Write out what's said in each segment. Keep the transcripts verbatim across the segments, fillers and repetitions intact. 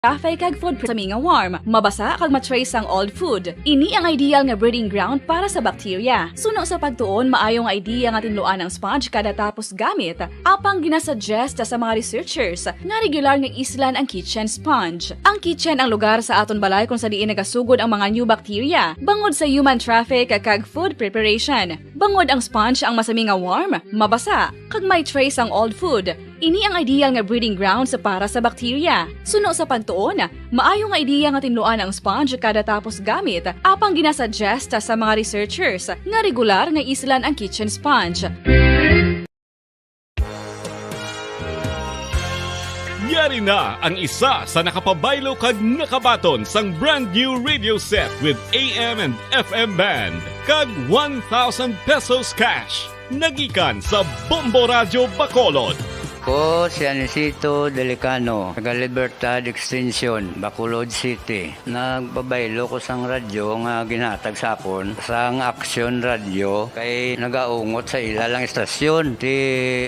Traffic kag food sa mga warm, mabasa kag ma-trace ang old food. Ini ang ideal nga breeding ground para sa bacteria. Suno sa pagtuon, maayo nga idea nga tinluan ang sponge kada tapos gamit. Apang ginasuggest sa mga researchers nga regular nga islan ang kitchen sponge. Ang kitchen ang lugar sa aton balay kung sa diin nagasugod ang mga new bacteria. Bangod sa human traffic kag food preparation, bangod ang sponge ang masami nga warm, mabasa, kag may trace ang old food. Ini ang ideal nga breeding grounds para sa bacteria. Suno sa pagtuon, maayo nga ideya nga tinluan ang sponge kada tapos gamit, apang ginasuggest sa mga researchers nga regular nga islan ang kitchen sponge. Yari na ang isa sa nakapabaylo kag nakabaton sang brand new radio set with A M and F M band kag one thousand pesos cash. Nagikan sa Bombo Radyo Bacolod. Ko si Anisito Delicano, taga Libertad Extension, Bacolod City. Nagpabaylo ko sang radyo nga ginhatag sa akon sang Aksyon Radyo kay nagaungot sa ila lang istasyon. Ti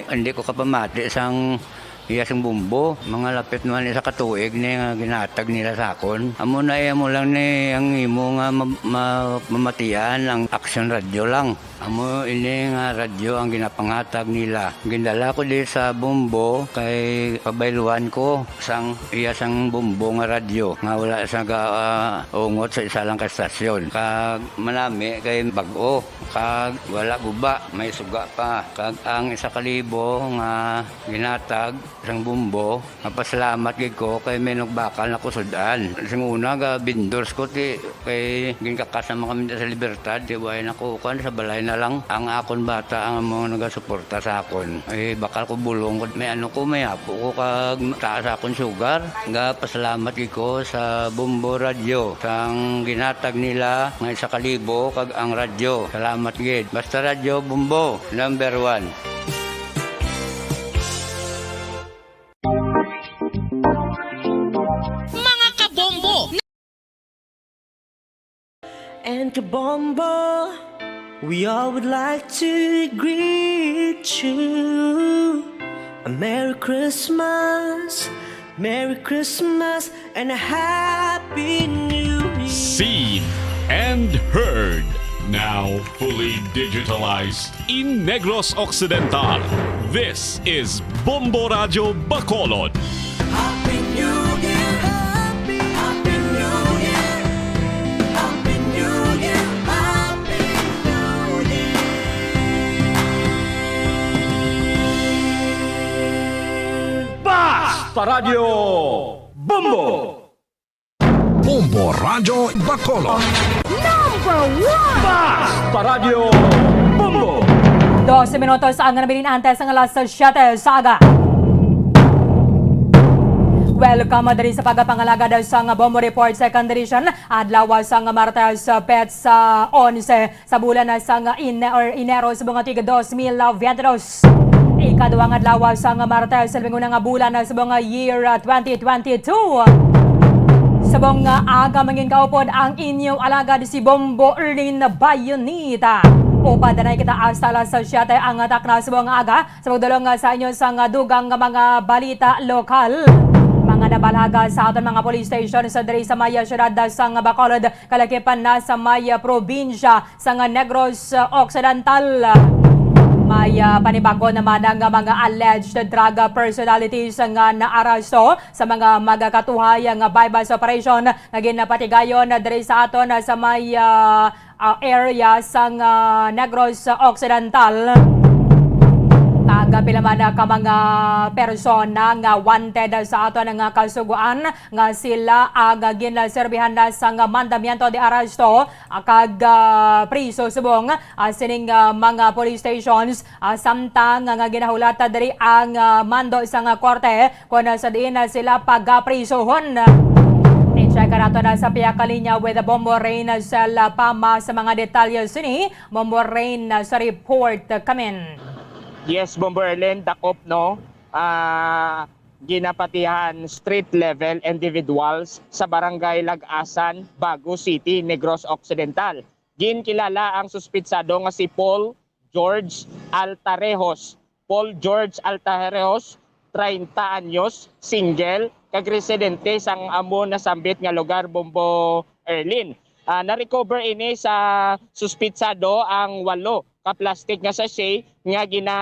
hindi ko kapamati sang iya sing Bombo. Mga lapit naman isa ka tuig ni nga ginhatag nila sa akon. Amo na iya mo lang ni ang imo nga ma-, ma-, mamatian ang Aksyon Radyo lang. Amo ini nga radyo ang ginapanghatag nila. Gindala ko di sa Bombo kay pabayluan ko sang iya sang Bombo nga radyo nga wala sa ga, ah, ungot sa isa lang ka estasyon. Kag manami kay bag-o, kag wala guba, may suga pa. Kag ang isa ka libo nga ginatag sang Bombo, mapasalamat gid ko kay may nagbakal na ko sud-an. Sing una, ga vendors ko ti kay ginkakas naman kami sa Libertad, ti way na ko kuan, sa balay na lang. Ang akon bata ang mga nagasuporta sa akon. Eh, bakal ko bulong ko, may ano ko, may apo ko kag taas akon sugar. Ga pasalamat gid ko sa Bombo Radyo sang ginatag nila nga isa ka libo kag ang radyo. Salamat gid. Basta Radyo Bombo, number one. Mga kabombo! And kabombo, we all would like to greet you a Merry Christmas, Merry Christmas, and a Happy New Year. Seen and heard, now fully digitalized. In Negros Occidental, this is Bombo Radyo Bacolod. Happy New Year! Happy, Happy New Year! Happy New Year! Happy New Year! Basta Radyo Bombo! Bombo Radyo Bacolod. Number one! Basta Radyo Bombo! Dose minutos ang nabilin antes ang alas siyete sa aga. Welcome diri sa pagpangalagad sa nga Bombo Report Second Edition. Adlaw sa nga Martes, petsa onse sa bulan na sang Ine-, or Enero sa mga tig dos mil veintidos. Ikaduha nga adlaw sa nga Martes sa labing una nga bulan na sa mga year, ah, twenty twenty-two. Sa mga aga, mangin kaupod ang inyong alagad si Bombo Erlin Bayonita. Upad na kita hasta alas siyete ang takna sa mga aga. Sa pagdulong sa inyo sa nga dugang nga mga balita lokal, mga nabalaga sa aton mga police station sa diri sa may siyudad sa nga Bacolod, kalakipan na sa may probinsya sa nga Negros Occidental. May, ah, panibago naman ang mga alleged drug personalities nga naaresto sa mga magakatuhay nga buy-bust operation nga ginapatigayon diri sa aton sa may, ah, ah, area sang, ah, Negros Occidental. Kag pila man ka mga persona nga wanted sa aton nga kasugoan nga sila ang ginserbihan na sang mandamiento de arresto, ah, kag, ah, priso subong, ah, sining, ah, mga police stations, ah, samtang nga ginahulat diri ang, ah, mando sang korte kon sa diin na sila pagaprisuhon. I-check nato na sa pihak ka linya with Bombo Rain Cell Pama sa mga detalye sini. Bombo Rain, sa report kamin. Yes, Bombo Erlen, dakop, no? Ah, ginapatihan street level individuals sa Barangay Lagasan, Bago City, Negros Occidental. Ginkilala ang suspitsado nga si Paul George Altarejos. Paul George Altarejos, treinta anyos, single, kag residente sang amo nasambit nga lugar, Bombo Erlin. Ah, na-recover ini sa suspitsado ang walo ka plastic nga sachet nga gina,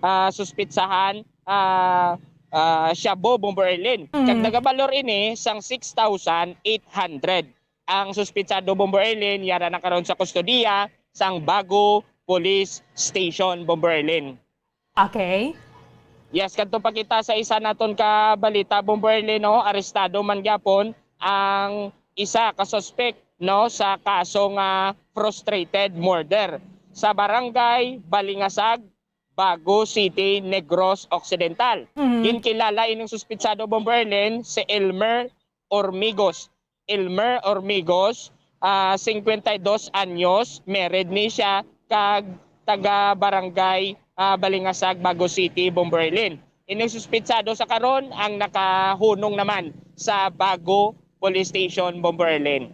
ah, suspitsahan, ah, ah, shabu, Bombo Erlin. Kag Mm. nagabalor ini sang six thousand eight hundred. Ang suspitsado, Bombo Erlin, yara na karon sa kustodiya sang Bago Police Station, Bombo Erlin. Okay. Yes, kadto pa kita sa isa naton ka balita, Bombo Erlin, no? Arestado man gyapon ang isa ka suspek, no, sa kaso nga frustrated murder sa Barangay Balingasag, Bago City, Negros Occidental. Mhm. Ginkilala ining suspitsado, Bombo Erlin, si Elmer Ormigos. Elmer Ormigos, ah, singkwenta y dos anyos, married ni siya, kag taga Barangay, ah, Balingasag, Bago City, Bombo Erlin. Ining suspitsado sa karon ang nakahunong naman sa Bago Police Station, Bombo Erlin.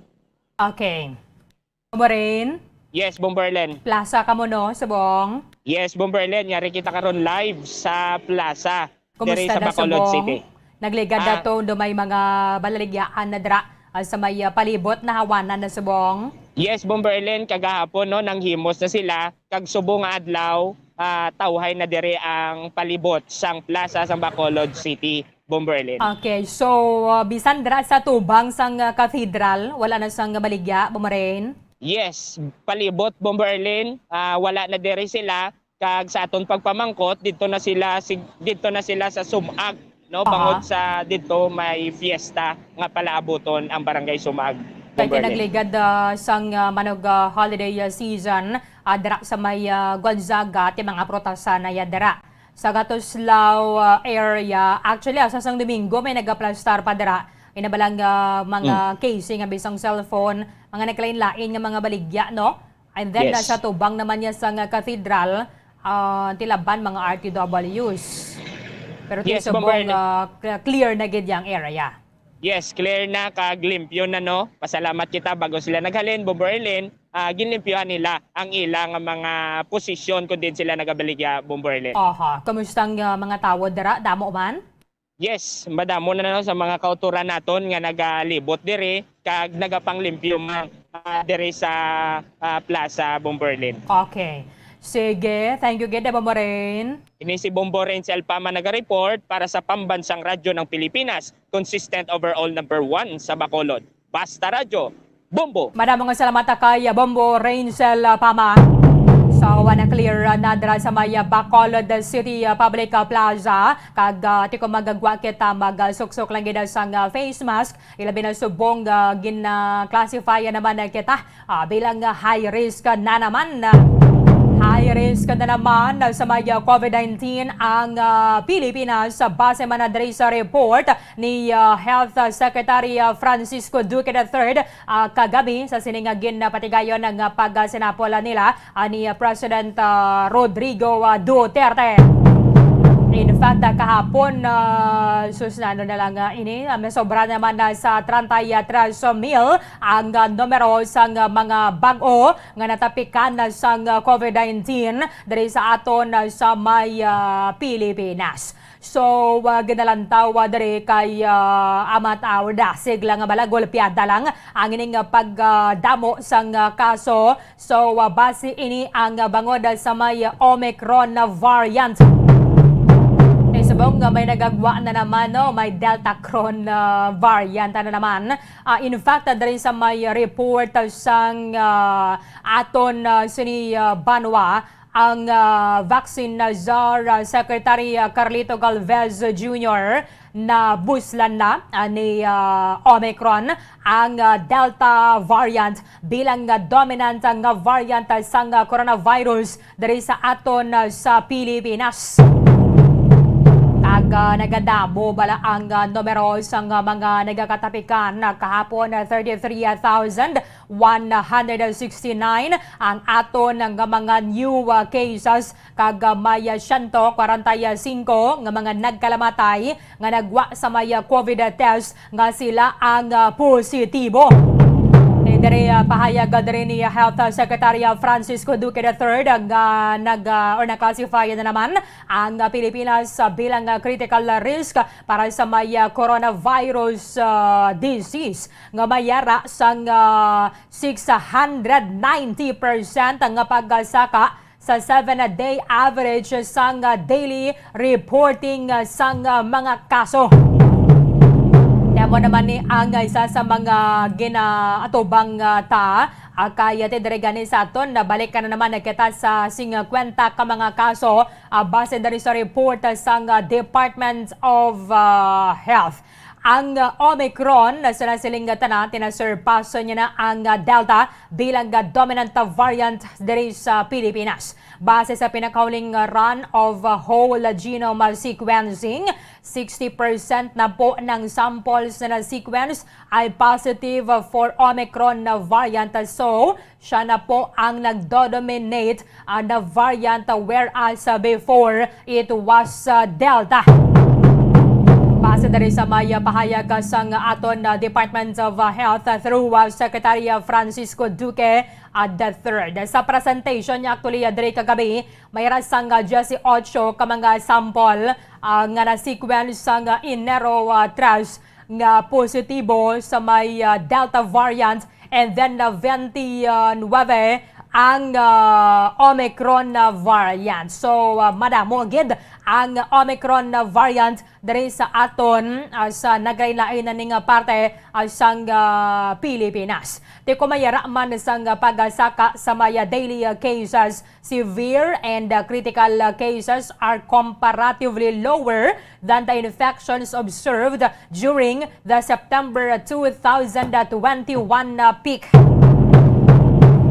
Okay. Bombo Rain? Yes, Bombo Erlin. Plaza ka mo, no, subong? Yes, Bombo Erlin. Yari kita karon live sa plaza diri Kumusta sa na, Bacolod subong? City. Nagligad na Ah. to, do may mga balaligyaan na dira, ah, sa may, ah, palibot na hawanan na, subong? Yes, Bombo Erlin, kagahapon, no, nanghimos na sila, kag subong nga adlaw, ah, tawhay na diri ang palibot sang plaza sang Bacolod City, Bombo Erlin. Okay, so, ah, bisan dira sa tubang sang, ah, cathedral, wala na sang baligya, Bombo Rain? Yes, palibot, Bombo Erlin, ah, wala na diri sila. Kag sa aton pagpamangkot, didto na sila sig-, didto na sila sa Sumag, no? Aha. Bangod sa didto may fiesta nga palaabuton ang Barangay Sumag, Kay Bombo Erlin. Kinagligad, ah, sang, ah, manog, ah, holiday, ah, season, ah, dira sa may, ah, Gonzaga, ti mga prutasan na ya dira. Sa Gatuslao, ah, area, actually, ah, sa sang Domingo may nagaplastar pa dira. Ina ba lang, ah, mga Mm. casing, abi sang cellphone, mga nagkalain-lain nga mga baligya, no? And then, Yes. nasa tubang naman niya sang, ah, cathedral, ah, tilaban mga R T Ws. Pero ti Yes, subong, Bomber. ah, cl-, clear na gid yang area. Yes, clear na, kag limpyo na, no? Pasalamat kita bago sila naghalin, Bomber Erlin, ah, ginlimpyuhan nila ang ila nga mga posisyon kung diin sila nagabaligya, Bomber Erlin. Aha. Kumusta ang, ah, mga tawo dira? Damo man? Yes, madamo na, no, sa mga kautoran naton nga nagalibot diri kag nagapanglimpyo man, ah, diri sa, ah, plaza, Bomberlin. Okay. Sige, thank you gid, Bombo Rain. Ini si Bombo Rain sa Alpama naga-report para sa Pambansang Radyo ng Pilipinas, consistent overall number one sa Bacolod. Basta Radyo, Bombo! Madamo nga salamat kay Bombo Rainsel, ah, Pama. So, ah, na-clear, ah, na dira sa may, ah, Bacolod City, ah, Public, ah, Plaza. Kag, ah, ti kung magagwa kita, magsuksok lang gid sang, ah, face mask. Ilabi na subong, ah, gin, ah, classify naman, ah, kita, ah, bilang, ah, high risk na naman. High risk na naman, ah, sa may, ah, COVID nineteen ang, ah, Pilipinas. Base man na diri sa report ni, ah, Health, ah, Secretary, ah, Francisco Duque the third, ah, kagabi sa sini nga ginpatigayon nga pagsinapol nila, ah, ni, ah, President, ah, Rodrigo, ah, Duterte. In fact, ah, kahapon, ah, sus, ano na lang, ah, ini, ah, masobra naman na sa treinta y tres mil ang, ah, numero sang, ah, mga bag-o nga natapikan na sang, ah, COVID nineteen diri sa aton, ah, sa may, ah, Pilipinas. So, ah, ginalantaw, ah, diri kay, ah, amat, ah, dasig lang nga bala, golpeada lang ang ining, ah, pagdamo sang, ah, kaso. So, ah, base ini ang, ah, bangod, ah, sa may Omicron na variant. Kay subong nga may nagagwa na naman, no, may Delta Cron na variant na naman. Ah, in fact, ah, diri sa may report, ah, sang, ah, aton, ah, sini, ah, banwa, ang, ah, vaccine, ah, czar, ah, Secretary, ah, Carlito Galvez Junior, nabuslan na, ah, ni, ah, Omicron ang, ah, Delta variant bilang, ah, dominant, ah, nga variant, ah, sang, ah, coronavirus diri sa aton, ah, sa Pilipinas. Kag, ah, nagadamo bala ang, ah, numero sang, ah, mga nagakatapikan. Ah, kahapon, ah, thirty-three thousand one hundred sixty-nine ang aton nga mga new, ah, cases, kag, ah, may, ah, siyento kwarenta y singko nga mga nagkalamatay nga nagwa sa may, ah, COVID test nga sila ang, ah, positibo. Kay Diri, ah, pahayag, ah, diri ni Health Secretary, ah, Francisco Duque the third, ah, nga nag, ah, or na-classify na naman ang, ah, Pilipinas, ah, bilang, ah, critical risk para sa may, ah, coronavirus, ah, disease nga may yara sang, ah, six hundred ninety percent nga pagsaka sa seven-day average sang, ah, daily reporting, ah, sang, ah, mga kaso. Amo naman ni ang isa sa mga ginaatubang, ah, ta, ah, kay ati diri gani sa aton, nabalik ka na naman kita sa singkwenta ka mga kaso, ah, base diri sa report, ah, sang, ah, Department of, ah, Health. Ang, ah, Omicron, sa nasiling nga tanan, tinasurpass niya na ang, ah, Delta bilang, ah, dominant variant diri sa Pilipinas. Base sa pinakauling, ah, run of, ah, whole genome, ah, sequencing, sixty percent na po ng samples na na-sequence ay positive, ah, for Omicron na variant. So, siya na po ang nagdo-dominate, ah, na variant, ah, whereas, ah, before, it was, ah, Delta. Base diri sa may, ah, pahayag, ah, sang aton, ah, Department of, ah, Health, ah, through, ah, Secretary, ah, Francisco Duque, ah, the third. Sa presentation niya actually, ah, diri kagabi, may ra sang, ah, diyesyocho ka mga sample, ah, nga na-sequence sang, ah, Enero, ah, tres nga positibo sa may, ah, Delta variant, and then na twenty-nine ang, ah, Omicron na variant. So, ah, madamo gid ang Omicron na variant diri sa aton, ah, sa naglain-lain na ning, ah, parte, ah, sang, ah, Pilipinas. Ti kung may yara man sang, ah, pagsaka sa may, ah, daily, ah, cases, severe and, ah, critical, ah, cases are comparatively lower than the infections observed during the September two thousand twenty-one, ah, peak.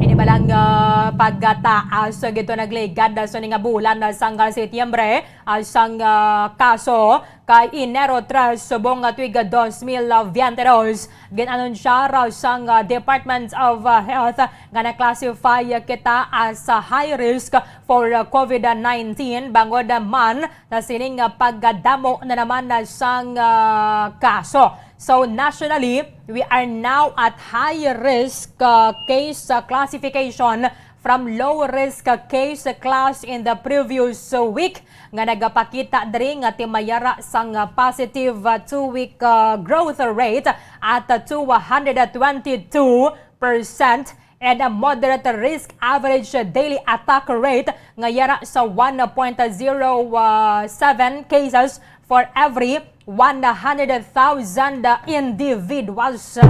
Ini ba lang, ah, pagkataas, ah, gito nagligad, ah, sa ning bulan, ah, sang, ah, Setyembre, ah, sang, ah, kaso kay Enero tres subong nga tuig dos mil veinte dos. Gin-anunsyar sang, ah, Department of, ah, Health nga na-classify kita as, ah, high risk for, ah, COVID nineteen bangod man na sining, ah, pagkadamo na naman na sang, ah, kaso. So, nationally, we are now at high risk, ah, case, ah, classification from low risk, ah, case class in the previous, ah, week nga nagapakita diri nga ti may yara sang, ah, positive, ah, two-week, ah, growth rate at, ah, two hundred twenty-two percent and a moderate risk average daily attack rate nga yara sa one point zero seven cases for every one hundred thousand individuals.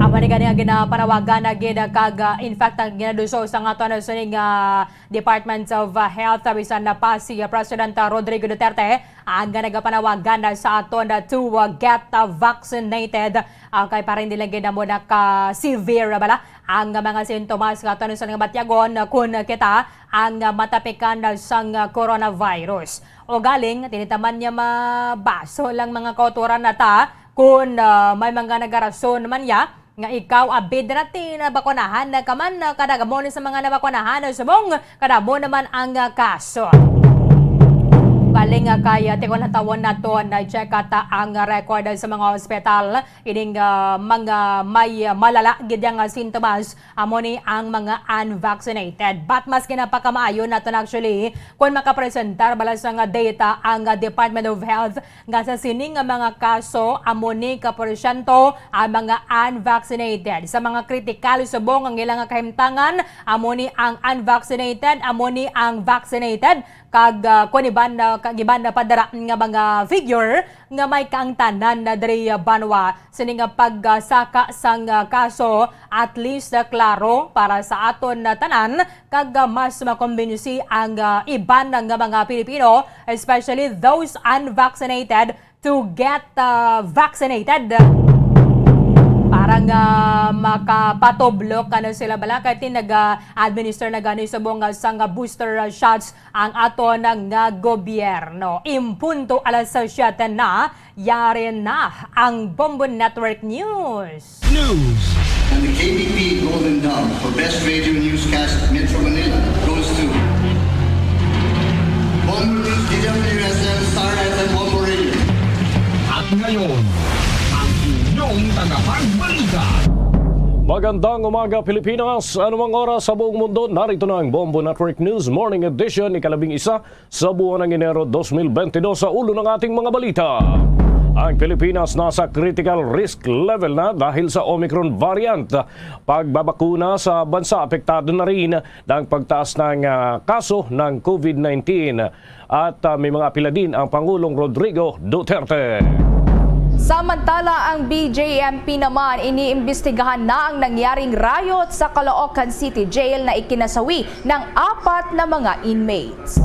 Amo ni gani ang ginapanawagan na gid kag, ah, in fact, ang ginaduso sa nga aton sining, ah, Department of, ah, Health, ah, bisan na pa si, ah, President, ah, Rodrigo Duterte, ang nagapanawagan na sa aton, ah, to, ah, get, ah, vaccinated. Ah, kay para hindi lang gid mo naka-severe bala ang mga sintomas nga aton sa nga batyagon, ah, kun kita ang, ah, matapikan na sang, ah, coronavirus. O galing, tinitaman niya mabaso lang mga kautoran na ta kun, ah, may mga nagarason man niya nga ikaw, abid na ti nabakunahan na ka man, ah, kada mo ni sa mga nabakunahan, ah, subong kada mo naman ang, ah, kaso. Galing nga kay, ah, tikon natawon naton na check ata ang record sa mga ospital. Ining, ah, mga may, ah, malala gid nga sintomas, amo ni ang mga unvaccinated. But mas ginapakamaayo naton actually kung makapresentar bala sa nga data ang, ah, Department of Health nga sa sini nga mga kaso, amo ni ka porsyento ang mga unvaccinated. Sa mga kritikal subong ang ilang kahimtangan, amo ni ang unvaccinated, amo ni ang vaccinated. Kag, ah, kung iban na, kag iban na pa dira nga mga figure nga may kaangtanan na diri, ah, banwa. Sini nga pagsaka sang, ah, kaso, at least, ah, klaro para sa aton na tanan, kag, ah, mas makumbinsi ang, ah, iban nga mga Pilipino, especially those unvaccinated, to get, ah, vaccinated para nga makapatublo ka na sila bala kay ti nag-administer na gani subong nga sang booster, ah, shots ang aton nga gobyerno. Impunto alas siyete na, yari na ang Bombo Network News. News. And the K B P Golden Dove for Best Radio Newscast Metro Manila goes to Bombo News, D W S M, Star F M, Bombo Radio. At ngayon, ang inyong tagapagbalita. Magandang umaga, Pilipinas. Anumang oras sa buong mundo, narito na ang Bombo Network News Morning Edition, ikalabing isa sa buwan ng Enero dos mil bentidós. Sa ulo ng ating mga balita, ang Pilipinas nasa critical risk level na dahil sa Omicron variant. Pagbabakuna sa bansa, apektado na rin ng pagtaas ng, ah, kaso ng COVID nineteen. At, ah, may mga apila din ang Pangulong Rodrigo Duterte. Samantala, ang B J M P naman, iniimbestigahan na ang nangyaring riot sa Caloocan City Jail na ikinasawi ng apat na mga inmates.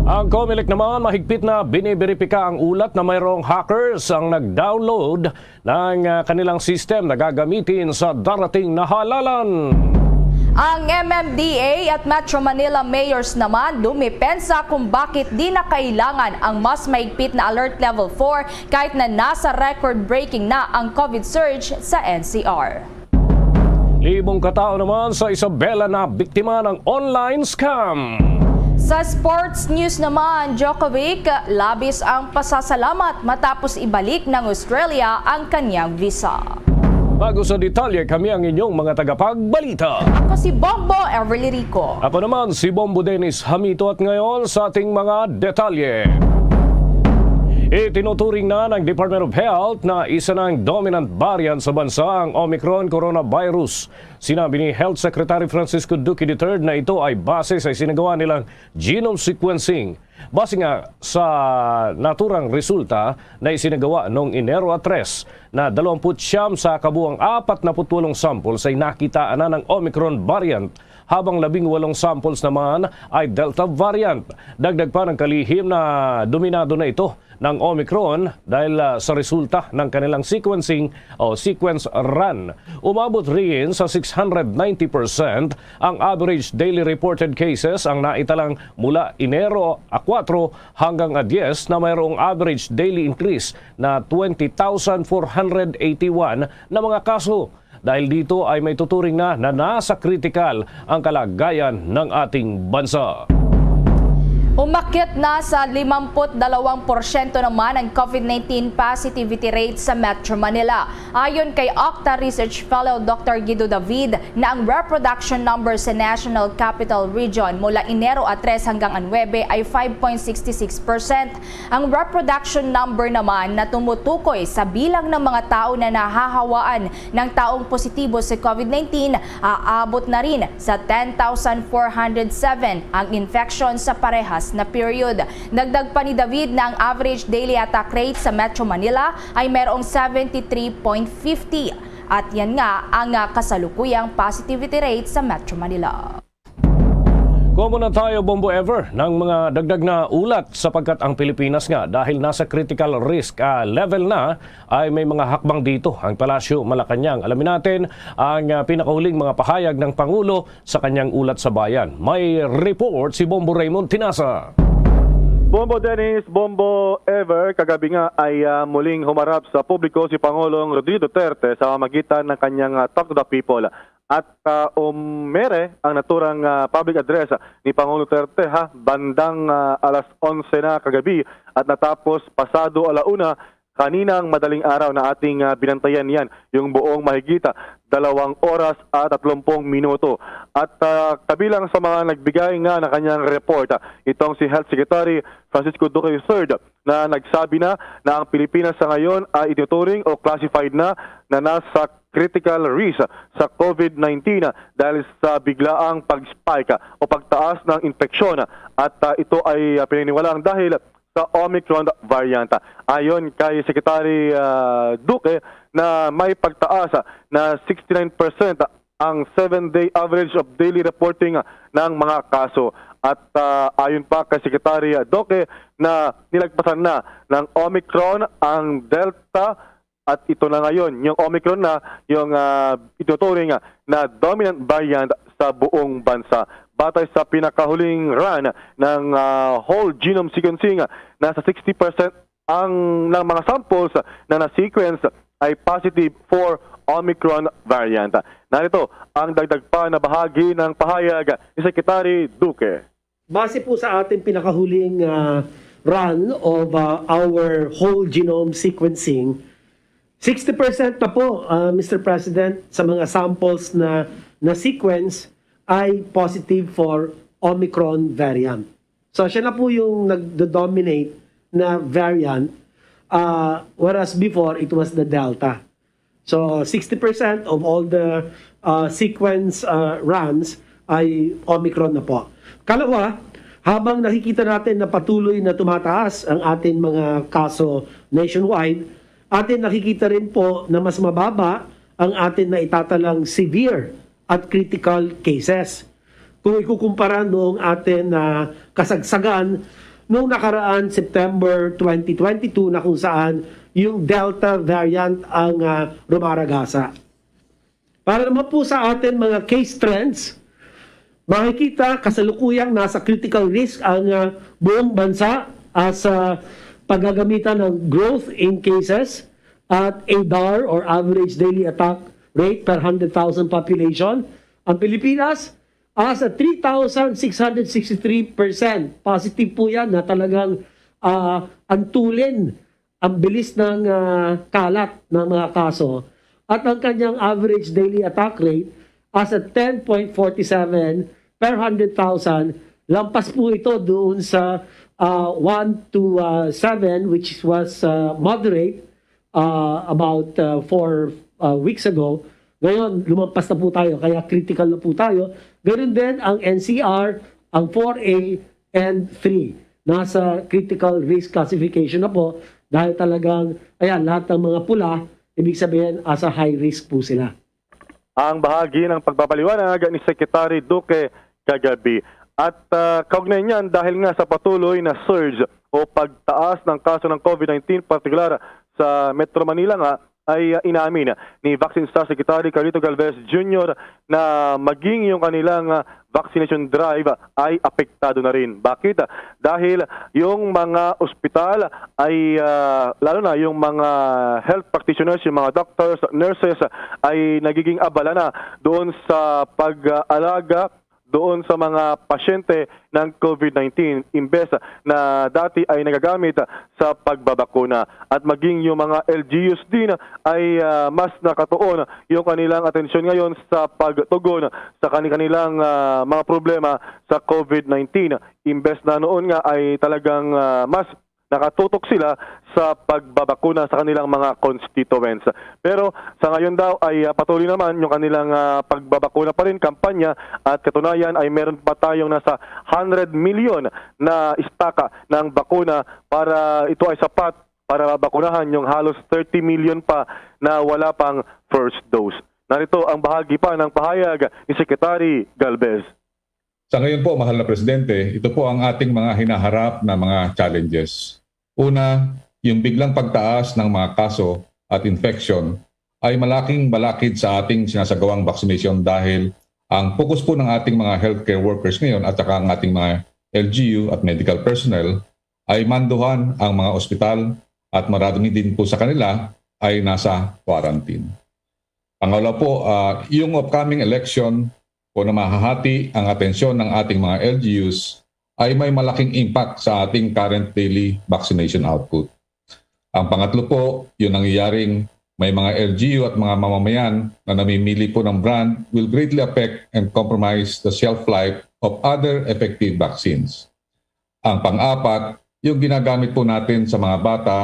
Ang Comelec naman, mahigpit na biniberipika ang ulat na mayroong hackers ang nag-download ng, ah, kanilang system na gagamitin sa darating na halalan. Ang M M D A at Metro Manila mayors naman dumipensa kung bakit di na kailangan ang mas mahigpit na Alert Level four kahit na nasa record-breaking na ang COVID surge sa N C R. Libong katao naman sa Isabela na biktima ng online scam. Sa sports news naman, Djokovic, labis ang pasasalamat matapos ibalik ng Australia ang kanyang visa. Bago sa detalye, kami ang inyong mga tagapagbalita. Ako si Bombo Everly Rico. Ako naman si Bombo Dennis Hamito, at ngayon sa ating mga detalye. Itinuturing na ng Department of Health na isa ng dominant variant sa bansa ang Omicron coronavirus. Sinabi ni Health Secretary Francisco Duque the third na ito ay base sa isinagawa nilang genome sequencing. Base nga sa naturang resulta na isinagawa noong Enero a tres, na dalawampu't siyam sa kabuang apat na put walong samples ay nakitaan na ng Omicron variant, habang labing walong samples naman ay Delta variant. Dagdag pa ng kalihim na dominado na ito ng Omicron dahil, ah, sa resulta ng kanilang sequencing o sequence run. Umabot rin sa six hundred ninety percent ang average daily reported cases ang naitalang mula Enero a kuwatro hanggang a diyes, na mayroong average daily increase na twenty thousand four hundred eighty-one na mga kaso. Dahil dito ay may tuturing na na nasa kritikal ang kalagayan ng ating bansa. Umakyat na sa limampu't dalawang porsyento naman ang COVID nineteen positivity rate sa Metro Manila. Ayon kay Octa Research Fellow Doctor Guido David, na ang reproduction number sa National Capital Region mula Enero a tres hanggang a nuebe ay five point six six percent. Ang reproduction number naman na tumutukoy sa bilang ng mga tao na nahahawaan ng taong positibo sa COVID nineteen, aabot na rin sa ten thousand four hundred seven ang infection sa parehas na period. Dagdag pa ni David na ang average daily attack rate sa Metro Manila ay mayroong seventy-three point fifty, at yan nga ang, ah, kasalukuyang positivity rate sa Metro Manila. Kuha muna tayo, Bombo Ever, ng mga dagdag na ulat, sapagkat ang Pilipinas nga, dahil nasa critical risk, ah, level na, ay may mga hakbang dito ang Palasyo Malacañang. Alamin natin ang, ah, pinakahuling mga pahayag ng Pangulo sa kanyang ulat sa bayan. May report si Bombo Raymond Tinasa. Bombo Dennis, Bombo Ever, kagabi nga ay, ah, muling humarap sa publiko si Pangulong Rodrigo Duterte sa pamamagitan ng kanyang, ah, Talk to the People. At, ah, umere ang naturang, ah, public address ni Pangulong Duterte, ha, bandang, ah, alas onse na kagabi at natapos pasado alauna kaninang madaling araw na ating, ah, binantayan yan, yung buong mahigit, ah, dalawang oras at tatlumpung minuto. At, ah, kabilang sa mga nagbigay nga ng kanyang report, ah, itong si Health Secretary Francisco Duque the third, na nagsabi na na ang Pilipinas sa ngayon ay itinuturing o classified na na nasa critical risk sa COVID nineteen dahil sa biglaang pag-spike o pagtaas ng infeksyon, at, ah, ito ay, ah, pinaniniwalaang dahil sa Omicron variant. Ayon kay Secretary, ah, Duque, na may pagtaas na sixty-nine percent ang seven-day average of daily reporting ng mga kaso. At, ah, ayon pa kay Secretary Duque, na nilagpasan na ng Omicron ang Delta, at ito na ngayon, yung Omicron na yung, ah, ituturing na dominant variant sa buong bansa. Batay sa pinakahuling run ng, ah, whole genome sequencing, nasa sixty percent ang, ng mga samples na na-sequence ay positive for Omicron variant. Narito ang dagdag pa na bahagi ng pahayag ni Secretary Duque. Base po sa ating pinakahuling, ah, run of, ah, our whole genome sequencing, Sixty percent na po, ah, Mister President, sa mga samples na na-sequence ay positive for Omicron variant. So, siya na po yung nagdo-dominate na variant, ah, whereas before, it was the Delta. So, sixty percent of all the, ah, sequence, ah, runs ay Omicron na po. Kalawa, habang nakikita natin na patuloy na tumataas ang ating mga kaso nationwide, atin nakikita rin po na mas mababa ang atin na itatalang severe at critical cases. Kung ikukumpara noong atin na kasagsagan noong nakaraan September twenty twenty-two, na kung saan yung Delta variant ang, ah, rumaragasa. Para naman po sa atin mga case trends, makikita kasalukuyang nasa critical risk ang, ah, buong bansa, ah, sa paggagamitan ng growth in cases at A D A R or average daily attack rate per hundred thousand population. Ang Pilipinas, as a three thousand six hundred sixty-three percent. Positive po yan na talagang, ah, ang tulin, ang bilis ng, ah, kalat ng mga kaso. At ang kanyang average daily attack rate as a ten point forty-seven per hundred thousand. Lampas po ito doon sa, ah, one to, ah, seven, which was, ah, moderate, ah, about, ah, four, ah, weeks ago. Ngayon, lumampas na po tayo, kaya critical na po tayo. Ganun din ang N C R, ang four A and three. Nasa critical risk classification na po dahil talagang, ayan, lahat ng mga pula, ibig sabihin, asa high risk po sila. Ang bahagi ng pagpapaliwanag ni Secretary Duque kagabi. At, ah, kaugnay niyan, dahil nga sa patuloy na surge o pagtaas ng kaso ng COVID nineteen, partikular sa Metro Manila nga, ay, ah, inamin ni Vaccine Star Secretary Carlito Galvez Junior na maging yung kanilang, ah, vaccination drive ay apektado na rin. Bakit? Dahil yung mga ospital ay, ah, lalo na yung mga health practitioners, yung mga doctors, nurses, ay nagiging abala na doon sa pag-aalaga doon sa mga pasyente ng COVID nineteen, imbes na dati ay nagagamit sa pagbabakuna. At maging yung mga L G Us din ay, ah, mas nakatuon yung kanilang atensyon ngayon sa pagtugon sa kani-, kanilang, ah, mga problema sa COVID nineteen. Imbes na noon nga ay talagang, ah, mas nakatutok sila sa pagbabakuna sa kanilang mga constituents. Pero sa ngayon daw ay, ah, patuloy naman yung kanilang, ah, pagbabakuna pa rin, kampanya, at katunayan ay meron pa tayong nasa hundred million na istaka ng bakuna para ito ay sapat para mabakunahan yung halos thirty million pa na wala pang first dose. Narito ang bahagi pa ng pahayag ni Secretary Galvez. Sa ngayon po, mahal na Presidente, ito po ang ating mga hinaharap na mga challenges. Una, yung biglang pagtaas ng mga kaso at infection ay malaking balakid sa ating sinasagawang vaccination dahil ang focus po ng ating mga healthcare workers ngayon at saka ang ating mga L G U at medical personnel ay manduhan ang mga ospital at marami din po sa kanila ay nasa quarantine. Pangalawa po, ah, yung upcoming election po na mahahati ang atensyon ng ating mga L G Us ay may malaking impact sa ating current daily vaccination output. Ang pangatlo po, yung nangyayaring may mga L G U at mga mamamayan na namimili po ng brand will greatly affect and compromise the shelf life of other effective vaccines. Ang pang-apat, yung ginagamit po natin sa mga bata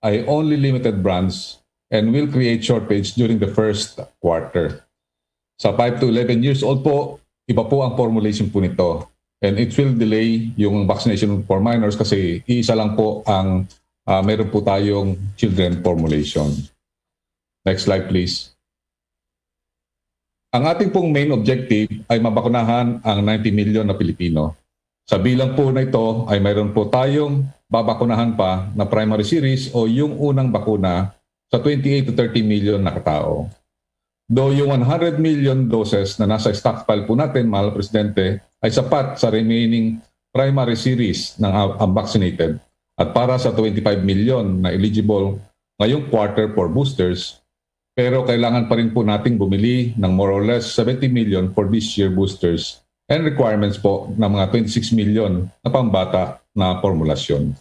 ay only limited brands and will create shortage during the first quarter. Sa five to eleven years old po, iba po ang formulation po nito. And it will delay yung vaccination for minors kasi iisa lang po ang, ah, meron po tayong children formulation. Next slide, please. Ang ating pong main objective ay mabakunahan ang ninety million na Pilipino. Sa bilang po na ito ay mayroon po tayong babakunahan pa na primary series o yung unang bakuna sa twenty-eight to thirty million na katao. Though yung one hundred million doses na nasa stockpile po natin, mahal na Presidente, ay sapat sa remaining primary series ng unvaccinated at para sa twenty-five million na eligible ngayong quarter for boosters, pero kailangan pa rin po nating bumili ng more or less seventy million for this year boosters and requirements po ng mga twenty-six million na pambata na formulasyon.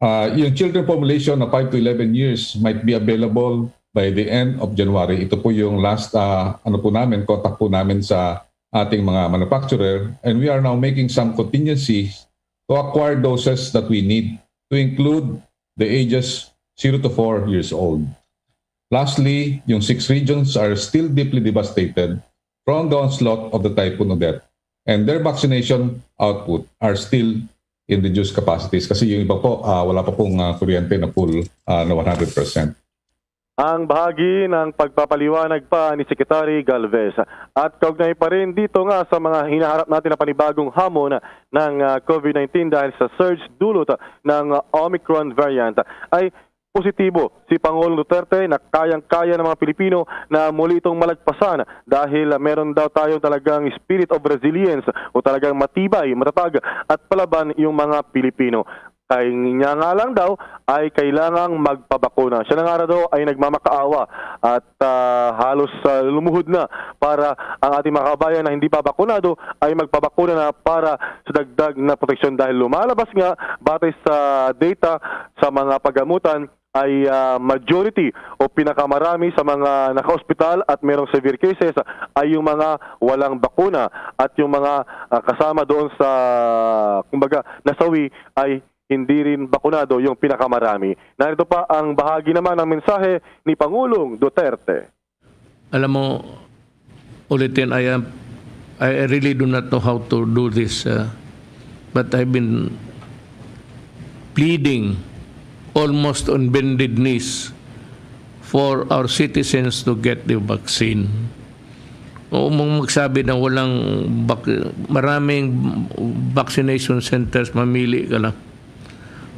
Ah, yung children formulation na five to eleven years might be available by the end of January. Ito po yung last, ah, ano po namin, contact po namin sa ating mga manufacturer, and we are now making some contingency to acquire doses that we need, to include the ages zero to four years old. Lastly, yung six regions are still deeply devastated from the onslaught of the Typhoon Odette, and their vaccination output are still in reduced capacities kasi yung iba po, ah, wala pa pong, ah, kuryente na full, ah, na one hundred percent. Ang bahagi ng pagpapaliwanag pa ni Secretary Galvez. At kaugnay pa rin dito nga sa mga hinaharap natin na panibagong hamon ng, ah, COVID nineteen dahil sa surge dulot ng Omicron variant, ay positibo si Pangulong Duterte na kayang-kaya ng mga Pilipino na muli itong malagpasan dahil meron daw tayong talagang spirit of resilience o talagang matibay, matatag at palaban yung mga Pilipino. Kay niya nga lang daw ay kailangang magpabakuna. Siya na nga daw ay nagmamakaawa at, ah, halos, ah, lumuhod na para ang ating mga kabayan na hindi pa bakunado ay magpabakuna na para sa dagdag na proteksyon dahil lumalabas nga batay sa data sa mga pagamutan ay, ah, majority o pinakamarami sa mga nakaospital at merong severe cases ay yung mga walang bakuna at yung mga, ah, kasama doon sa, kumbaga, nasawi ay hindi rin bakunado yung pinakamarami. Narito pa ang bahagi naman ng mensahe ni Pangulong Duterte. Alam mo, ulitin, I am, I really do not know how to do this, uh, but I've been pleading almost on bended knees for our citizens to get the vaccine. O mong magsabi na walang bak-, maraming vaccination centers, mamili ka lang.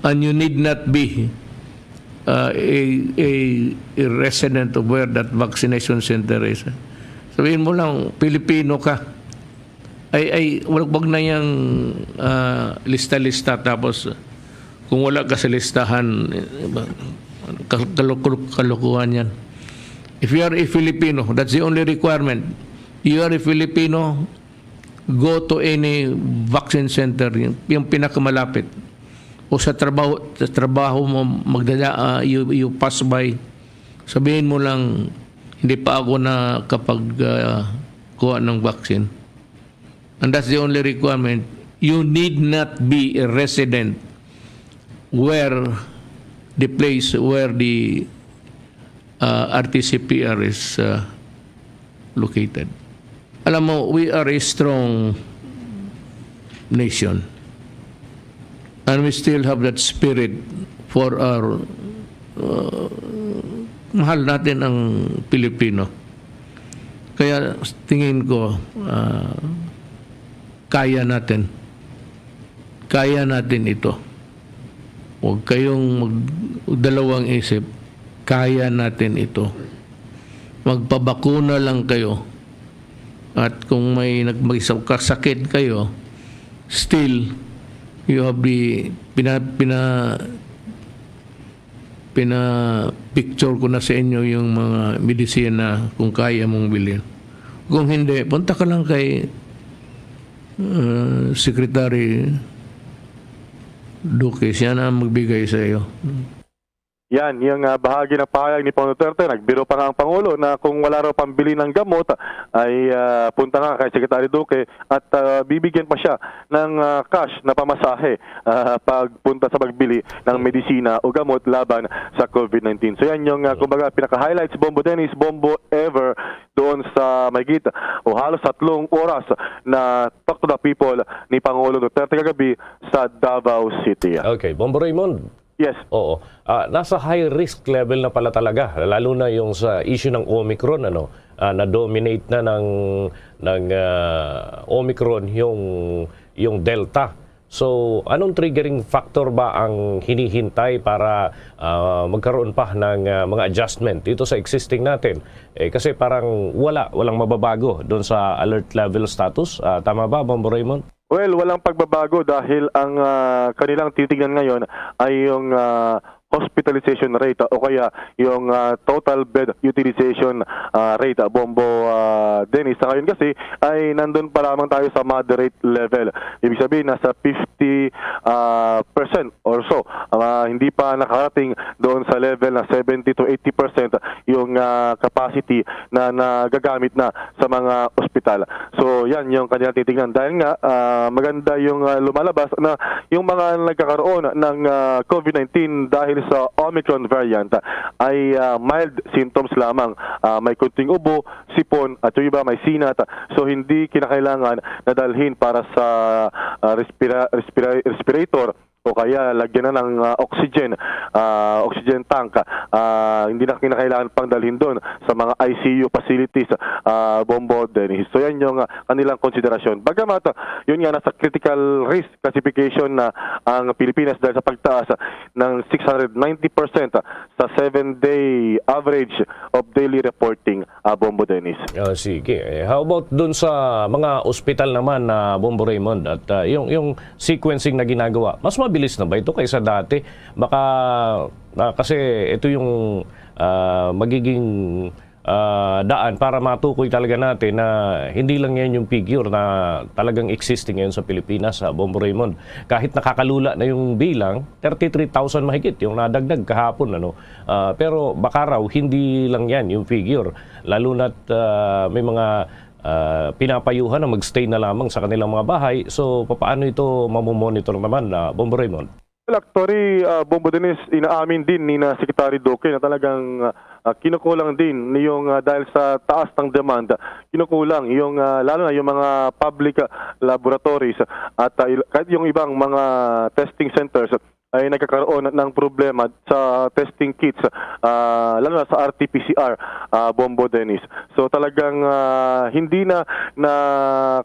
And you need not be, uh, a, a, a resident of where that vaccination center is. Sabihin mo lang, Pilipino ka. Ay, ay, wag, wag na yang, ah, lista-lista. Tapos, kung wala ka sa listahan, eh, kal-, kalukul-, kalokohan yan. If you are a Filipino, that's the only requirement. You are a Filipino, go to any vaccine center, yung, yung pinakamalapit. O sa trabaho, sa trabaho mo, magdala, ah, you, you pass by, sabihin mo lang, "Hindi pa ako nakapag, ah, kuha ng vaccine." And that's the only requirement. You need not be a resident where the place where the, uh, R T C P R is, uh, located. Alam mo, we are a strong nation. And we still have that spirit for our, uh, mahal natin ang Pilipino. Kaya tingin ko, uh, kaya natin. Kaya natin ito. Huwag kayong magdalawang isip. Kaya natin ito. Magpabakuna lang kayo. At kung may nag-, may sa-, kasakit kayo, still, you have the pina-, pina-, pina-picture ko na sa inyo yung mga medisina kung kaya mong bilhin. Kung hindi, punta ka lang kay, uh, Secretary Duque. Siya na ang magbigay sa iyo. Yan, yung, ah, bahagi ng pahayag ni Pangulong Duterte. Nagbiro pa nga ang Pangulo na kung wala raw pambili ng gamot, ay, ah, punta nga kay Secretary Duque at, ah, bibigyan pa siya ng, ah, cash na pamasahe, ah, pagpunta sa pagbili ng medisina o gamot laban sa COVID nineteen. So yan yung, ah, kumbaga, pinaka-highlights, Bombo Dennis, Bombo Ever, doon sa mahigit o halos tatlong oras na Talk to the People ni Pangulong Duterte kagabi sa Davao City. Okay, Bombo Raymond. Yes. Oo. Ah, nasa high risk level na pala talaga, lalo na yung sa issue ng Omicron, ano, ah, na-dominate na ng, ng, ah, Omicron yung, yung Delta. So, anong triggering factor ba ang hinihintay para, ah, magkaroon pa ng, ah, mga adjustment dito sa existing natin? Eh, kasi parang wala, walang mababago doon sa alert level status. Ah, tama ba, Bombo Raymond? Well, walang pagbabago dahil ang, ah, kanilang titignan ngayon ay yung, ah, hospitalization rate, ah, o kaya yung, ah, total bed utilization, ah, rate, ah, Bombo, ah, Dennis. Sa ngayon kasi ay nandun pa lamang tayo sa moderate level. Ibig sabihin, nasa fifty, ah, percent or so. Ah, hindi pa nakarating doon sa level na seventy to eighty percent yung, ah, capacity na nagagamit na sa mga ospital. So, yan yung kanilang titingnan. Dahil nga, ah, maganda yung, ah, lumalabas na yung mga nagkakaroon ng, ah, COVID nineteen dahil sa Omicron variant ay, ah, mild symptoms lamang. Ah, may kunting ubo, sipon, at yung iba may sinat. So, hindi kinakailangan na dalhin para sa, ah, respira-, respira-, respirator o kaya lagyan na ng, ah, oxygen, ah, oxygen tank. Ah, hindi na kinakailangan pang dalhin doon sa mga I C U facilities, ah, Bombo Dennis. So, yan yung, ah, kanilang konsiderasyon. Bagamat, ah, yun nga, nasa critical risk classification na ang Pilipinas dahil sa pagtaas ng six hundred ninety percent sa seven-day average of daily reporting, ah, Bombo Dennis. Ah, sige. Eh, how about dun sa mga ospital naman, ah, Bombo Raymond, at, ah, yung, yung sequencing na ginagawa, mas mabilis na ba ito kaysa dati? Baka, ah, kasi ito yung, ah, magiging, ah, daan para matukoy talaga natin na hindi lang yan yung figure na talagang existing ngayon sa Pilipinas, ah, Bombo Raymond. Kahit nakakalula na yung bilang, thirty-three thousand mahigit yung nadagdag kahapon, ano. Ah, pero baka raw hindi lang yan yung figure, lalo na't, ah, may mga, ah, pinapayuhan na magstay na lamang sa kanilang mga bahay. So, papaano ito mamomonitor naman, ah, Bombo Raymond? Well, actually, ah, Bombo Dennis, inaamin din ni na Secretary Duque na talagang, ah, kinukulang din yung, ah, dahil sa taas ng demand, kinukulang yung, ah, lalo na yung mga public, ah, laboratories at, ah, il-, kahit yung ibang mga testing centers ay nagkakaroon ng problema sa testing kits, ah, lalo na sa R T P C R, ah, Bombo Dennis. So talagang, ah, hindi na, na,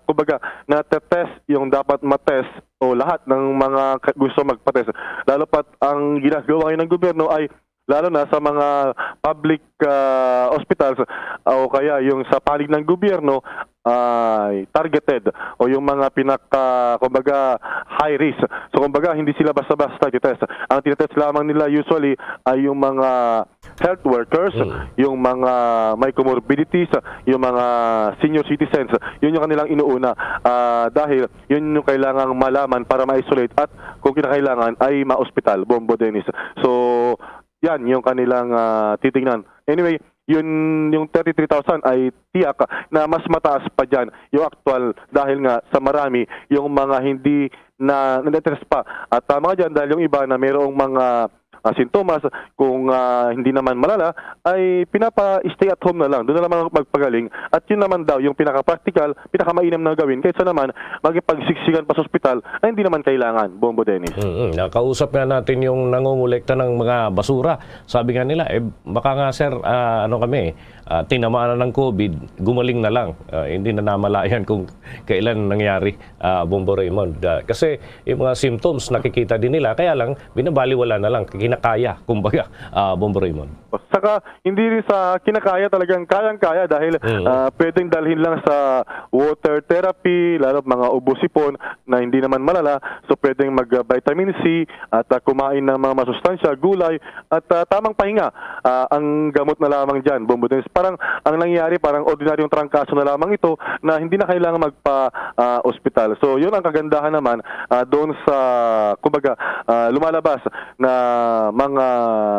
kumbaga, na-test yung dapat matest o lahat ng mga ka-, gusto magpatest. Lalo pat ang ginagawa ngayon ng gobyerno ay lalo na sa mga public, ah, hospitals, ah, o kaya yung sa panig ng gobyerno ay targeted o yung mga pinaka, kumbaga, high risk. So, kumbaga, hindi sila basta-basta titest. Ang tinetest lamang nila usually ay yung mga health workers, Mm. yung mga may comorbidities, yung mga senior citizens. Yun yung kanilang inuuna, ah, dahil yun yung kailangang malaman para ma-isolate at kung kinakailangan ay ma-ospital, Bombo Dennis. So, yan yung kanilang, ah, titingnan. Anyway, yun yung thirty-three thousand ay tiyak na mas mataas pa dyan yung aktual dahil nga sa marami yung mga hindi na nag-test pa. At tama ka dyan dahil yung iba na mayroong mga, ah, sintomas, kung, ah, hindi naman malala, ay pinapa-stay at home na lang. Doon na lamang magpagaling. At yun naman daw yung pinaka-practical, pinakamainam na gawin kaysa naman makipagsiksikan pa sa ospital na hindi naman kailangan, Bombo Dennis. Mm-mm. Nakausap nga natin yung nangongolekta ng mga basura. Sabi nga nila, eh, baka nga, sir, ah, ano kami, ah, tinamaan na ng COVID, gumaling na lang. Ah, hindi na namalayan kung kailan nangyari, ah, Bombo Raymond. Ah, kasi yung mga symptoms nakikita din nila, kaya lang binabaliwala na lang, kinakaya, kumbaga, ah, Bombo Raymond. Saka, hindi rin sa kinakaya, talagang kayang-kaya dahil, Mm. ah, pwedeng dalhin lang sa water therapy, lalo mga ubo-sipon na hindi naman malala. So, pwedeng mag, ah, vitamin C at, ah, kumain ng mga masustansya, gulay, at, ah, tamang pahinga, ah, ang gamot na lamang dyan, Bombo Dennis. Parang ang nangyari, parang ordinaryong trangkaso na lamang ito na hindi na kailangan magpa, ah, ospital. So, yun ang kagandahan naman, ah, doon sa, kumbaga, ah, lumalabas na mga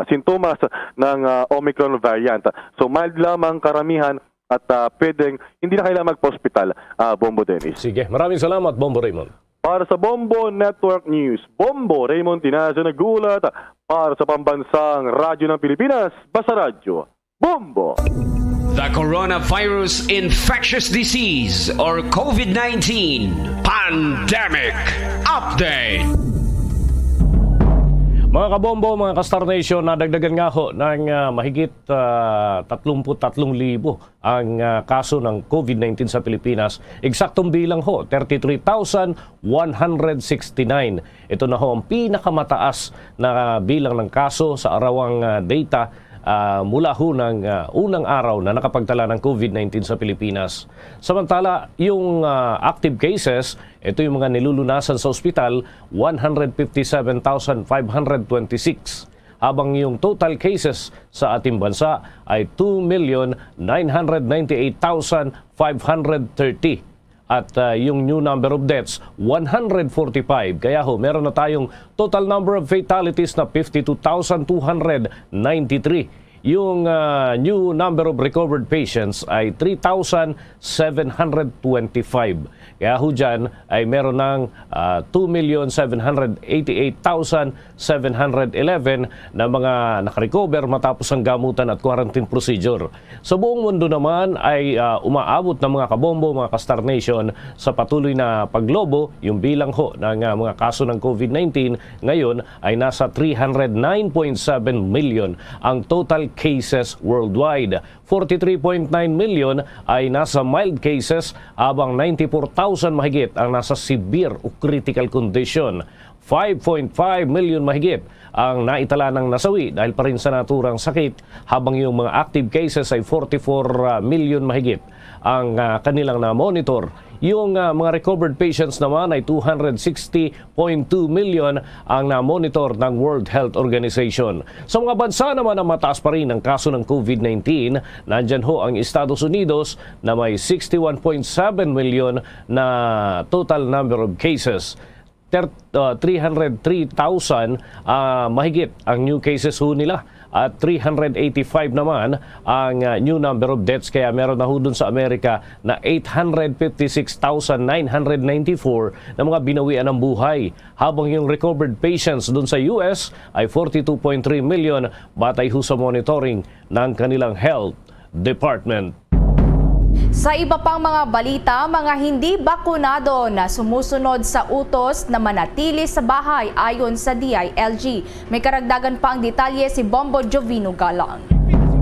sintomas ng, ah, Omicron variant. So, mild lamang karamihan at, ah, pwedeng hindi na kailangan magpa-ospital, ah, Bombo Dennis. Sige, maraming salamat, Bombo Raymond. Para sa Bombo Network News, Bombo Raymond Tinazo nag-uulat para sa Pambansang Radyo ng Pilipinas, Basta Radyo, Bombo! The coronavirus infectious disease or COVID nineteen pandemic update. Mga kabombo, mga ka-Star Nation, nadagdagan nga ho ng, ah, mahigit, ah, tatlumpu't tatlong libo ang, ah, kaso ng COVID nineteen sa Pilipinas. Eksaktong bilang ho, thirty-three thousand one hundred sixty-nine. Ito na ho ang pinakamataas na bilang ng kaso sa arawang, ah, data, ah, mula ho ng, ah, unang araw na nakapagtala ng COVID nineteen sa Pilipinas. Samantala, yung, ah, active cases, ito yung mga nilulunasan sa ospital, one hundred fifty-seven thousand five hundred twenty-six. habang yung total cases sa ating bansa ay two million nine hundred ninety-eight thousand five hundred thirty. At, ah, yung new number of deaths, one hundred forty-five. Kaya ho, meron na tayong total number of fatalities na fifty-two thousand two hundred ninety-three. Yung, ah, new number of recovered patients ay three thousand seven hundred twenty-five. Kaya ho dyan ay meron ng, ah, two million seven hundred eighty-eight thousand seven hundred eleven na mga nakarecover matapos ang gamutan at quarantine procedure. Sa buong mundo naman ay, ah, umaabot ng mga kabombo, mga ka-Star Nation, sa patuloy na paglobo yung bilang ho ng, ah, mga kaso ng COVID nineteen. Ngayon ay nasa three hundred nine point seven million ang total cases worldwide. Forty-three point nine million ay nasa mild cases, habang ninety-four thousand mahigit ang nasa severe o critical condition. Five point five million mahigit ang naitala ng nasawi dahil pa rin sa naturang sakit, habang yung mga active cases ay forty-four million mahigit ang, ah, kanilang na-monitor. Yung, ah, mga recovered patients naman ay two hundred sixty point two million ang na-monitor ng World Health Organization. Sa mga bansa naman na mataas pa rin ang kaso ng COVID nineteen, nandyan ho ang Estados Unidos na may sixty-one point seven million na total number of cases. Ter-, uh, three hundred three thousand, ah, mahigit ang new cases ho nila, at three hundred eighty-five naman ang, ah, new number of deaths. Kaya meron na ho dun sa Amerika na eight hundred fifty-six thousand nine hundred ninety-four na mga binawian ng buhay, habang yung recovered patients dun sa U S ay forty-two point three million, batay ho sa monitoring ng kanilang health department. Sa iba pang mga balita, mga hindi bakunado na sumusunod sa utos na manatili sa bahay ayon sa D I L G. May karagdagan pa ang detalye si Bombo Jovino Galang.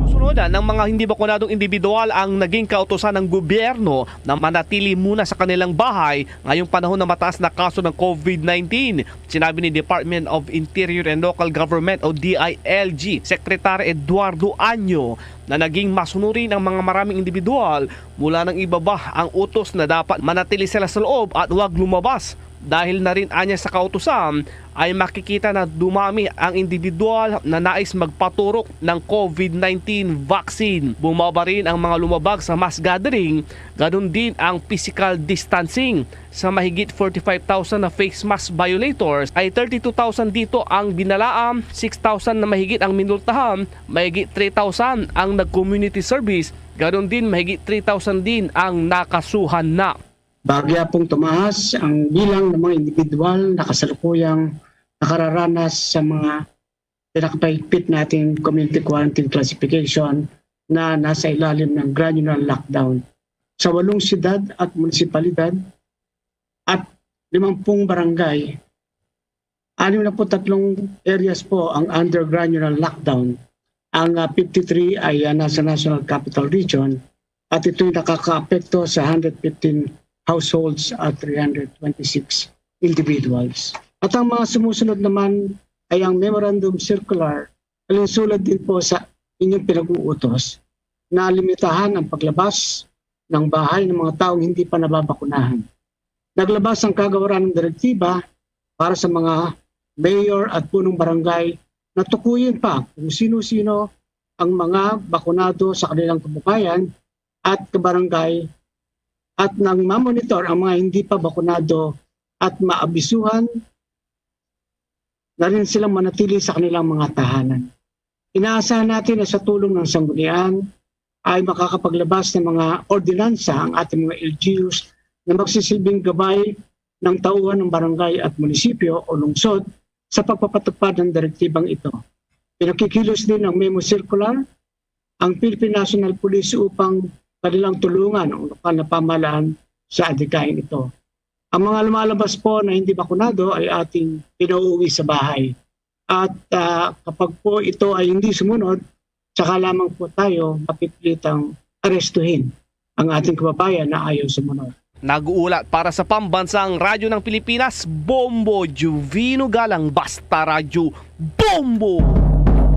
Sinusunod ng mga hindi bakunadong individual ang naging kautusan ng gobyerno na manatili muna sa kanilang bahay ngayong panahon na mataas na kaso ng COVID nineteen. Sinabi ni Department of Interior and Local Government o D I L G Secretary Eduardo Año na naging masunurin ang mga maraming individual mula nang ibaba ang utos na dapat manatili sila sa loob at huwag lumabas. Dahil na rin anya sa kautusan ay makikita na dumami ang individual na nais magpaturok ng COVID nineteen vaccine. Bumaba rin ang mga lumabag sa mass gathering, ganun din ang physical distancing. Sa mahigit forty-five thousand na face mask violators, ay thirty-two thousand dito ang binalaam, six thousand na mahigit ang minultahan, mahigit three thousand ang nag-community service, ganon din mahigit three thousand din ang nakasuhan na. Bagyapong tumaas ang bilang ng mga individual na kasalukuyang nakararanas sa mga pinakapahigpit nating community quarantine classification na nasa ilalim ng granular lockdown. Sa walong siyudad at munisipalidad at limampung barangay, anim na put tatlong areas po ang under granular lockdown. Ang, ah, fifty-three ay, ah, nasa National Capital Region at ito'y nakakaapekto sa hundred fifteen households at three hundred twenty-six individuals. At ang mga sumusunod naman ay ang Memorandum Circular, alinsulad din po sa inyong pinag-uutos na limitahan ang paglabas ng bahay ng mga taong hindi pa nababakunahan. Naglabas ang kagawaran ng direktiba para sa mga mayor at punong barangay na tukuyin pa kung sino-sino ang mga bakunado sa kanilang kabuhayan at kabarangay, at nang mamonitor ang mga hindi pa bakunado at maabisuhan na rin silang manatili sa kanilang mga tahanan. Inaasahan natin na sa tulong ng sanggunian ay makakapaglabas ng mga ordinansa ang ating mga L G Us na magsisilbing gabay ng tauhan ng barangay at munisipyo o lungsod sa pagpapatupad ng direktibang ito. Pinakikilos din ang memo circular ang Philippine National Police upang kanilang tulungan ang lokal na pamahalaan sa adhikain ito. Ang mga lumalabas po na hindi bakunado ay ating pinauwi sa bahay. At, ah, kapag po ito ay hindi sumunod, saka lamang po tayo mapipilitang arestuhin ang ating kababayan na ayaw sumunod. Nag-uulat para sa Pambansang Radyo ng Pilipinas, Bombo Juvino Galang, Basta Radyo, Bombo!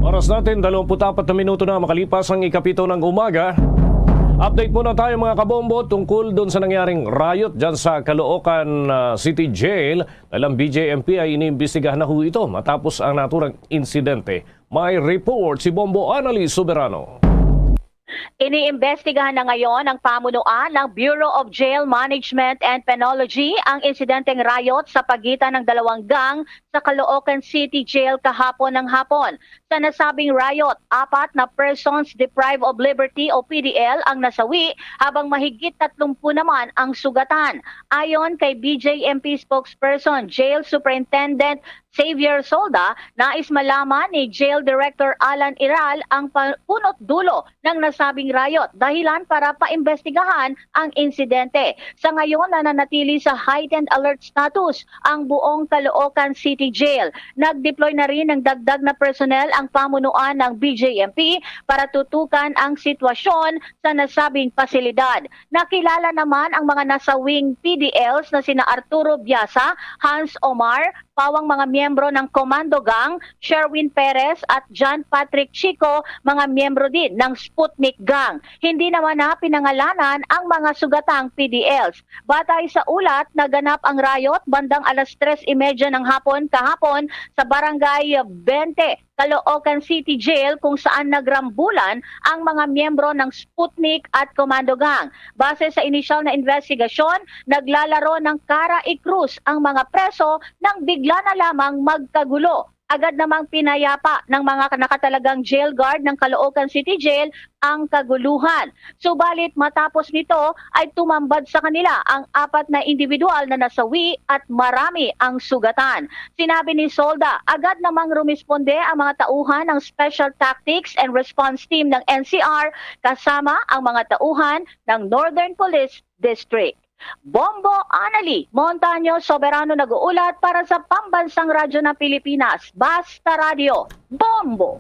Oras natin, dalawampu't apat na minuto na makalipas ang ikapito ng umaga. Update muna tayo, mga kabombo, tungkol dun sa nangyaring riot dyan sa Caloocan, ah, City Jail. Dahil ang B J M P ay iniimbestigahan na ho ito matapos ang naturang insidente. May report si Bombo Annalise Soberano. Iniimbestigahan na ngayon ng pamunuan ng Bureau of Jail Management and Penology ang insidenteng riot sa pagitan ng dalawang gang sa Caloocan City Jail kahapon ng hapon. Sa nasabing riot, apat na persons deprived of liberty o P D L ang nasawi, habang mahigit tatlumpu naman ang sugatan. Ayon kay B J M P spokesperson Jail Superintendent Xavier Solda, nais malaman ni Jail Director Alan Iral ang pa-, punot dulo ng nasabing riot, dahilan para paimbestigahan ang insidente. Sa ngayon, nananatili sa heightened alert status ang buong Caloocan City Jail. Nag-deploy na rin ng dagdag na personnel ang pamunuan ng B J M P para tutukan ang sitwasyon sa nasabing pasilidad. Nakilala naman ang mga nasawing P D Ls na sina Arturo Biasa, Hans Omar, Pawang mga miyembro ng Commando Gang, Sherwin Perez at John Patrick Chico, mga miyembro din ng Sputnik Gang. Hindi naman na pinangalanan ang mga sugatang P D Ls. Batay sa ulat, naganap ang riot bandang alas tres y media ng hapon kahapon sa Barangay twenty, Caloocan City Jail, kung saan nagrambulan ang mga miyembro ng Sputnik at Commando Gang. Base sa inisyal na investigasyon, naglalaro ng kara y krus ang mga preso nang bigla na lamang magkagulo. Agad namang pinayapa ng mga nakatalagang jail guard ng Caloocan City Jail ang kaguluhan. Subalit matapos nito ay tumambad sa kanila ang apat na individual na nasawi at marami ang sugatan. Sinabi ni Solda, agad namang rumisponde ang mga tauhan ng Special Tactics and Response Team ng N C R kasama ang mga tauhan ng Northern Police District. Bombo Anali Montaño Soberano nag-uulat para sa Pambansang Radyo ng Pilipinas, Basta Radyo, Bombo!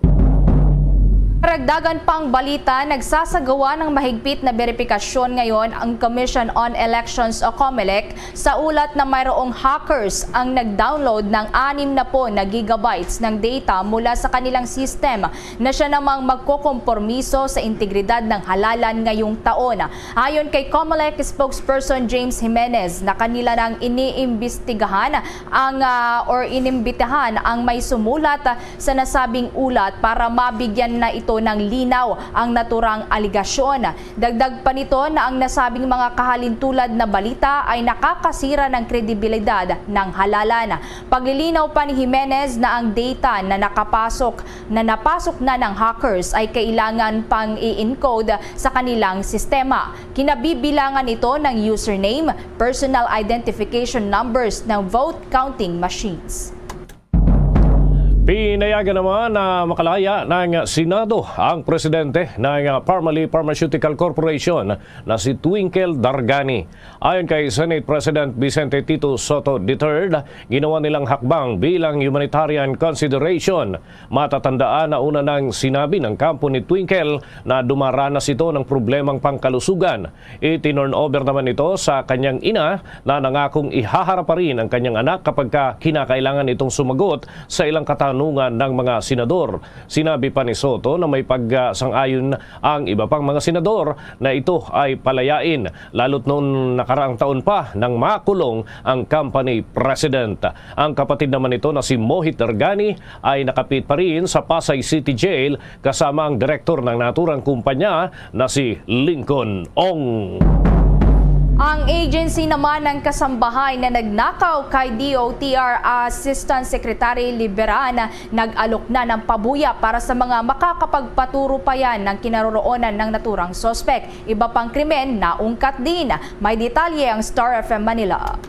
Karagdagan pang balita, nagsasagawa ng mahigpit na beripikasyon ngayon ang Commission on Elections o COMELEC sa ulat na mayroong hackers ang nag-download ng anim na po na gigabytes ng data mula sa kanilang system na siya namang magkokompromiso sa integridad ng halalan ngayong taon. Ayon kay COMELEC spokesperson James Jimenez, na kanila nang iniimbestigahan ang, ah, or inimbitahan ang may sumulat sa nasabing ulat para mabigyan na ito ng linaw ang naturang aligasyon. Dagdag pa nito na ang nasabing mga kahalintulad na balita ay nakakasira ng kredibilidad ng halalan. Paglilinaw pa ni Jimenez na ang data na nakapasok na napasok na ng hackers ay kailangan pang i-encode sa kanilang sistema. Kinabibilangan ito ng username, personal identification numbers ng vote counting machines. Pinayagan naman na makalaya ng Senado ang presidente ng Parmalee Pharmaceutical Corporation na si Twinkle Dargani. Ayon kay Senate President Vicente Tito Sotto the third, ginawa nilang hakbang bilang humanitarian consideration. Matatandaan na una nang sinabi ng kampo ni Twinkle na dumaranas ito ng problemang pangkalusugan. Itinurn over naman ito sa kanyang ina na nangakong ihaharap pa rin ang kanyang anak kapag ka kinakailangan itong sumagot sa ilang katanungan ng mga senador. Sinabi pa ni Sotto na may pagsang-ayon ang iba pang mga senador na ito ay palayain, lalo't noong nakaraang taon pa nang makulong ang company president. Ang kapatid naman nito na si Mohit Dargani ay nakapit pa rin sa Pasay City Jail kasama ang direktor ng naturang kumpanya na si Lincoln Ong. Ang agency naman ng kasambahay na nagnakaw kay D O T R Assistant Secretary Liberan nag-alok na ng pabuya para sa mga makakapagpaturo pa yan ng kinaroroonan ng naturang suspek. Iba pang krimen naungkat din. May detalye ang Star F M Manila.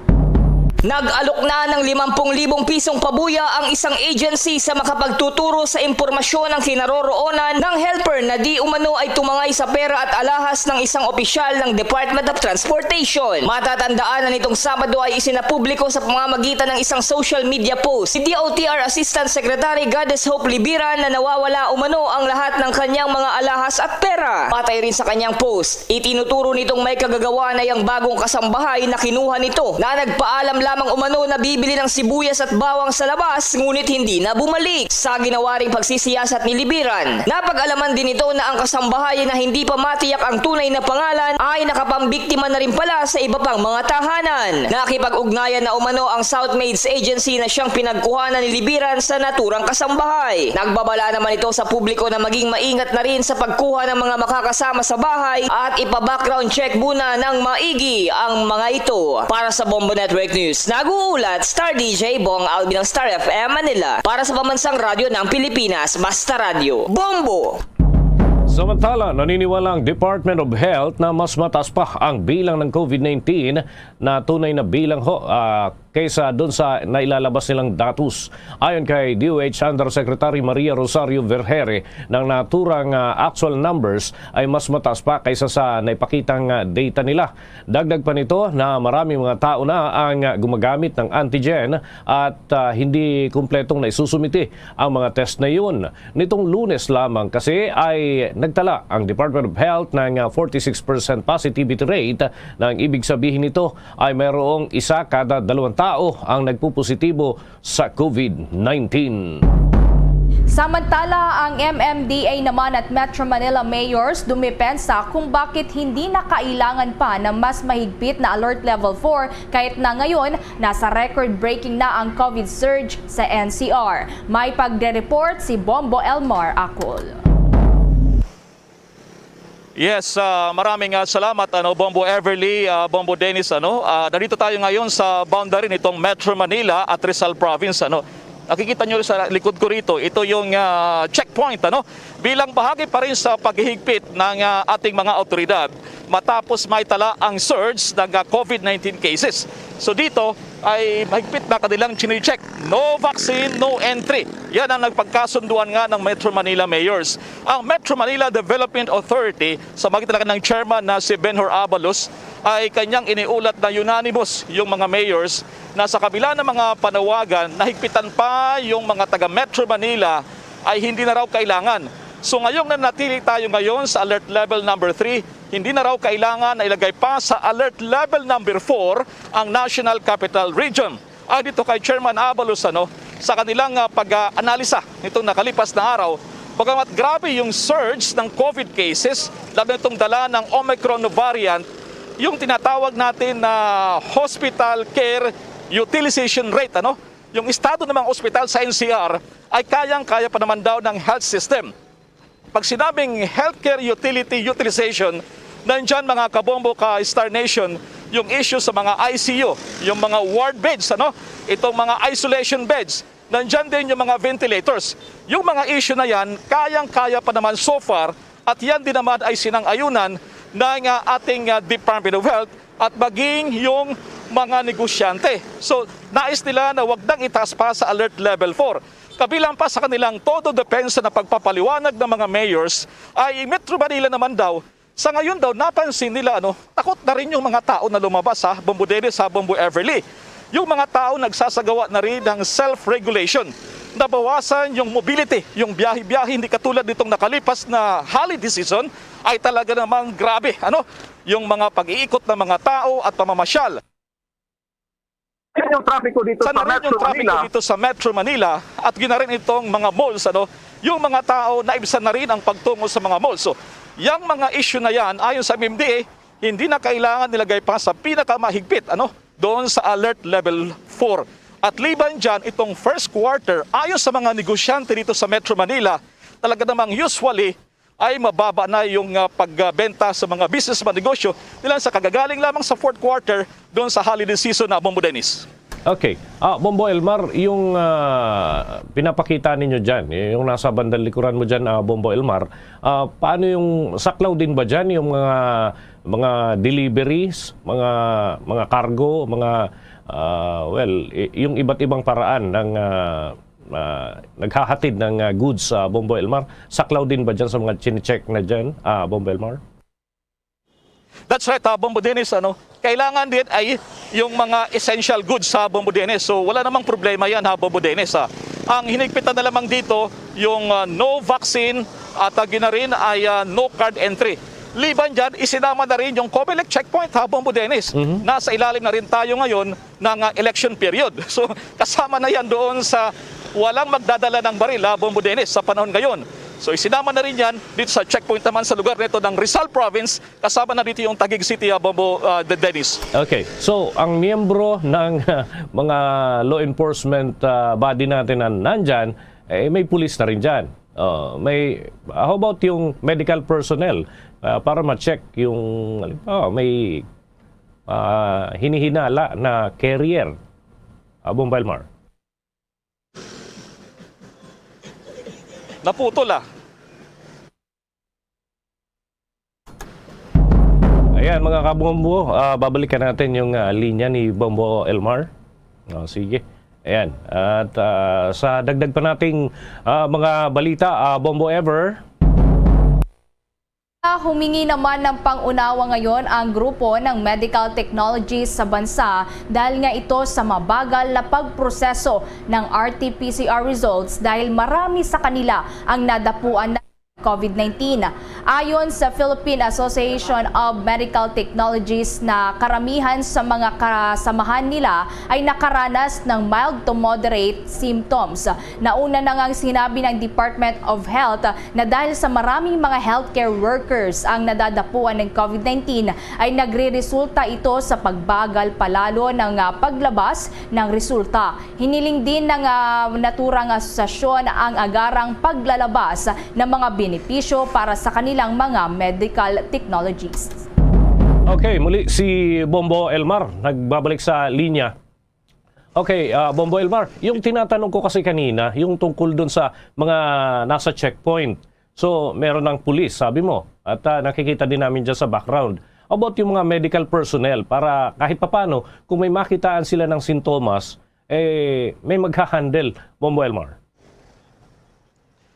Nag-alok na ng limampung libong pisong pabuya ang isang agency sa makapagtuturo sa impormasyon ng kinaroroonan ng helper na di umano ay tumangay sa pera at alahas ng isang opisyal ng Department of Transportation. Matatandaan na nitong Sabado ay isinapubliko sa pamamagitan ng isang social media post si D O T R Assistant Secretary Goddess Hope Libiran na nawawala umano ang lahat ng kanyang mga alahas at pera. Patay rin sa kanyang post, itinuturo nitong may kagagawa na yang bagong kasambahay na kinuha nito na nagpaalam lamang umano nabibili ng sibuyas at bawang sa labas, ngunit hindi na bumalik. Sa ginawa ring pagsisiyasat ni Libiran, napag-alaman din ito na ang kasambahay na hindi pa matiyak ang tunay na pangalan ay nakapambiktima na rin pala sa iba pang mga tahanan. Nakipag-ugnayan na umano ang South Maids Agency na siyang pinagkuhanan ni Libiran sa naturang kasambahay. Nagbabala naman ito sa publiko na maging maingat na rin sa pagkuha ng mga makakasama sa bahay at ipa-background check muna ng maigi ang mga ito. Para sa Bombo Network News, nag-uulat Star D J Bong Albi ng Star F M Manila. Para sa Pambansang Radyo ng Pilipinas, Basta Radyo, Bombo! Samantala, naniniwala ang Department of Health na mas mataas pa ang bilang ng COVID nineteen na tunay na bilang ho, ah, kaysa dun sa nailalabas nilang datos. Ayon kay D O H Undersecretary Maria Rosario Vergeire, ang naturang, ah, actual numbers ay mas mataas pa kaysa sa naipakitang, ah, data nila. Dagdag pa nito na maraming mga tao na ang, ah, gumagamit ng antigen at, ah, hindi kumpletong naisusumiti ang mga test na iyon. Nitong Lunes lamang kasi ay nagtala ang Department of Health ng, ah, forty-six percent positivity rate, na ang ibig sabihin nito ay mayroong isa kada dalawang tao ang nagpupositibo sa COVID nineteen. Samantala, ang M M D A naman at Metro Manila mayors dumepensa kung bakit hindi na kailangan pa ng mas mahigpit na Alert Level four, kahit na ngayon nasa record-breaking na ang COVID surge sa N C R. May pagre-report si Bombo Elmar Acol. Yes, ah, maraming, ah, salamat, ano, Bombo Everly, ah, Bombo Dennis, ano. Ah, nandito tayo ngayon sa boundary nitong Metro Manila at Rizal Province, ano. Nakikita nyo sa likod ko rito, ito yung, ah, checkpoint, ano, bilang bahagi pa rin sa paghihigpit ng, ah, ating mga awtoridad matapos may tala ang surge ng, ah, COVID nineteen cases. So dito ay mahigpit na kanilang chine-check. No vaccine, no entry. Yan ang nagpagkasunduan nga ng Metro Manila Mayors. Ang Metro Manila Development Authority, sa magitan ng chairman na si Benhur Abalos, ay kanyang iniulat na unanimous yung mga mayors na sa kabila ng mga panawagan, nahigpitan pa yung mga taga Metro Manila ay hindi na raw kailangan. So ngayong nanatili tayo ngayon sa alert level number three, hindi na raw kailangan na ilagay pa sa alert level number four ang National Capital Region. Ayon dito kay Chairman Abalos, ano, sa kanilang, ah, pag-aanalisa nitong nakalipas na araw, bagamat grabe yung surge ng COVID cases, lalo na itong dala ng Omicron variant, yung tinatawag natin na hospital care utilization rate, ano, yung estado ng mga ospital sa N C R ay kayang-kaya pa naman daw ng health system. Pag sinabing healthcare utility utilization, nandyan, mga kabombo, ka Star Nation, yung issue sa mga I C U, yung mga ward beds, ano, itong mga isolation beds, nandyan din yung mga ventilators. Yung mga issue na yan, kayang-kaya pa naman so far, at yan din naman ay sinang-ayunan ng, ah, ating, ah, Department of Health at maging yung mga negosyante. So, nais nila na wag nang itaas pa sa alert level four. Kabilang pa sa kanilang todo depensa na pagpapaliwanag ng mga mayors ay Metro Manila naman daw, sa ngayon daw, napansin nila, ano, takot na rin yung mga tao na lumabas, ha, Bombo Dennis, ha, Bombo Everly. Yung mga tao nagsasagawa na rin ng self-regulation. Nabawasan yung mobility, yung biyahe-biyahe, hindi katulad nitong nakalipas na holiday season, ay talaga namang grabe, ano, yung mga pag-iikot ng mga tao at pamamasyal. Yan yung trapiko dito Sa sa na rin Metro yung trapiko Manila. dito sa Metro Manila at gina rin itong mga malls, ano, yung mga tao naibsan na rin ang pagtungo sa mga malls. So, yung mga issue na yan, ayon sa M M D A, hindi na kailangan nilagay pa sa pinakamahigpit, ano, doon sa alert level four. At liban dyan, itong first quarter, ayon sa mga negosyante dito sa Metro Manila, talaga namang usually ay mababa na yung, ah, pagbenta sa mga business, mga negosyo nila sa kagagaling lamang sa fourth quarter doon sa holiday season na, Bombo Dennis. Okay. Ah, Bombo Elmar, yung, ah, pinapakita ninyo dyan, y-, yung nasa bandang likuran mo dyan, ah, Bombo Elmar, ah, paano yung, saklaw din ba dyan yung mga, mga deliveries, mga, mga cargo, mga, ah, well, y-, yung iba't ibang paraan ng, ah, ah, naghahatid ng, ah, goods sa Bombo Elmar? Saklaw din ba dyan sa mga chinecheck na dyan, ah, Bombo Elmar? That's right, ha, Bombo Dennis, ano? Kailangan din ay yung mga essential goods, ha, Bombo Dennis. So, wala namang problema yan, ha, Bombo Dennis, ha. Ang hinigpitan na lamang dito, yung, ah, no vaccine at, ah, gina rin ay, ah, no card entry. Liban dyan, isinama na rin yung Comelec checkpoint, ha, Bombo Dennis. Mhm. Nasa ilalim na rin tayo ngayon ng, ah, election period. So, kasama na yan doon sa walang magdadala ng baril, ha, Bombo Dennis, sa panahon ngayon. So, isinama na rin yan dito sa checkpoint naman sa lugar nito ng Rizal Province. Kasama na dito yung Taguig City, ah, Bombo, ah, De-, Dennis. Okay. So, ang miyembro ng mga law enforcement, ah, body natin na nandyan, eh, may pulis na rin dyan. Oh, may, how about yung medical personnel? Ah, para ma-check yung, halimbawa, may, ah, hinihinala na carrier. Ah, Bombo Elmar. Naputol, ah. Ayan, mga kabombo, ah, babalikan natin yung, ah, linya ni Bombo Elmar. Oh, sige. Ayan. At, ah, sa dagdag pa nating, ah, mga balita, ah, Bombo Ever. Humingi naman ng pangunawa ngayon ang grupo ng medical technologies sa bansa dahil nga ito sa mabagal na pagproseso ng R T P C R results dahil marami sa kanila ang nadapuan na COVID nineteen. Ayon sa Philippine Association of Medical Technologies na karamihan sa mga kasamahan nila ay nakaranas ng mild to moderate symptoms. Nauna na ngang sinabi ng Department of Health na dahil sa maraming mga healthcare workers ang nadadapuan ng COVID nineteen, ay nagreresulta ito sa pagbagal palalo ng, ah, paglabas ng resulta. Hiniling din ng, ah, naturang asosasyon ang agarang paglalabas ng mga benepisyo para sa kanilang mga medical technologies. Okay, muli si Bombo Elmar nagbabalik sa linya. Okay, ah, Bombo Elmar, yung tinatanong ko kasi kanina, yung tungkol dun sa mga nasa checkpoint. So, meron ng pulis, sabi mo, at, ah, nakikita din namin dyan sa background. About yung mga medical personnel, para kahit papano, kung may makitaan sila ng sintomas, eh, may magha-handle, Bombo Elmar.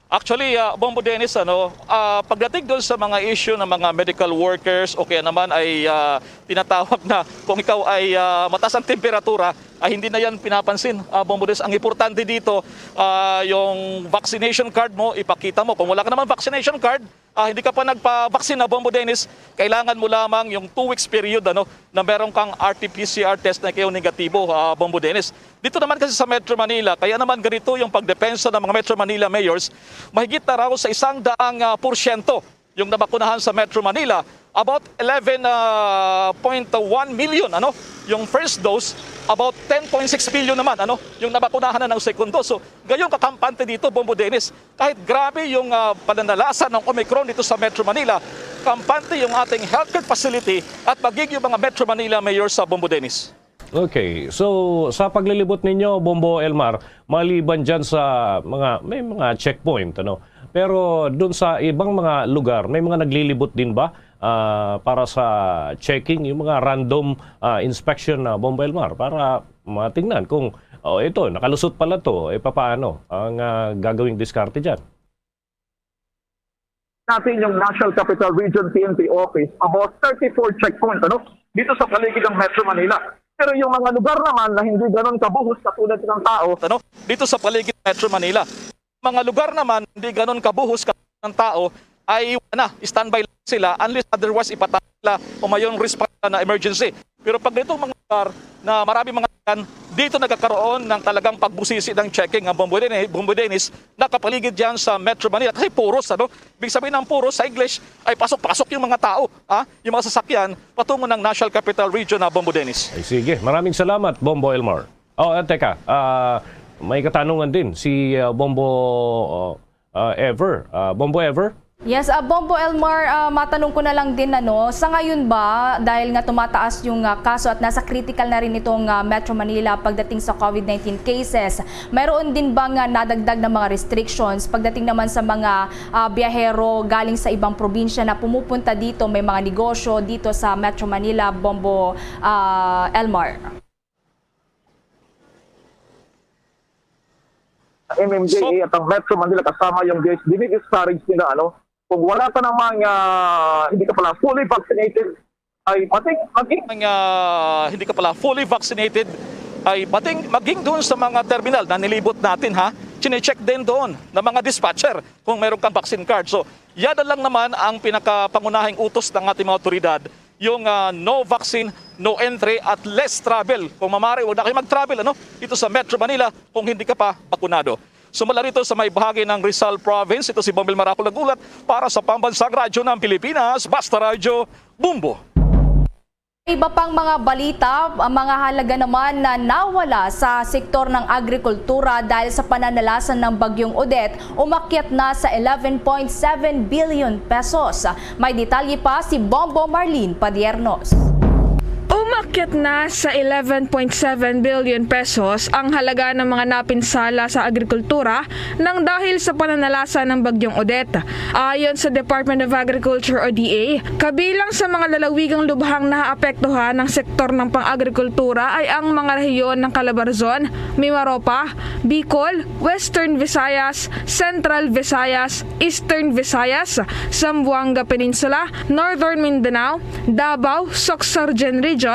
Actually, ah, Bombo Dennis, ano, ah, pagdating doon sa mga issue ng mga medical workers o kaya naman ay, ah, tinatawag na kung ikaw ay, ah, mataas ang temperatura, ay hindi na yan pinapansin, ah, Bombo Dennis. Ang importante dito, ah, yung vaccination card mo, ipakita mo. Kung wala ka naman vaccination card, ah, hindi ka pa nagpa-vaccine na, Bombo Dennis, kailangan mo lamang yung two weeks period, ano, na meron kang R T P C R test na ikaw negatibo, ah, Bombo Dennis. Dito naman kasi sa Metro Manila, kaya naman ganito yung pagdepensa ng mga Metro Manila mayors, mahigit na raw sa isang daang, ah, porsyento yung nabakunahan sa Metro Manila, about eleven, ah, point one million, ano, yung first dose, about ten point six million naman, ano, yung nabakunahan na ng segundo. So, gayon kakampante dito, Bombo Dennis, kahit grabe yung, ah, pananalasa ng Omicron dito sa Metro Manila, kampante yung ating healthcare facility at maging yung mga Metro Manila mayor sa, Bombo Dennis. Okay. So, sa paglilibot ninyo, Bombo Elmar, maliban dyan sa mga, may mga checkpoint, ano? Pero dun sa ibang mga lugar, may mga naglilibot din ba, ah, para sa checking, yung mga random, ah, inspection na, Bombo Elmar, para matingnan kung, "Oh, ito, nakalusot pala to, eh, papaano ang, ah, gagawing diskarte dyan?" Natin yung National Capital Region P N P Office, about thirty-four checkpoints, ano, dito sa paligid ng Metro Manila. Pero yung mga lugar naman na hindi ganun kabuhos katulad ng tao, ano, dito sa paligid ng Metro Manila, mga lugar naman hindi ganun kabuhos katulad ng tao, ay wala na, standby lang sila, unless otherwise ipatawag sila o mayroong response na emergency. Pero pag itong mga lugar na maraming mga sakyan, dito nagkakaroon ng talagang pagbusisi ng checking ang Bombo Dennis, Bombo Dennis, nakapaligid yan sa Metro Manila. Kasi puros, ano? Ibig sabihin ng puros sa English ay pasok-pasok yung mga tao, ha? Yung mga sasakyan patungo ng National Capital Region na, Bombo Dennis. Ay, sige. Maraming salamat, Bombo Elmar. Oh, ah, teka, ah, may katanungan din si, ah, Bombo, oh, ah, Ever. Ah, Bombo Ever? Yes, ah, Bombo Elmar, ah, matanong ko na lang din, ano, sa ngayon ba, dahil nga tumataas yung, ah, kaso at nasa critical na rin itong, ah, Metro Manila pagdating sa COVID nineteen cases, mayroon din bang, ah, nadagdag na mga restrictions pagdating naman sa mga, ah, biyahero galing sa ibang probinsya na pumupunta dito, may mga negosyo dito sa Metro Manila, Bombo, ah, Elmar? M M D A at ang Metro Manila kasama yung D S, dinidiscourage nila, ano, kung wala ka namang, ah, hindi ka pala fully vaccinated, ay pati maging Ang, ah, hindi ka pala fully vaccinated, ay pati maging doon sa mga terminal na nilibot natin, ha, Chine-check din doon ng mga dispatcher kung meron kang vaccine card. So, yan na lang naman ang pinakapangunahing utos ng ating mga otoridad, yung, ah, no vaccine, no entry at less travel. Kung mamari, huwag na kayo mag-travel, ano, dito sa Metro Manila kung hindi ka pa bakunado. Sumala rito sa may bahagi ng Rizal Province, ito si Bombil Maracol nag-ulat para sa Pambansang Radyo ng Pilipinas, Basta Radyo, Bombo. Iba pang mga balita, ang mga halaga naman na nawala sa sektor ng agrikultura dahil sa pananalasan ng Bagyong Odette umakyat na sa eleven point seven billion pesos. May detalye pa si Bombo Marlene Padiernos. Umakyat na sa eleven point seven billion pesos ang halaga ng mga napinsala sa agrikultura nang dahil sa pananalasa ng Bagyong Odette. Ayon sa Department of Agriculture o D A, kabilang sa mga lalawigang lubhang naapektuhan ng sektor ng pang-agrikultura ay ang mga rehiyon ng Calabarzon, Mimaropa, Bicol, Western Visayas, Central Visayas, Eastern Visayas, Zamboanga Peninsula, Northern Mindanao, Davao, Sorsogon Region,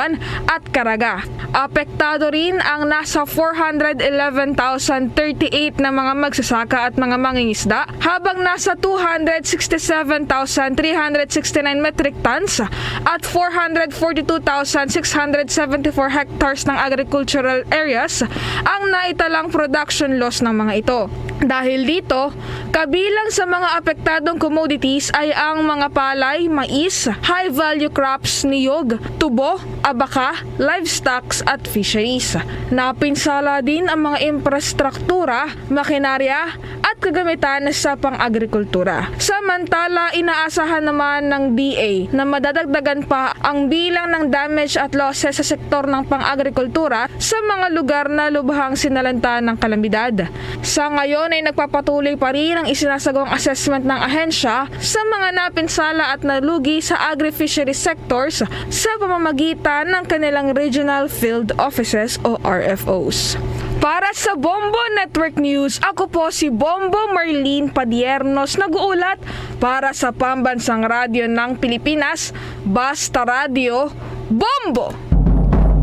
at Caraga. Apektado rin ang nasa four hundred eleven thousand thirty-eight na mga magsasaka at mga mangingisda, habang nasa two hundred sixty-seven thousand three hundred sixty-nine metric tons at four hundred forty-two thousand six hundred seventy-four hectares ng agricultural areas ang naitalang production loss ng mga ito. Dahil dito, kabilang sa mga apektadong commodities ay ang mga palay, mais, high-value crops, niyog, tubo, abaka, livestock at fisheries. Napinsala din ang mga infrastruktura, makinarya, at kagamitan sa pang-agrikultura. Samantala, inaasahan naman ng D A na madadagdagan pa ang bilang ng damage at losses sa sektor ng pang-agrikultura sa mga lugar na lubhang sinalanta ng kalamidad. Sa ngayon ay nagpapatuloy pa rin ang isinasagawang assessment ng ahensya sa mga napinsala at nalugi sa agri-fishery sectors sa pamamagitan ng kanilang regional field offices o R F Os. Para sa Bombo Network News, ako po si Bombo Marlene Padiernos, nag-uulat para sa Pambansang Radyo ng Pilipinas, Basta Radyo, Bombo!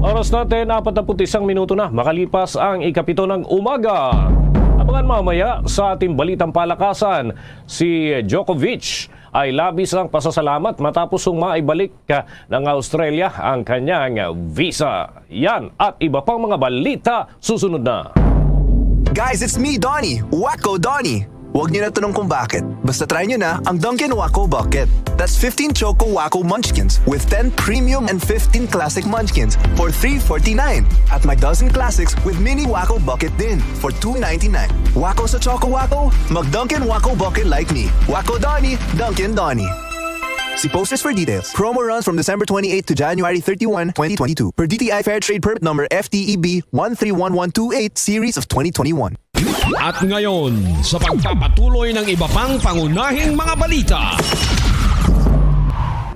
Oras natin, apat na put isang minuto na makalipas ang ikapito ng umaga. Abangan mamaya sa ating balitang palakasan, si Djokovic ay labis ang pasasalamat matapos song maibalik, ah, ng Australia ang kanyang visa. Yan at iba pang mga balita susunod na. Guys, it's me, Donnie. Wacko Donnie. Huwag niyo na tanong kung bakit. Basta try niyo na ang Dunkin' Wacko Bucket. That's fifteen Choco Wacko Munchkins with ten Premium and fifteen Classic Munchkins for three forty-nine. At may dozen Classics with Mini Wacko Bucket din for two ninety-nine. Wacko sa Choco Wacko? Mag Dunkin' Wacko Bucket like me. Wacko Donnie, Dunkin' Donnie. See posters for details. Promo runs from December twenty-eighth to January thirty-one, twenty twenty-two. Per D T I Fair Trade Permit Number F T E B one three one one two eight Series of twenty twenty-one. At ngayon, sa pagpapatuloy ng iba pang pangunahing mga balita.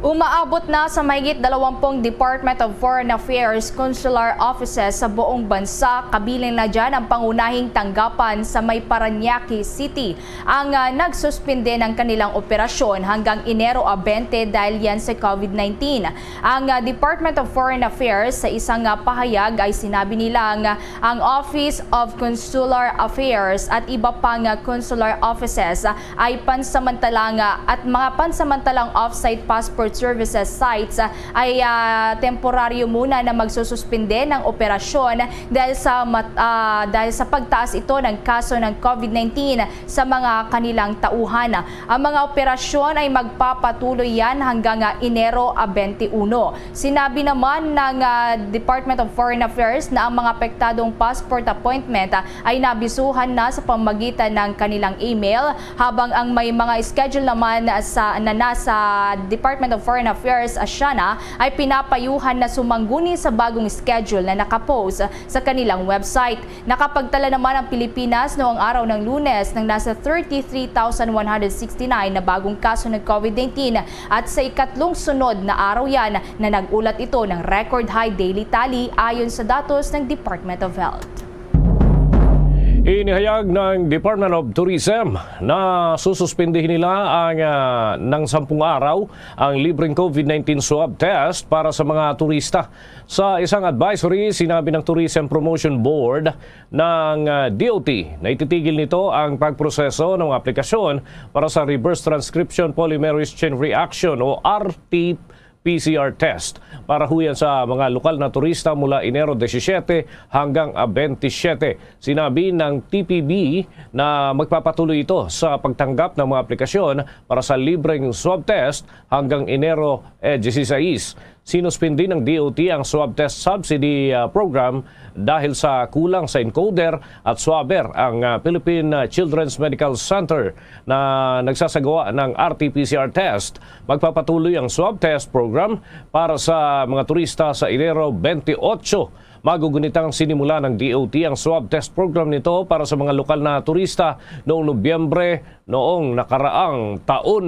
Umaabot na sa mahigit dalawampung Department of Foreign Affairs consular offices sa buong bansa, kabilang na dyan ang pangunahing tanggapan sa may Parañaque City, ang, ah, nagsuspinde ng kanilang operasyon hanggang Enero a twenty dahil yan sa COVID nineteen. Ang, ah, Department of Foreign Affairs sa isang, ah, pahayag ay sinabi nilang, ah, ang Office of Consular Affairs at iba pang, ah, consular offices, ah, ay pansamantalang, ah, at mga pansamantalang off-site passport services sites, ah, ay, ah, temporaryo muna na magsususpinde ng operasyon dahil sa mat-, ah, dahil sa pagtaas ito ng kaso ng COVID nineteen sa mga kanilang tauhan. Ang mga operasyon ay magpapatuloy yan hanggang, ah, Enero a twenty-one. Sinabi naman ng, ah, Department of Foreign Affairs na ang mga apektadong passport appointment, ah, ay nabisuhan na sa pamagitan ng kanilang email, habang ang may mga schedule naman sa, na nasa Department of Foreign Affairs, ah, Shana ay pinapayuhan na sumangguni sa bagong schedule na nakapost sa kanilang website. Nakapagtala naman ang Pilipinas noong araw ng Lunes ng nasa thirty-three thousand one hundred sixty-nine na bagong kaso ng COVID nineteen at sa ikatlong sunod na araw yan na nag-ulat ito ng record high daily tally ayon sa datos ng Department of Health. Inihayag ng Department of Tourism na sususpindihin nila ang, ah, ng sampung araw ang libreng COVID nineteen swab test para sa mga turista. Sa isang advisory, sinabi ng Tourism Promotion Board ng, ah, D O T na ititigil nito ang pagproseso ng aplikasyon para sa reverse transcription polymerase chain reaction o R T P C R test para huyan sa mga lokal na turista mula Enero disisiete hanggang, ah, bentisiete. Sinabi ng T P B na magpapatuloy ito sa pagtanggap ng mga aplikasyon para sa libreng swab test hanggang Enero, eh, disisais. Sinuspindi ng D O T ang swab test subsidy, ah, program dahil sa kulang sa encoder at swabber ang, ah, Philippine, ah, Children's Medical Center na nagsasagawa ng R T P C R test. Magpapatuloy ang swab test program para sa mga turista sa Enero twenty-eight. Magugunitang sinimula ng D O T ang swab test program nito para sa mga lokal na turista noong Nobyembre noong nakaraang taon.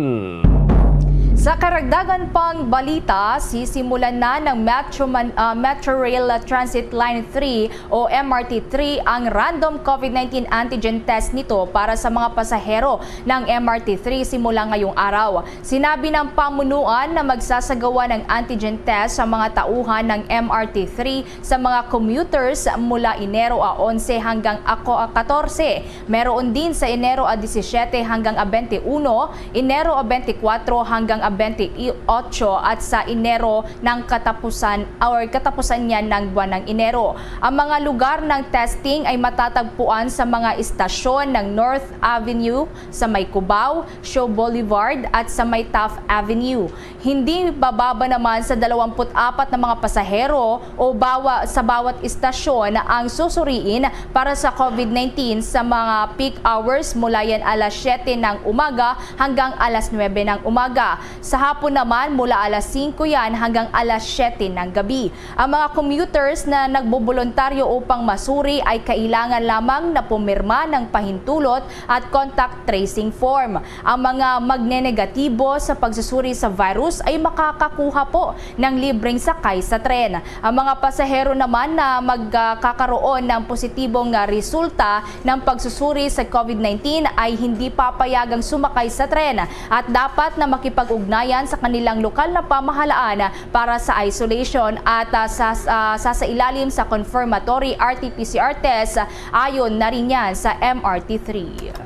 Sa karagdagan pang balita, sisimulan na ng Metro, Man, ah, Metro Rail Transit Line three o M R T three ang random COVID nineteen antigen test nito para sa mga pasahero ng M R T three simula ngayong araw. Sinabi ng pamunuan na magsasagawa ng antigen test sa mga tauhan ng M R T three sa mga commuters mula Enero a onse hanggang ako a katorse. Meron din sa Enero a disisiete hanggang a bente uno, Enero a bente kuwatro hanggang a bente otso at sa Enero ng katapusan or katapusan niya ng buwan ng Enero. Ang mga lugar ng testing ay matatagpuan sa mga istasyon ng North Avenue, sa may Cubao, Shaw Boulevard at sa may Taft Avenue. Hindi bababa naman sa dalawampu't apat na mga pasahero o bawa sa bawat istasyon ang susuriin para sa COVID nineteen sa mga peak hours mula yan alas siyete ng umaga hanggang alas nuwebe ng umaga. Sa hapon naman, mula alas singko yan hanggang alas siyete ng gabi. Ang mga commuters na nagbobolontaryo upang masuri ay kailangan lamang na pumirma ng pahintulot at contact tracing form. Ang mga magnenegatibo sa pagsusuri sa virus ay makakakuha po ng libreng sakay sa tren. Ang mga pasahero naman na magkakaroon ng positibong, ah, resulta ng pagsusuri sa COVID nineteen ay hindi papayagang sumakay sa tren at dapat na makipag-ugnayan sa kanilang lokal na pamahalaan para sa isolation at, ah, sa, ah, sa, sa ilalim sa confirmatory R T P C R test, ayon na rin yan sa M R T three.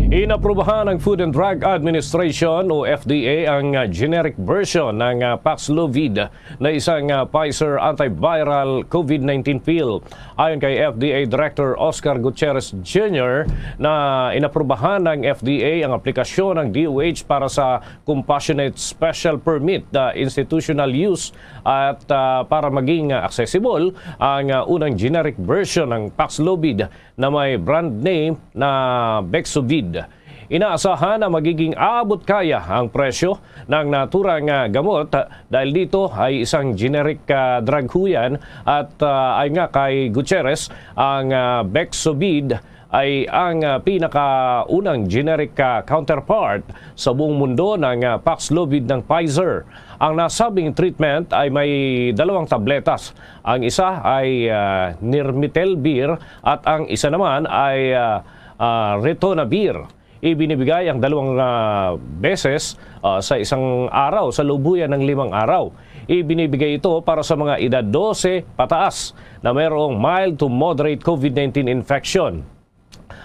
Inaprubahan ng Food and Drug Administration o F D A ang, ah, generic version ng, ah, Paxlovid na isang, ah, Pfizer antiviral COVID nineteen pill. Ayon kay F D A Director Oscar Gutierrez Junior na inaprubahan ng F D A ang aplikasyon ng D O H para sa Compassionate Special Permit na institutional use at, ah, para maging accessible ang, ah, unang generic version ng Paxlovid na may brand name na Bexovid. Inaasahan na magiging abot kaya ang presyo ng naturang, ah, gamot, ah, dahil dito ay isang generic, ah, drug ho yan at, ah, ay nga kay Gutierrez, ang, ah, Bexovid ay ang, ah, pinakaunang generic, ah, counterpart sa buong mundo ng, ah, Paxlovid ng Pfizer. Ang nasabing treatment ay may dalawang tabletas. Ang isa ay, ah, nirmitelvir at ang isa naman ay, ah, ah, ritonavir. Ibinibigay ang dalawang, ah, beses, ah, sa isang araw sa loob ho yan ng limang araw. Ibinibigay ito para sa mga edad dose pataas na mayroong mild to moderate COVID nineteen infection.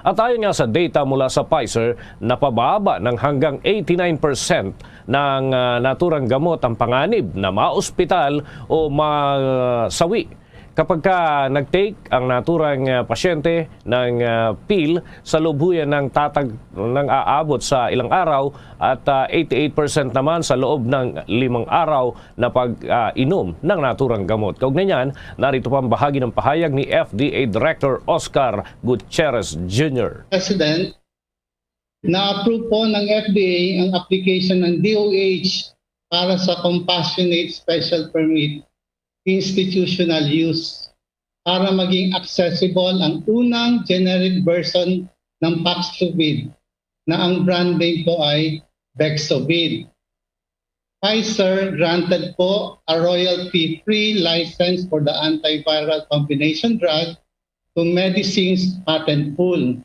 At ayon nga sa data mula sa Pfizer, napababa ng hanggang eighty-nine percent ng, ah, naturang gamot ang panganib na maospital o masawi. Kapag ka nag-take ang naturang, ah, pasyente ng, ah, pill sa loob ho yan ng tatag-, ng aabot sa ilang araw at, ah, eighty-eight percent naman sa loob ng limang araw na pag, ah, inom ng naturang gamot. Kaugnay niyan, narito pa ang bahagi ng pahayag ni F D A Director Oscar Gutierrez Junior. President, na-approve po ng F D A ang application ng D O H para sa Compassionate Special Permit Institutional Use para maging accessible ang unang generic version ng Paxlovid na ang brand name po ay Bexovid. Pfizer granted po a royalty-free license for the antiviral combination drug to Medicines Patent Pool,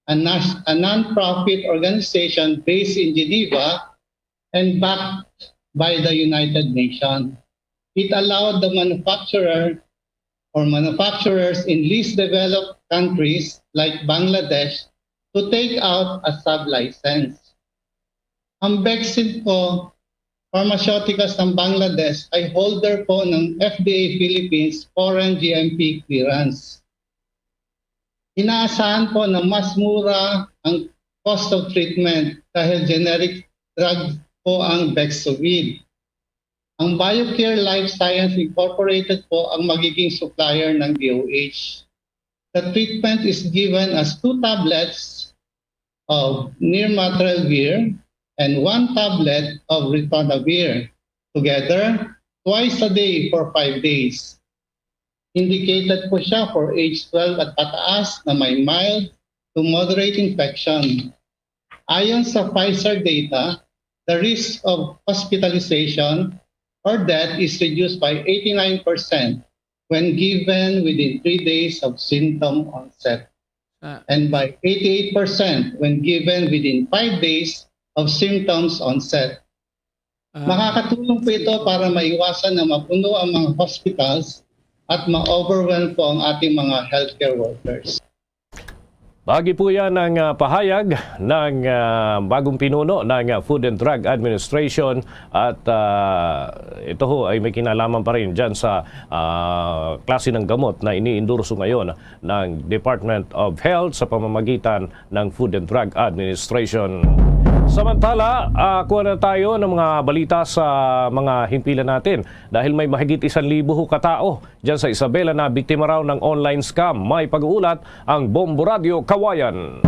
a nas-, a non-profit organization based in Geneva and backed by the United Nations. It allowed the manufacturer or manufacturers in least developed countries like Bangladesh to take out a sub-license. Ang Bexinco Pharmaceuticals ng Bangladesh ay holder po ng F D A Philippines foreign G M P clearance. Inaasahan po na mas mura ang cost of treatment dahil generic drug po ang Bexovir. Ang BioCare Life Science Incorporated po ang magiging supplier ng D O H. The treatment is given as two tablets of nirmatrelvir and one tablet of ritonavir, together twice a day for five days. Indicated po siya for age twelve at pataas na may mild to moderate infection. Ayon sa Pfizer data, the risk of hospitalization or death is reduced by eighty-nine percent when given within three days of symptom onset, Ah. and by eighty-eight percent when given within five days of symptoms onset. Ah. Makakatulong po ito para maiwasan na mapuno ang mga hospitals at ma-overwhelm po ang ating mga healthcare workers. Bahagi po yan ng ah, pahayag ng ah, bagong pinuno ng ah, Food and Drug Administration at ah, ito ho ay may kinalaman pa rin dyan sa ah, klase ng gamot na iniindurso ngayon ng Department of Health sa pamamagitan ng Food and Drug Administration. Samantala, ah, kuha na tayo ng mga balita sa mga himpilan natin dahil may mahigit isang libo ho katao dyan sa Isabela na biktima raw ng online scam. May pag-uulat ang Bombo Radio Kawayan.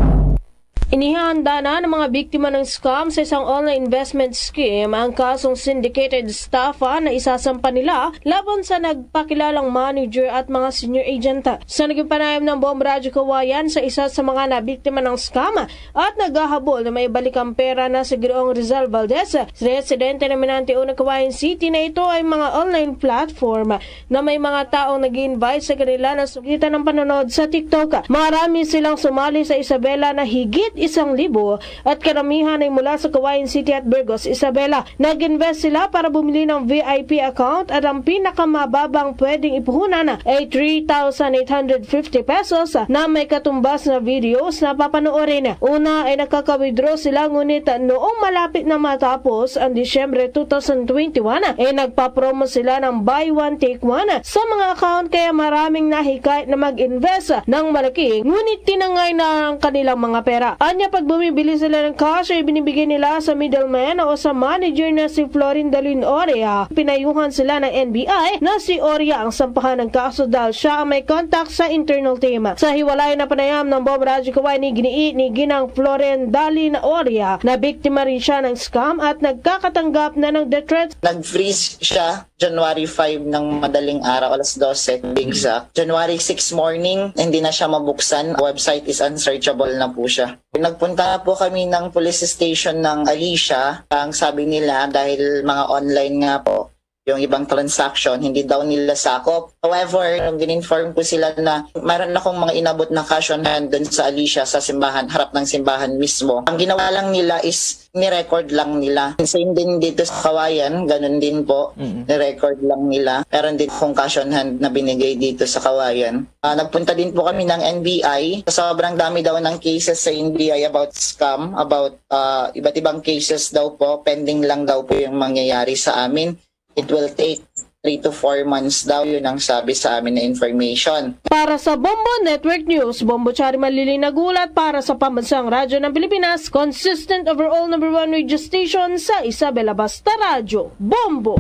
Inihanda na ng mga biktima ng scam sa isang online investment scheme ang kasong syndicated estafa na isasampa nila laban sa nagpakilalang manager at mga senior agent. Sa naging panayam ng Bombo Radyo Kawayan sa isa sa mga nabiktima ng scam at naghahabol na maibalik ang pera na si Ginoong Rizal Valdez, residente ng Minantiuna, Kawayan City, na ito ay mga online platform na may mga taong nag-invite sa kanila na sugitan ang panonood sa TikTok. Marami silang sumali sa Isabela na higit isang libo at karamihan ay mula sa Kawayan City at Burgos, Isabela. Nag-invest sila para bumili ng V I P account at ang pinakamababang pwedeng ipuhunan ay three thousand eight hundred fifty pesos na may katumbas na videos na papanoorin. Una ay nakaka-withdraw sila, ngunit noong malapit na matapos ang Disyembre two thousand twenty-one ay nagpapromo sila ng buy one take one sa mga account, kaya maraming nahikayat na mag-invest ng malaki, ngunit tinangay na ang kanilang mga pera. Anya, pag bumibili sila ng cash ay binibigay nila sa middleman o sa manager na si Florin Dalin Orea. Pinayuhan sila ng N B I na si Orea ang sampahan ng kaso dahil siya ang may contact sa internal team. Sa hiwalay na panayam ng Bombo Radyo Kawayan, iginiit ni Ginang Florin Dalin Orea na biktima rin siya ng scam at nagkakatanggap na ng death threats. Nag-freeze siya January five ng madaling araw, alas dose, to be exact. January six morning, hindi na siya mabuksan. Website is unsearchable na po siya. Nagpunta na po kami ng police station ng Alicia. Ang sabi nila, dahil mga online nga po yung ibang transaction, hindi daw nila sakop. However, nung gin-inform ko sila na mayroon akong mga inabot na cash on hand dun sa Alicia, sa simbahan, harap ng simbahan mismo, ang ginawa lang nila is ni-record lang nila. Same din dito sa Kawayan, ganun din po. Mm. Ni-record lang nila. Meron din akong cash on hand na binigay dito sa Kawayan. Ah, nagpunta din po kami ng N B I. Sa sobrang dami daw ng cases sa N B I about scam, about ah, iba't ibang cases daw po, pending lang daw po yung mangyayari sa amin. It will take three to four months daw, yun ang sabi sa amin na information. Para sa Bombo Network News, Bombo Chari Malili nagulat para sa Pambansang Radyo ng Pilipinas, consistent overall number one radio station sa Isabela. Basta Radyo, Bombo!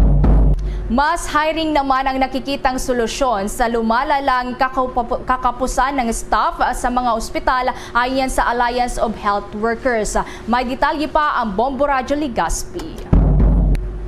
Mas hiring naman ang nakikitang solusyon sa lumalalang kakapu- kakapusan ng staff sa mga ospital, ayon sa Alliance of Health Workers. May detalye pa ang Bombo Radyo Legazpi.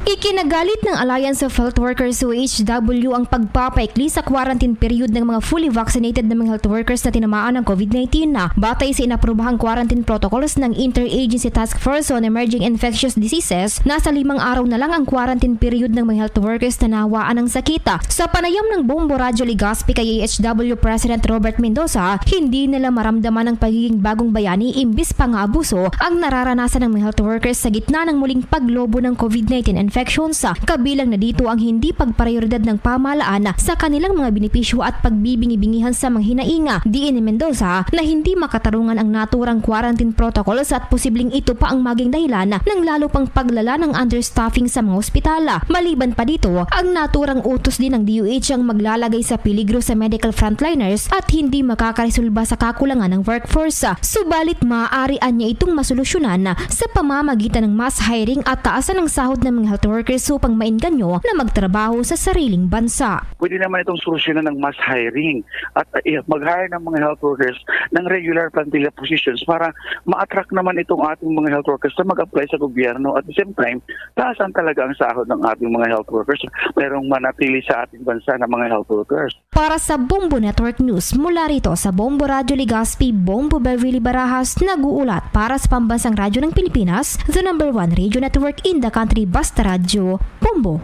Ikinagalit ng Alliance of Health Workers o A H W ang pagpapaikli sa quarantine period ng mga fully vaccinated na mga health workers na tinamaan ng COVID nineteen na. Batay sa inaprobahang quarantine protocols ng Interagency Task Force on Emerging Infectious Diseases, nasa limang araw na lang ang quarantine period ng mga health workers na nahawaan ng sakit. Sa panayam ng Bombo Radyo Legazpi kay A H W President Robert Mendoza, hindi nila maramdaman ang pagiging bagong bayani imbis pa nga abuso ang nararanasan ng mga health workers sa gitna ng muling paglobo ng COVID nineteen infections, kabilang na dito ang hindi pagprioridad ng pamahalaan sa kanilang mga benepisyo at pagbibingi-bingihan sa mga hinainga. Diin ni Mendoza na hindi makatarungan ang naturang quarantine protocols at posibleng ito pa ang maging dahilan ng lalo pang paglala ng understaffing sa mga ospital. Maliban pa dito, ang naturang utos din ng D O H ang maglalagay sa peligro sa medical frontliners at hindi makakaresolba sa kakulangan ng workforce. Subalit, maaari anya itong masolusyonan sa pamamagitan ng mass hiring at taasan ng sahod ng mga health workers upang mainganyo na magtrabaho sa sariling bansa. Pwede naman itong solusyonan ng mass hiring at, uh, mag-hire ng mga health workers ng regular plantilla positions para ma-attract naman itong ating mga health workers na mag-apply sa gobyerno. At the same time, taasan talaga ang sahod ng ating mga health workers. Merong manatili sa ating bansa ng mga health workers. Para sa Bombo Network News, mula rito sa Bombo Radyo Legazpi, Bombo Beverly Barajas, nag-uulat para sa Pambansang Radyo ng Pilipinas, the number one radio network in the country, Basta Radyo, Bombo.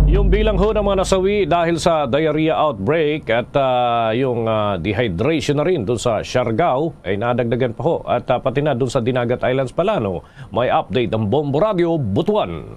Yung bilang ho ng mga nasawi dahil sa diarrhea outbreak at, ah, yung, ah, dehydration na rin doon sa Siargao ay nadagdagan pa ho. At, ah, pati na doon sa Dinagat Islands pala, no? May update ang Bombo Radyo Butuan.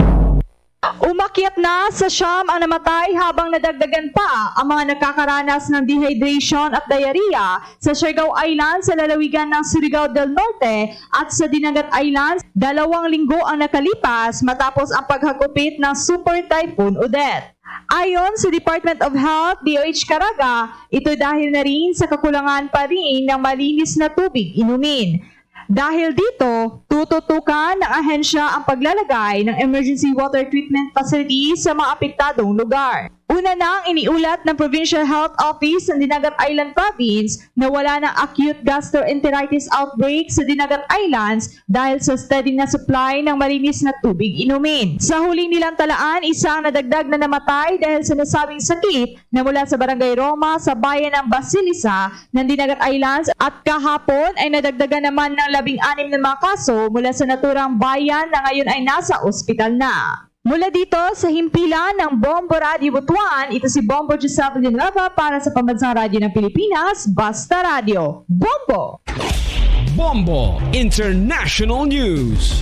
Umakyat na sa siyam ang namatay habang nadagdagan pa ang mga nakakaranas ng dehydration at diarrhea sa Siargao Island sa lalawigan ng Surigao del Norte at sa Dinagat Islands. Dalawang linggo ang nakalipas matapos ang paghagupit ng Super Typhoon Odette. Ayon sa Department of Health, D O H Caraga, ito dahil na rin sa kakulangan pa rin ng malinis na tubig inumin. Dahil dito, tututukan ng ahensya ang paglalagay ng emergency water treatment facility sa mga apektadong lugar. Una nang iniulat ng Provincial Health Office ng Dinagat Island Province na wala ng acute gastroenteritis outbreak sa Dinagat Islands dahil sa steady na supply ng malinis na tubig inumin. Sa huling nilang talaan, isang nadagdag na namatay dahil sa nasabing sakit na mula sa Barangay Roma sa bayan ng Basilisa ng Dinagat Islands, at kahapon ay nadagdagan naman ng labing anim na mga kaso mula sa naturang bayan na ngayon ay nasa ospital na. Mula dito sa himpilan ng Bombo Radio Butuan, ito si Bombo Giselle Villanueva para sa Pambansang Radyo ng Pilipinas, Basta Radio. Bombo! Bombo International News.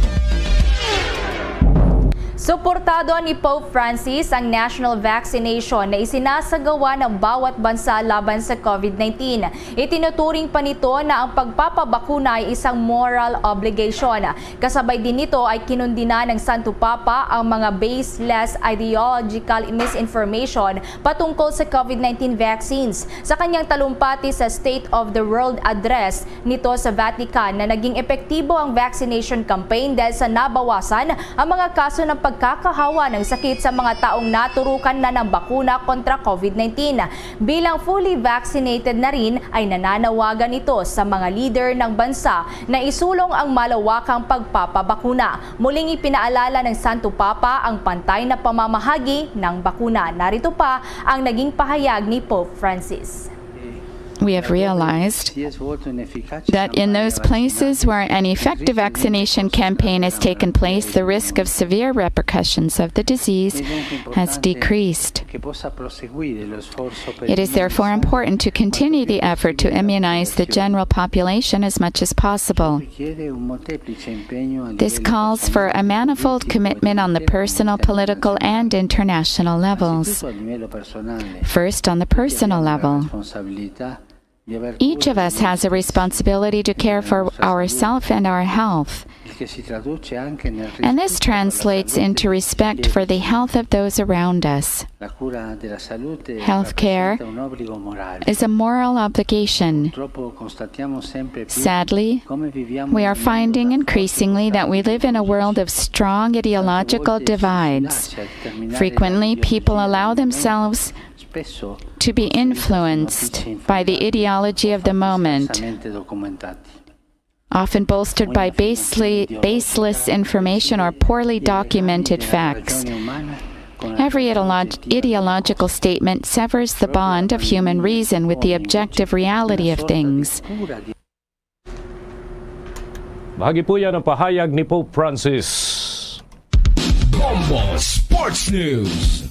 Suportado ni Pope Francis ang national vaccination na isinasagawa ng bawat bansa laban sa COVID nineteen. Itinuturing pa nito na ang pagpapabakuna ay isang moral obligation. Kasabay din nito ay kinundina ng Santo Papa ang mga baseless ideological misinformation patungkol sa COVID nineteen vaccines. Sa kanyang talumpati sa State of the World Address, nito sa Vatican na naging epektibo ang vaccination campaign dahil sa nabawasan ang mga kaso ng pagkakahawa ng sakit sa mga taong naturukan na ng bakuna kontra COVID nineteen. Bilang fully vaccinated na rin, ay nananawagan ito sa mga leader ng bansa na isulong ang malawakang pagpapabakuna. Muling ipinaalala ng Santo Papa ang pantay na pamamahagi ng bakuna. Narito pa ang naging pahayag ni Pope Francis. We have realized that in those places where an effective vaccination campaign has taken place, the risk of severe repercussions of the disease has decreased. It is therefore important to continue the effort to immunize the general population as much as possible. This calls for a manifold commitment on the personal, political, and international levels. First, on the personal level, each of us has a responsibility to care for ourselves and our health. And this translates into respect for the health of those around us. Healthcare is a moral obligation. Sadly, we are finding increasingly that we live in a world of strong ideological divides. Frequently, people allow themselves to be influenced by the ideology of the moment. often bolstered by basely, baseless information or poorly documented facts. Every ideolo-, ideological statement severs the bond of human reason with the objective reality of things. Bahagi po yan ang pahayag ni Pope Francis. Bombo Sports News.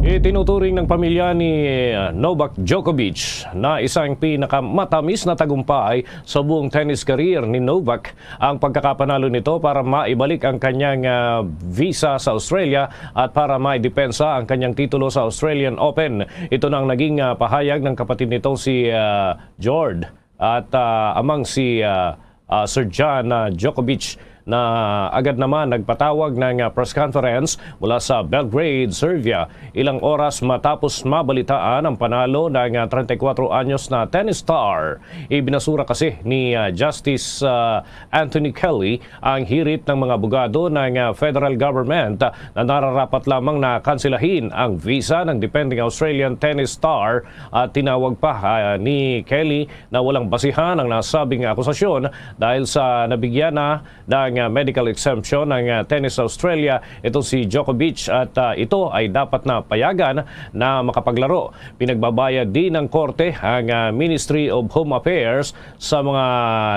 Itinuturing ng pamilya ni, uh, Novak Djokovic na isang pinakamatamis na tagumpay sa buong tennis career ni Novak ang pagkakapanalo nito para maibalik ang kanyang, uh, visa sa Australia at para maidepensa ang kanyang titulo sa Australian Open. Ito na ang naging, uh, pahayag ng kapatid nito si, uh, Jord at, uh, amang si, uh, uh, Srdjan, uh, Djokovic na agad naman nagpatawag ng, uh, press conference mula sa Belgrade, Serbia, ilang oras matapos mabalitaan ang panalo ng, uh, treinta y cuatro anyos na tennis star. Ibinasura kasi ni, uh, Justice, uh, Anthony Kelly ang hirit ng mga abogado ng, uh, federal government, uh, na nararapat lamang na kansilahin ang visa ng depending Australian tennis star at tinawag pa, uh, ni Kelly na walang basihan ang nasabing akusasyon dahil sa nabigyan na ng, uh, medical exemption ng, uh, Tennis Australia itong si Djokovic at, uh, ito ay dapat na payagan na makapaglaro. Pinagbabayad din ng korte ang, uh, Ministry of Home Affairs sa mga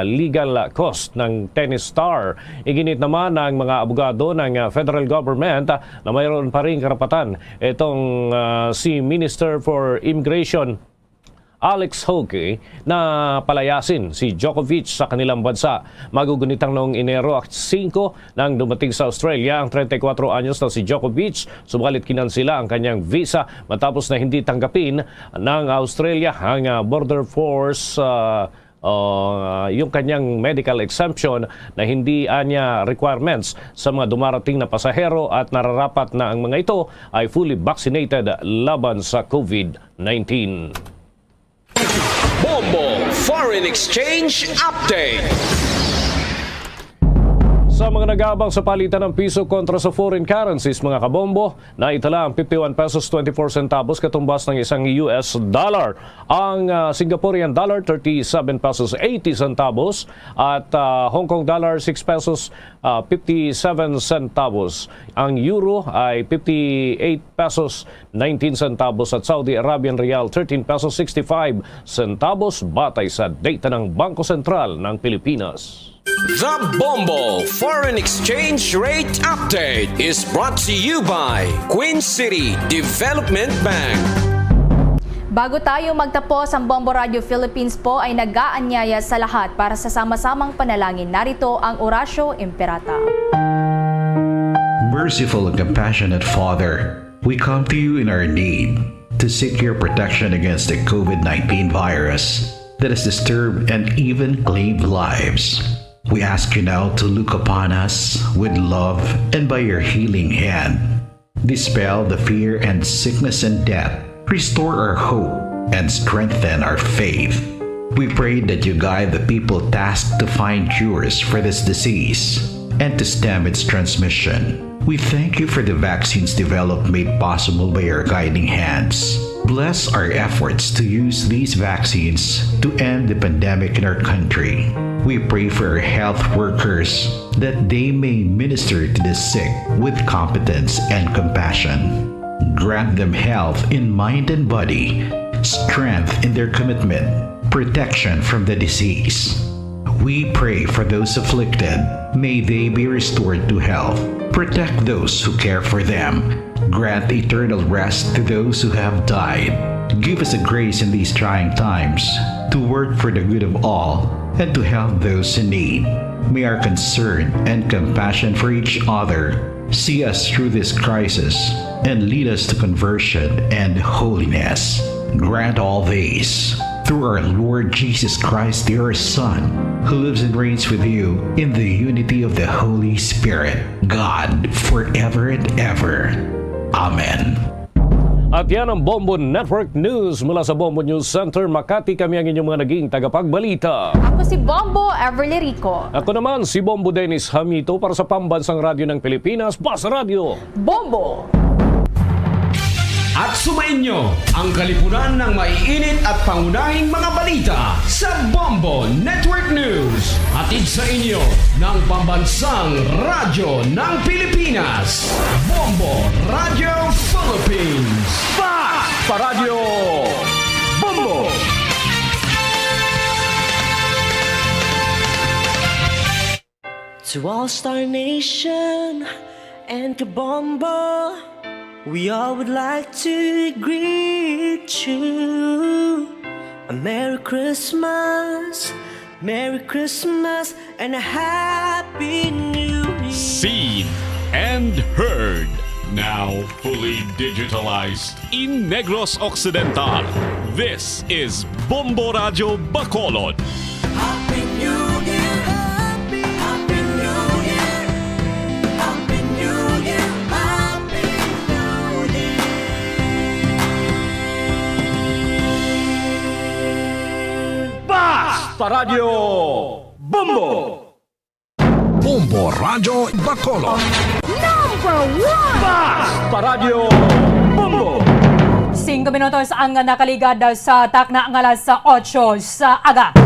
legal cost ng tennis star. Iginit naman ng mga abogado ng, uh, federal government, uh, na mayroon pa rin karapatan itong, uh, si Minister for Immigration Alex Hawkey na palayasin si Djokovic sa kanilang bansa. Magugunit ang noong Enero singko nang dumating sa Australia ang treinta y cuatro anyos na si Djokovic, subalit kinansila ang kanyang visa matapos na hindi tanggapin ng Australia ang, ah, border force, ah, o, ah, yung kanyang medical exemption na hindi anya requirements sa mga dumarating na pasahero at nararapat na ang mga ito ay fully vaccinated laban sa COVID nineteen. Bombo Foreign Exchange Update. Sa mga nag-aabang sa palitan ng piso kontra sa foreign currencies, mga kabombo, naitala ang fifty-one pesos twenty-four centavos katumbas ng isang U S dollar. Ang, ah, Singaporean dollar, thirty-seven pesos eighty centavos, at, ah, Hong Kong dollar, six pesos, ah, fifty-seven centavos. Ang euro ay fifty-eight pesos nineteen centavos at Saudi Arabian Riyal thirteen pesos sixty-five centavos, batay sa data ng Bangko Sentral ng Pilipinas. The Bombo Foreign Exchange Rate Update is brought to you by Queen City Development Bank. Bago tayo magtapos, ang Bombo Radio Philippines po ay nag-aanyaya sa lahat para sa sama-samang panalangin. Narito ang Oratio Imperata. Merciful and compassionate Father, we come to you in our need to seek your protection against the COVID nineteen virus that has disturbed and even claimed lives. We ask you now to look upon us with love and by your healing hand, dispel the fear and sickness and death, restore our hope, and strengthen our faith. We pray that you guide the people tasked to find cures for this disease and to stem its transmission. We thank you for the vaccines developed made possible by your guiding hands. Bless our efforts to use these vaccines to end the pandemic in our country. We pray for our health workers that they may minister to the sick with competence and compassion. Grant them health in mind and body, strength in their commitment, protection from the disease. We pray for those afflicted. May they be restored to health. Protect those who care for them. Grant eternal rest to those who have died. Give us the grace in these trying times to work for the good of all and to help those in need. May our concern and compassion for each other see us through this crisis and lead us to conversion and holiness. Grant all this through our Lord Jesus Christ, your Son, who lives and reigns with you in the unity of the Holy Spirit, God, forever and ever. Amen. At yan ang Bombo Network News mula sa Bombo News Center, Makati. Kami ang inyong mga naging tagapagbalita. Ako si Bombo Everly Rico. Ako naman si Bombo Dennis Hamito para sa Pambansang Radyo ng Pilipinas, Bas Radyo. Bombo! At sumainyo ang kalipunan ng maiinit at pangunahing mga balita sa Bombo Network News. Hatid sa inyo ng Pambansang Radyo ng Pilipinas, Bombo Radio Philippines. Ba! Paradyo Bombo! To All Star Nation and Kabombo, we all would like to greet you a Merry Christmas, Merry Christmas, and a Happy New Year. Seen and heard, now fully digitalized in Negros Occidental. This is Bombo Radio Bacolod. Happy New Year! Happy, Happy New Year! Happy New Year! Happy New Year! Basta Radio Bombo! Bombo Radyo Bacolod. Number one! Basta Radyo Bombo! Singko minutos ang nakaligad sa takna nga alas otso sa aga.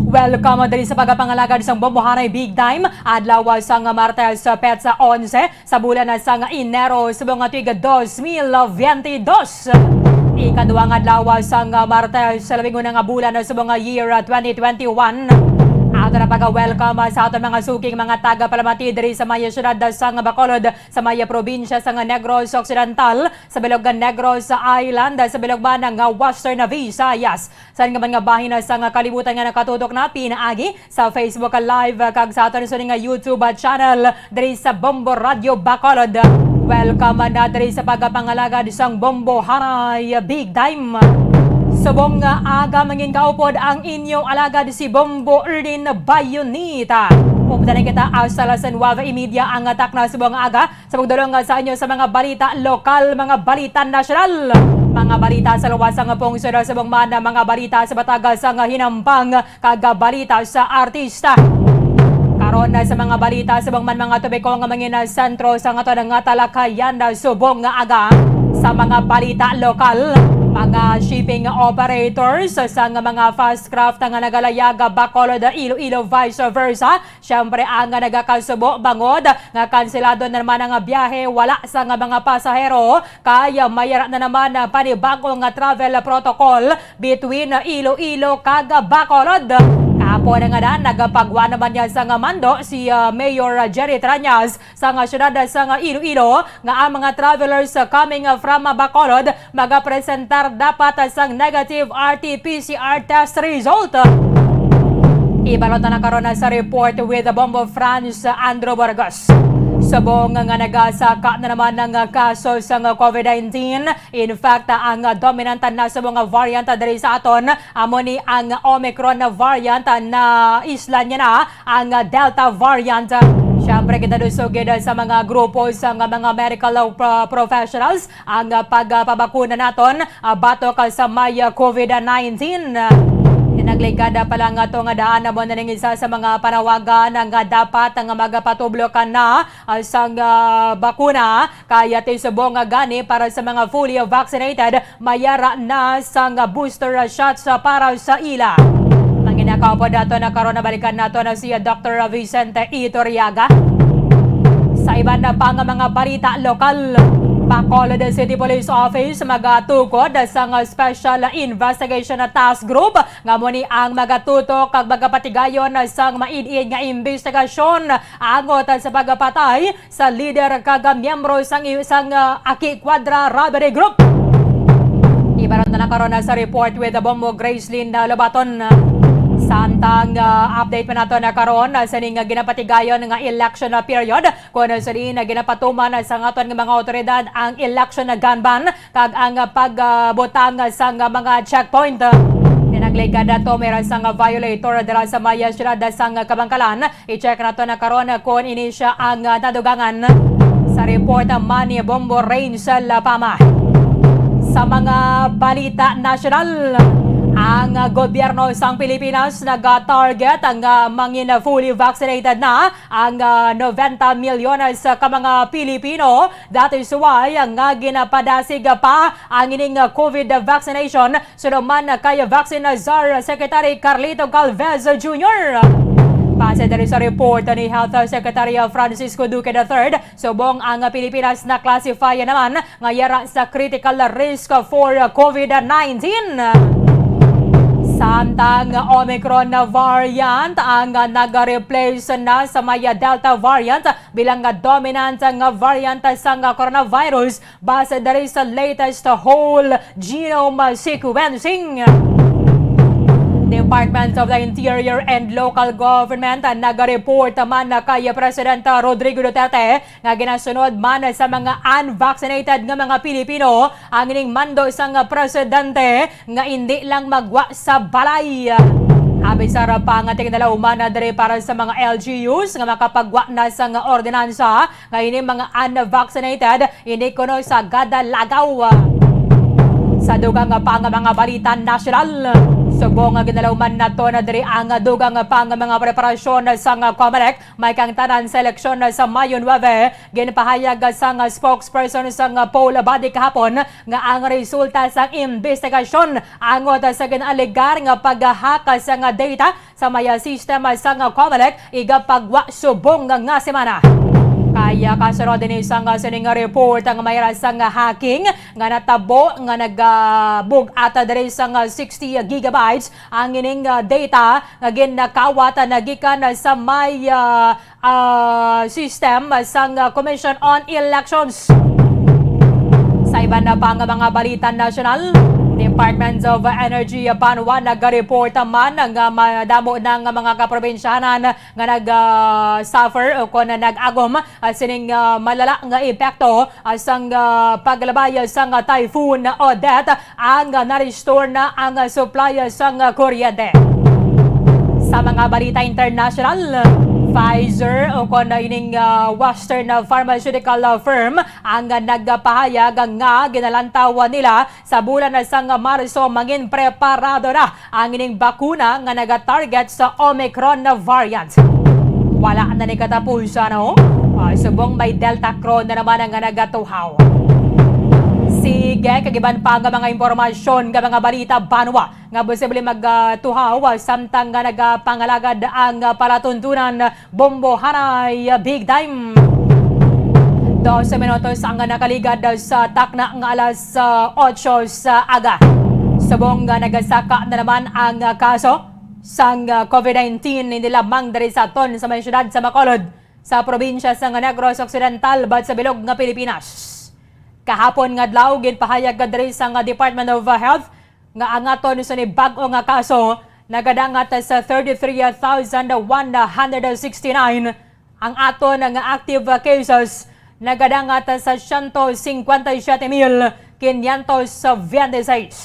Welcome diri sa pagpangalagad sang Bombo Haray Big Time, adlaw sang Martes, petsa onse, sa bulan sang Enero subong nga tuig dos mil biyente dos. Ikaduha nga adlaw sang Martes sa labing una nga bulan subong nga year twenty twenty-one. Ato na pag-welcome sa aton mga suking mga tagapalamati diri sa may siyudad sang Bacolod, sa may probinsya sang Negros Occidental, sa bilog nga Negros Island, sa bilog man nga Western Visayas. Saan ka man nga bahin sang kalibutan nga nakatutok na pinaagi sa Facebook Live kag sa aton sini nga YouTube channel diri sa Bombo Radio Bacolod. Welcome na diri sa pagpangalagad sang Bombo Haray Big Time. Subong nga aga mangin kaupod ang inyo alagad si Bombo Erlin Bayonita. Updanan kita hasta las nuwebe y media ang takna subong nga aga. Sa pagdulong sa inyo sa mga balita lokal, mga balita nasyonal, mga balita sa luwas nga pungsod, subong man mga balita sa batagas nga hinampang, kag balita sa artista. Karon na sa mga balita, subong man mga topiko nga mangin sentro sa aton nga talakayan, subong nga aga sa mga balita lokal, mga shipping operators sa mga fast craft nga nagalayag Bacolod, Iloilo, vice versa, Siyempre, ang nagakasubo bangod nga kanselado na naman ang biyahe, wala sa nga mga pasahero, kay may ara na naman ang panibag-o nga travel protocol between Iloilo kag Bacolod. Kahapon nga na, nagapagwa naman niya sa nga mando si, ah, Mayor Jerry Trañas sa nga siyudad sa nga Iloilo nga ang mga travelers coming from Bacolod magapresentar dapat sang negative R T P C R test result. Ibalot na karon sa report with Bombo France, Andrew Burgos. Subong nga nagasaka na naman ang kaso sang COVID nineteen. In fact, ang dominant na subong nga variant diri sa aton amo ni ang Omicron variant na isla niya na ang Delta variant. Siyempre, kita dusugid sa mga grupo sa mga medical pro-, professionals ang, ah, pagpabakuna naton, ah, batok, ah, sa may, ah, COVID nineteen. Tinagligada pa lang ato nga daan amo na ning isa sa mga panawagan nga dapat nga magpatublo ka na, ah, sang, ah, bakuna. Kaya ti subong nga gani para sa mga fully vaccinated, may ara na sang booster shots, ah, para sa ila. Manginakaw po dato na karon, nabalikan nato na si Doctor Vicente Iturriaga. Sa iban na pa nga mga balita lokal, Bacolod City Police Office magatukod sang Special Investigation Task Group nga amo ni ang magatutok kag magapatigayon sang maid-id nga imbestigasyon angot sa pagpatay sa lider kag miyembro sang, sang, ah, Aki Cuadra Robbery Group. Ibaron na lang karon na sa report with Bombo Gracelyn, ah, Lobaton. Samtang, ah, update pa nato na karon, ah, sa ning, ah, ginapatigayon nga election, ah, period, kung sa diin na ginapatuman sa aton nga mga awtoridad ang election na gun ban kag ang pagbutang sang mga checkpoint. Tinagligad nato, may ra sang violator dira sa may siyudad sang Kabankalan. I-check nato na karon kung ini siya ang nadugangan. Sa report man ni Bombo Rain sa La Pama. Sa mga balita nasyonal, Ang, ah, gobyerno sang Pilipinas naga-target nga mangin fully vaccinated na ang, ah, noventa milyones ka mga Pilipino. That is why nga ginapadasig pa ang ining, ah, COVID vaccination, suno man kay Vaccine Czar Secretary Carlito Galvez Junior. Base diri sa report ni Health Secretary Francisco Duque the third, subong ang Pilipinas na-classify naman nga yara sa critical risk for COVID nineteen. Samtang Omicron variant ang nag-replace na sa may Delta variant bilang dominant nga variant sang coronavirus base diri sa latest whole genome sequencing. Department of the Interior and Local Government nag-report man kay President Rodrigo Duterte nga ginasunod man sa mga unvaccinated nga mga Pilipino ang ining mando sang presidente nga indi lang magwa sa balay. Abi sa ra pa nga tigdala human na diri para sa mga L G Us nga makapagwa na sang ordinansa nga ini mga unvaccinated, hindi kuno sa gada lagaw. Sa dugang pa nga mga balita nasyonal, subong nga ginalauman nato na diri ang dugang pa nga mga preparasyon sang COMELEC may kaangtanan sa eleksyon sa Mayo nuebe. Ginpahayag sang spokesperson sang poll body kahapon nga ang resulta sang imbestigasyon angot sa ginaalegar nga pag-hack sang data sa may sistema sang COMELEC igapagwa subong nga semana. Kaya kasunod ini sang sining report nga may ra sang hacking nga natabo nga nagabug-at diri sang sixty gigabytes ang ining, ah, data nga ginakawat na gikan sa may, ah, ah, system sang, ah, Commission on Elections. Sa iban na pa nga mga balita nasyonal, Department of Energy banwa nagareport man nga madamo na nga mga kaprobinsyanan nga nag, ah, suffer o kon nag-agom, ah, sining, ah, malala nga epekto, ah, sang, ah, paglabay sang Typhoon Odette ang, ah, na-restore na ang, ah, supply sang, ah, kuryente. Sa mga balita international, Pfizer o kon ining, ah, Western pharmaceutical, ah, firm ang, ah, nagpahayag nga ginalantaw nila sa bulan sang Marso mangin preparado na ang ining bakuna nga nagatarget sa Omicron na variant. Wala na ni katapusan, no? Ah, subong may Delta Cron na naman ang nagatuhaw. Sige, kag iban pa nga mga impormasyon nga mga balita banwa nga posible magtuhaw, ah, samtang nga nagapangalagad ang, ah, palatuntunan Bombo Haray, ah, Big Time. Dose minutos ang nakaligad sa takna nga alas, ah, otso sa aga. Subong nga nagasaka na naman ang, ah, kaso sang, ah, COVID nineteen, hindi lamang diri sa aton sa may siyudad sa Bacolod, sa probinsya sang Negros Occidental, but sa bilog nga Pilipinas. Kahapon nga adlaw, ginpahayag diri sang Department of Health nga ang aton sini bag-o nga kaso nagadangat sa thirty-three thousand one hundred sixty-nine. Ang aton nga active cases nagadangat sa siyento singkwenta y siyete mil quinientos veintiseis.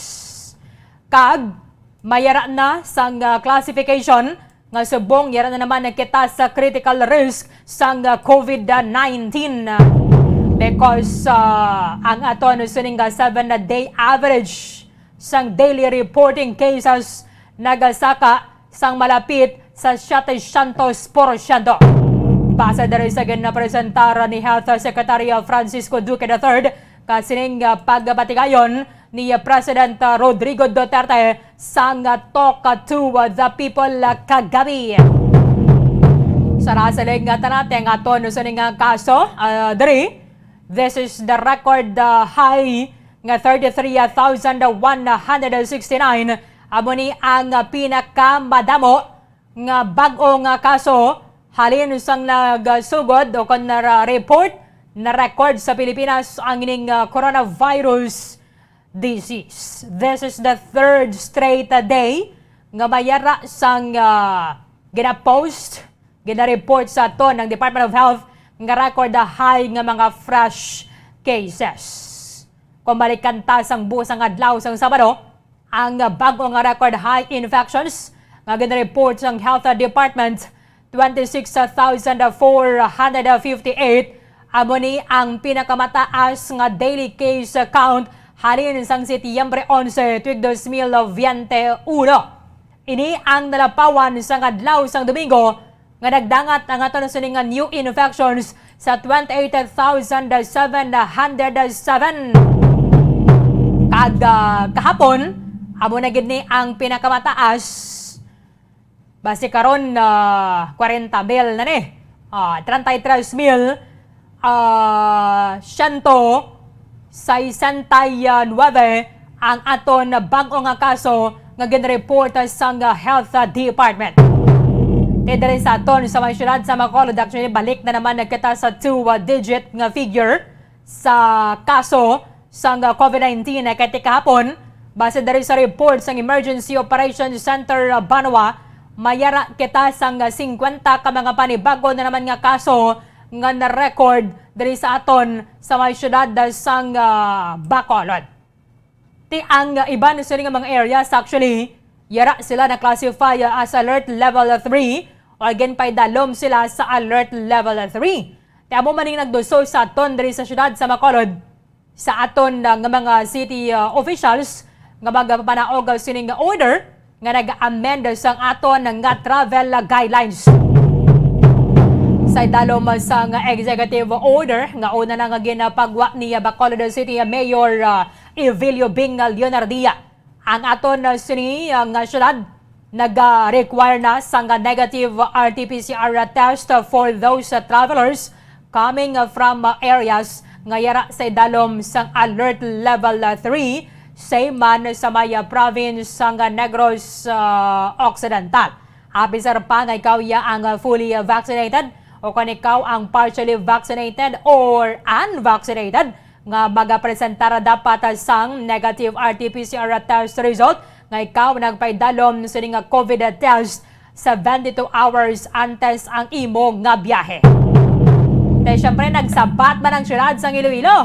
Kag may ara na sang, ah, classification nga subong yara na naman kita sa critical risk sang, ah, COVID nineteen. Because, ah, ang aton sining, ah, seven-day average sang daily reporting cases nagasaka sang malapit sa siyete syantos porsyento. Base diri sa ginapresentar ni Health Secretary Francisco Duque the third, kasining, ah, pagbatigayon ni President Rodrigo Duterte sang Talk to the People kagabi. Sa nasiling nga tanate nga aton sining nga kaso, ah, diri, this is the record, ah, high nga thirty-three thousand one hundred sixty-nine. Amo ni ang pinakamadamo nga bag-o nga kaso halin sang nagsugod o kon nara-report, na-record sa Pilipinas ang ining, ah, coronavirus disease. This is the third straight, ah, day nga may ara sang, ah, gina-post, gina-report sa aton ang Department of Health nga record high nga mga fresh cases. Kung balikan ta sang busa nga adlaw sang Sabado, ang bag-o nga record high infections nga gina-report sang Health Department, twenty-six thousand four hundred fifty-eight, amo ni ang pinakamataas nga daily case count Halin sang Setyembre onse, tuig dos mil biyente uno. Ini ang nalapawan sang adlaw sang Domingo nga nagdangat ang aton sining nga new infections sa twenty-eight thousand seven hundred seven. Kag, ah, kahapon, amo na gid ni ang pinakamataas. Basi karon, ah, kwarenta mil na ni. Ah, treinta y tres mil, ah, siyento sesenta y nuebe ang aton bag-o nga kaso nga ginreport sang Health Department. Ti diri sa aton sa may siyudad sa Bacolod, actually, balik na naman na kita sa two-digit nga figure sa kaso sang COVID nineteen kay ti kahapon. Base diri sa report sang Emergency Operations Center, ah, Banwa, may ara kita sang singkwenta ka mga panibago na naman nga kaso nga na-record diri sa aton sa may siyudad sang, ah, Bacolod. Ti ang iban sini nga mga areas, actually, yara sila na-classify, ah, as alert level three or ginpaidalom sila sa alert level three. Ti amo man ning nagduso sa aton diri sa siyudad sa Bacolod, sa aton, ah, nga mga city, ah, officials nga magpanaog sining order nga nag-amend sang aton nga travel guidelines. Sa idalom sang executive order nga una na nga ginapagwa ni Bacolod City Mayor, ah, Evelio Bing Leonardia, ang aton, ah, sini, ah, nga syudad nag-require na sang negative R T P C R test for those, ah, travelers coming, ah, from, ah, areas nga yara sa idalom sang alert level, ah, three, same man sa may, ah, province sang, ah, Negros, ah, Occidental. Apisar pa nga ikaw ya ang, ah, fully, ah, vaccinated o kon ikaw ang partially vaccinated or unvaccinated nga magapresentar dapat sang negative R T P C R test result nga ikaw nagpaidalom sini nga COVID test seventy-two hours antes ang imo nga biyahe. Kay syempre, nagsabat man ang syudad sang Iloilo.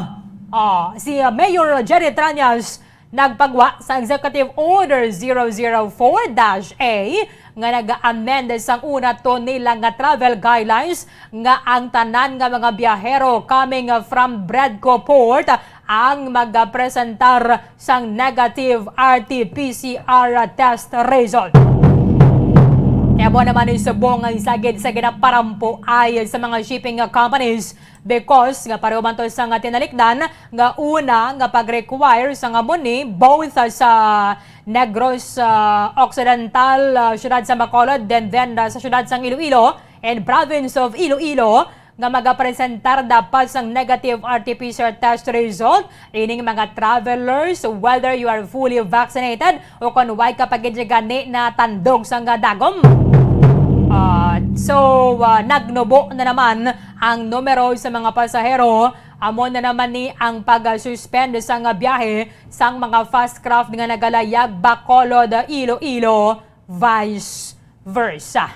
Oh, si, uh, Mayor Jerry Trañas nagpagwa sa Executive Order zero zero four dash A nga nag-amend sang una to nila nga travel guidelines nga ang tanan nga mga biyahero coming from Bredco Port ang magapresentar sang negative R T P C R test result. Kaya mo naman ni subong ang sagid sa ginaparampo ay sa mga shipping companies because nga pareho man to sa nga tinalikdan nga una nga pag-require sa nga muni both sa Negros, ah, Occidental, ah, siyudad sa Bacolod, then, then, ah, sa siyudad sang Iloilo and province of Iloilo, nga magapresentar dapat sang negative R T P C R test result ining mga travelers, whether you are fully vaccinated o kon way ka pa gid gani natandog sang dagom. Ah, so, ah, nagnubo na naman ang numero sa mga pasahero. Amo na naman ni ang pag-suspend sang biyahe sang mga fast craft nga nagalayag Bacolod, Iloilo, vice versa.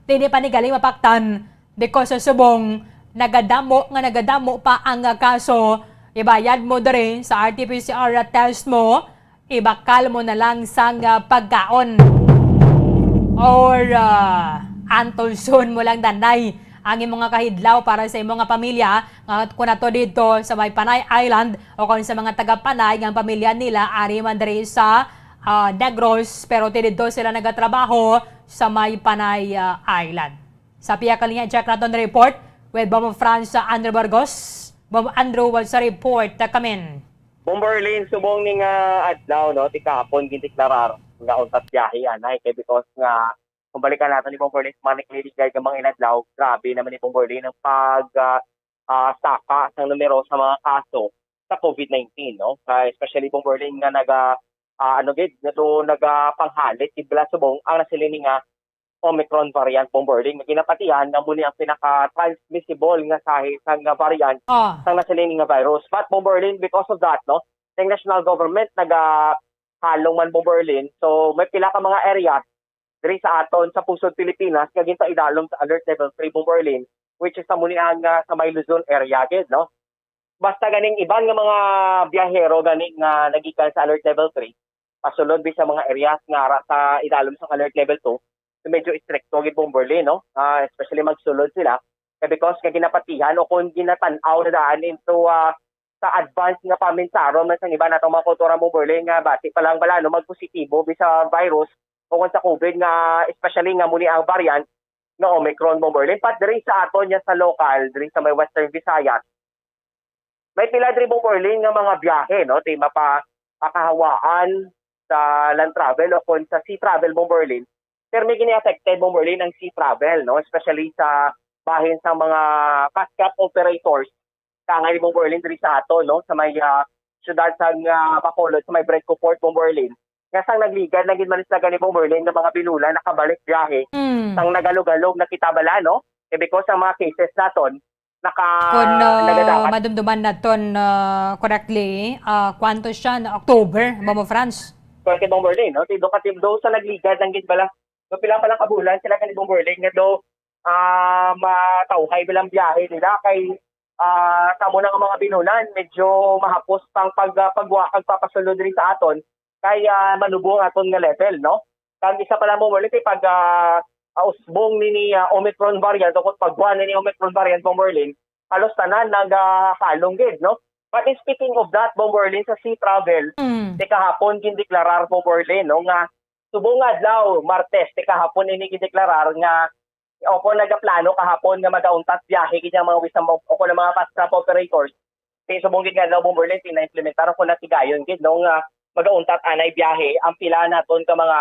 Dili pa ni gali mapaktan because sa subong nagadamo nga nagadamo pa ang kaso. Ibayad mo diri sa R T P C R test mo, ibakal mo na lang sang, ah, pagkaon. Or, ah, antulson mo lang danay ang imong nga kahidlaw para sa imong nga pamilya nga kung ato dito sa may Panay Island o kung sa mga taga Panay nga ang pamilya nila ari man diri sa, ah, Negros, pero ti dito sila nagatrabaho sa may Panay, ah, Island. Sa pihak linya, check naton report with Bombo France Andrew Burgos. Bombo Andrew, what's the report? Come in. Bomberlin, subong ni nga adlaw, no, ti kahapon gindeklarar nga untat biyahe anay kay because nga kung balikan nato ni Bomberlin, manik lady guide nga mga inadlaw, grabe naman ni Bomberlin ang pag, ah, ah, saka sang numero sa mga kaso sa COVID nineteen, no? Ah, especially Bomberlin nga naga, ah, ano gid, nga to nagapanghalit gid bala subong ang nasiling ni nga Omicron variant, Bomberlin, nga ginapatihan nga mo ni ang pinaka-transmissible nga sahi sang nga variant Ah. sang nasiling nga virus. But Bomberlin, because of that, no, ang national government nagahalong man, Bomberlin. So may pila ka mga areas diri sa aton sa pusod Pilipinas nga ginpaidalom sa alert level three, Bomberlin, which is amo ni ang, ah, sa may Luzon area gid, no? Basta ganing iban nga mga biyahero gani nga nagikan sa alert level three, pasulod bi sa mga areas nga ara sa idalom sa alert level two, so medyo istrikto gid, Bomberlin, no? Ah, especially magsulod sila. Kay because nga ginapatihan o kung ginatan-aw na daan into, ah, sa advance nga pamensaron man sang iban natong mga kultura, Bomberlin, nga basi pa lang bala, no, magpositibo bi sa virus o kon sa COVID nga, especially nga muni ang variant nga Omicron, Bomberlin. But diri sa aton niya sa lokal, diri sa may Western Visayas, may pila diri, Bomberlin, nga mga biyahe, no, ti mapa-, makahawaan sa land travel o kon sa sea travel, Bomberlin. Pero may gini-affected, Bomberlin, ang sea travel, no, especially sa bahin sa mga fast craft operators. Kangay, Bomberlin, diri sa ato, no, sa may, ah, syudad sa, ah, Bacolod, sa may Bredco Port, Bomberlin, nga sang nagligad lang gid man sila gani, Bomberlin, nga mga binulan nakabalik biyahe. Mm. Sang nagalugalog na kita bala, no? Eh, because ang mga cases naton, naka-, Kung, uh, nagadapat. Madumduman naton, uh, correctly, uh, kwanto siya na October, Momo Franz? Correct, Bomberlin, no? Ti do ka, ti do sa nagligad lang gid bala. So, pila pa lang ka bulan sila gani, Bomberlin, nga do, ah, matawhay bilang biyahe nila kay, ah, kamo na nga mga binulan, medyo mahapos pang pag-, ah, pagwa-, pagpapasulod diri sa aton kay, ah, manubo ang aton nga level, no? Kag isa pa lang, Bomberlin, kay pag, ah, ah, usbong nini, ah, Omicron variant o kung pagwa nini Omicron variant, Bomberlin, halos tanan nagahalong gid, no? But in speaking of that, Bomberlin, sa sea travel, Mm. ti kahapon gindeklarar, Bomberlin, no, nga subong nga adlaw, Martes, ti kahapon ini gindeklarar nga o kung nagaplano kahapon nga magauntat biyahe gid ang mga wisam o kung ang mga fast craft operators. Kay subong gid nga adlaw, Bomberlin, ti na-implementar o kung natigayon gid, no, nga magauntat anay biyahe ang pila naton ka mga,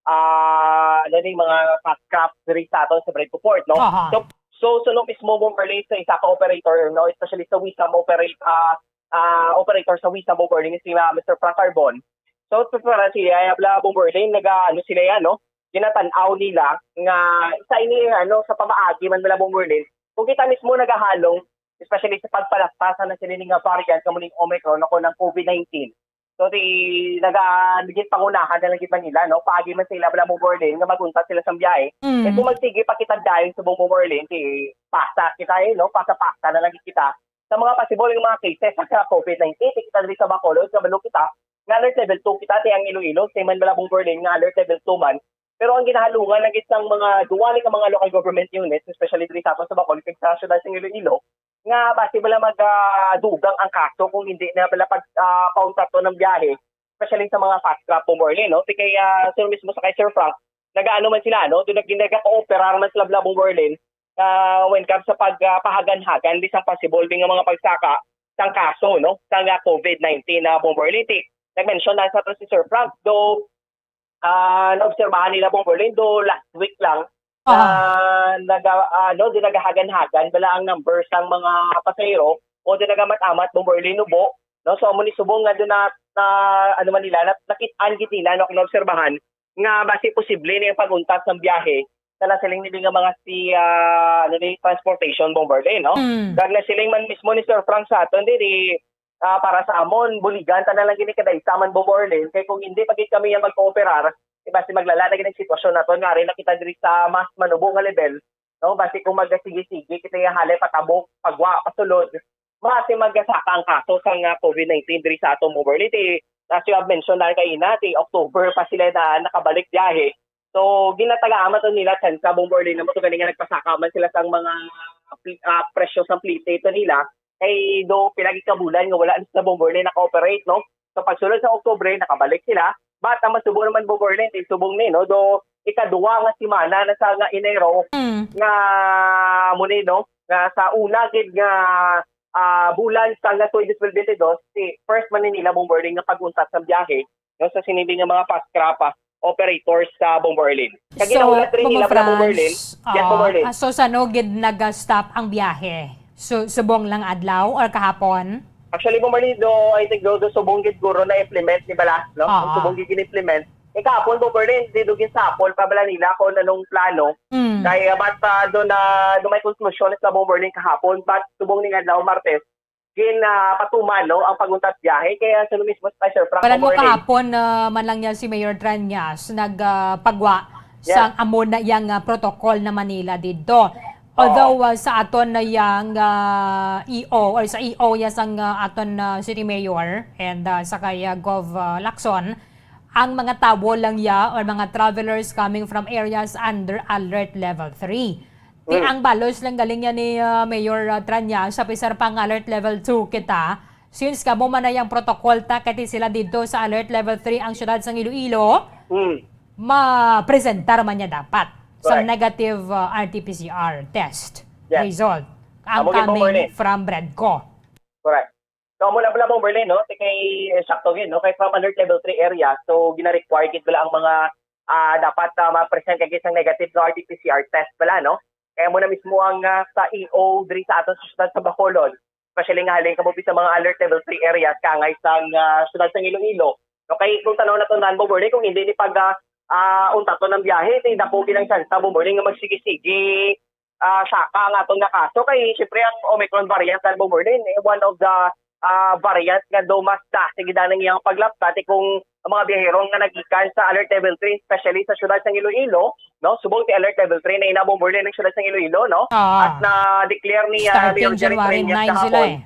ah, ano ni, mga fast craft diri sa aton sa Bredco Port, no? Aha. So, so, suno mismo, Bomberlin, sa isa ka operator, no, especially sa wisam operate, ah, ah, operator sa wisam, Bomberlin, si, ah, Mister Frank Carbon. So, sa, sa, si, ah, bla, Bomberlin, naga, ano sila yan, no? Ginatan-aw nila nga sa ini, ano, sa pamaagi man nila, Bomberlin, kung kita mismo nagahalong, especially sa pagpalapasa na sila ni nga variant, kamo ning Omicron, ako ng COVID nineteen. So, di, naga-, naging pangunahan na lang gid man nila, no? Paagi man sila, bala, Bomberlin, nga maguntat sila sa biyahe. Mm. Eh, kung magsige pa kita dahil sa Bomberlin, di pasa kita, eh, no? Pasa-pasa na lang gid kita sa mga possible nga mga cases sa COVID nineteen. Di kita diri sa Bacolod, kabalo kita, nga alert level two kita, ti ang Iloilo, same man bala, Bomberlin, nga alert level two man. Pero ang ginahalungan lang gid sang mga duwa ni ka mga local government units, especially diri sa aton sa Bacolod, kag sa siyudad sa Iloilo, nga basi bala mag, ah, dugang ang kaso kung hindi na bala pag, ah, pauntat to ng biyahe, especially sa mga fast craft, Bomberlin, no? Ti kay, ah, sir mismo sa kay Sir Frank, nagaano man sila, no? Doon nag-, nagka-cooperar man sila, bala, Bomberlin, ah, when comes sa pag, ah, pahagan-hagan, bisang possible, nga mga pagsaka sang kaso, no? Sang, ah, COVID nineteen na, Bomberlin. Ti, nag-mention na sa to si Sir Frank, though, ah, naobserbahan nila, Bomberlin, do last week lang, Ah. na naga-, ano, di nagahagan-hagan bala ang number sang mga pasahero o di nagamat-amat, Bomberlin, nubo, no? So, amo ni subong nga doon na, na, ano man nila, na, nakit-an gid nila, no, naobserbahan nga basi posible ni ang pag-untat sang biyahe sa nasiling nila nga mga si, ah, ano ni, transportation, Bomberlin, no? Mm. Kag nasiling man mismo ni Sir Frank sa aton, di, di, ah, para sa amon, buligan ta na lang gini kada isa man, Bomberlin, kay kung hindi pa gid kami yan magkooperar, eh, basi maglala na gid ang sitwasyon naton, nga ari na kita diri sa mas manubo nga level, no? Basi kung magasige-sige kita, yung halay patabok, pagwa, pasulod, basi magasaka ang kaso sa nga COVID nineteen diri sa aton, Bomberlin. Ti, as you have mentioned, dahil kaina, ti October pa sila na nakabalik biyahe. So, ginatagaan man to nila tsansa, Bomberlin, na mo to gani nga nagpasaka man sila sang mga pli-, ah, presyo sang plite to nila. Kay do pila gid ka bulan nga wala na sila, Bomberlin, naka-operate, no? So, pagsulod sa Oktubre, nakabalik sila. But ang masubo naman, Bomberlin, ti subong ni, no? Do ikaduha nga semana na sa nga Enero, Mm. nga mo ni, no? Nga sa una gid nga, ah, bulan sa nga twenty twenty-two, ti first man ni nila, Bomberlin, nga pag-untat sa biyahe, no, sa sini nga mga fast craft, ah, operators sa, Bomberlin. Kag So, ginahulat rin Bombo nila, Franz, Bomberlin. Yes, ah, Bomberlin. Ah, so sano gid nag-stop ang biyahe? So, subong lang adlaw or kahapon? Actually, Bomberlin, do, I think do, do subong gid guro na implement ni bala, no? Ah. Subong gid implement. Eh, kahapon, Bomberlin, di do ginsapol pa bala nila kung anong plano. Mm. Kaya, but, ah, do na, do may conclusion sa, Bomberlin, kahapon, but subong ning adlaw, Martes, gin, ah, patuman, no, ang pag-untat biyahe. Kaya sa mismo, Spicer Frank, Palan mo Bomberlin. Kahapon, ah, man lang niya si Mayor Treñas nag, ah, pagwa Yes. sa amo na yang, ah, protocol na Manila didto. Although, Oo. ah, sa aton na yang, ah, E O or sa E O ya sang, ah, aton, ah, City Mayor and, ah, sa kay, ah, Gov, ah, Lacson, ang mga tawo lang ya or mga travelers coming from areas under Alert Level three. Ti Mm. ang balos lang galing yan ni, ah, Mayor, ah, Tranya, sa pisar pang Alert Level two kita, Since kamo man na yang protocol ta, kati sila dito sa alert level three ang siyudad sang Iloilo, Hmm. ma-presentar man niya dapat sa Correct. negative, uh, R T P C R test Yes. result. Ang Amo gid mo, coming Bernie. from Bredco. Correct. So, amo na pala, Bomberlin, no? Ti kay, eh, sakto gid, no? Kay from alert level three area, so, gina-require gid pala ang mga, ah, dapat, ah, ma-present kay isang negative nga R T P C R test pala, no? Kaya mo na mismo ang, ah, sa E O diri sa aton sa siyudad sa Bacolod, especially nga halin kamo sa mga alert level three areas, kangay sang, ah, siyudad sang Iloilo. No, kay kung tanaw nato nan, Bomberlin, kung hindi ni pag, ah, ah, untaton ang biyahe, ti dako gid ang tsansa, Bomberlin, nga magsigi-sigi ah, saka ang aton nga kaso kay siyempre ang Omicron variant, Sir Bomberlin, eh, one of the, ah, variant nga daw mas dasi gid ang iyang paglapta, ti kung ang mga biyahero nga nagikan sa alert level three, especially sa siyudad sang Iloilo, no? Subong ti alert level three na ina, Bomberlin, ang siyudad sang Iloilo, no? Ah. At na-declare ni, ah, Starting Mayor Jerry January Treñas nine sila kahapon. eh.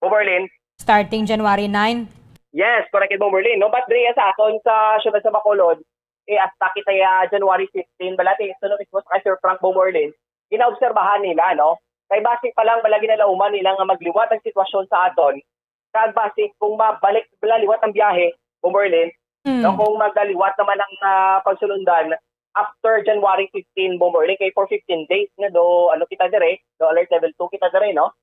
Bomberlin? Starting January nine? Yes, correct, Bomberlin, no? But diri sa aton sa siyudad sa Bacolod, eh, hasta kita ya January fifteen, bala, ti, sunod mismo sa kay Sir Frank Bomberlin, ginaobserbahan nila, no? Kay basi pa lang, bala, ginalauman nila nga magliwat ang sitwasyon sa aton. Kag basi, kung mabalik, bala, liwat ang biyahe, Bomberlin, Mm. no, kung magaliwat naman ang, ah, pagsulundan, after January fifteen, Bomberlin, kay for fifteen days na do, ano kita dire, do alert level two kita dire, no?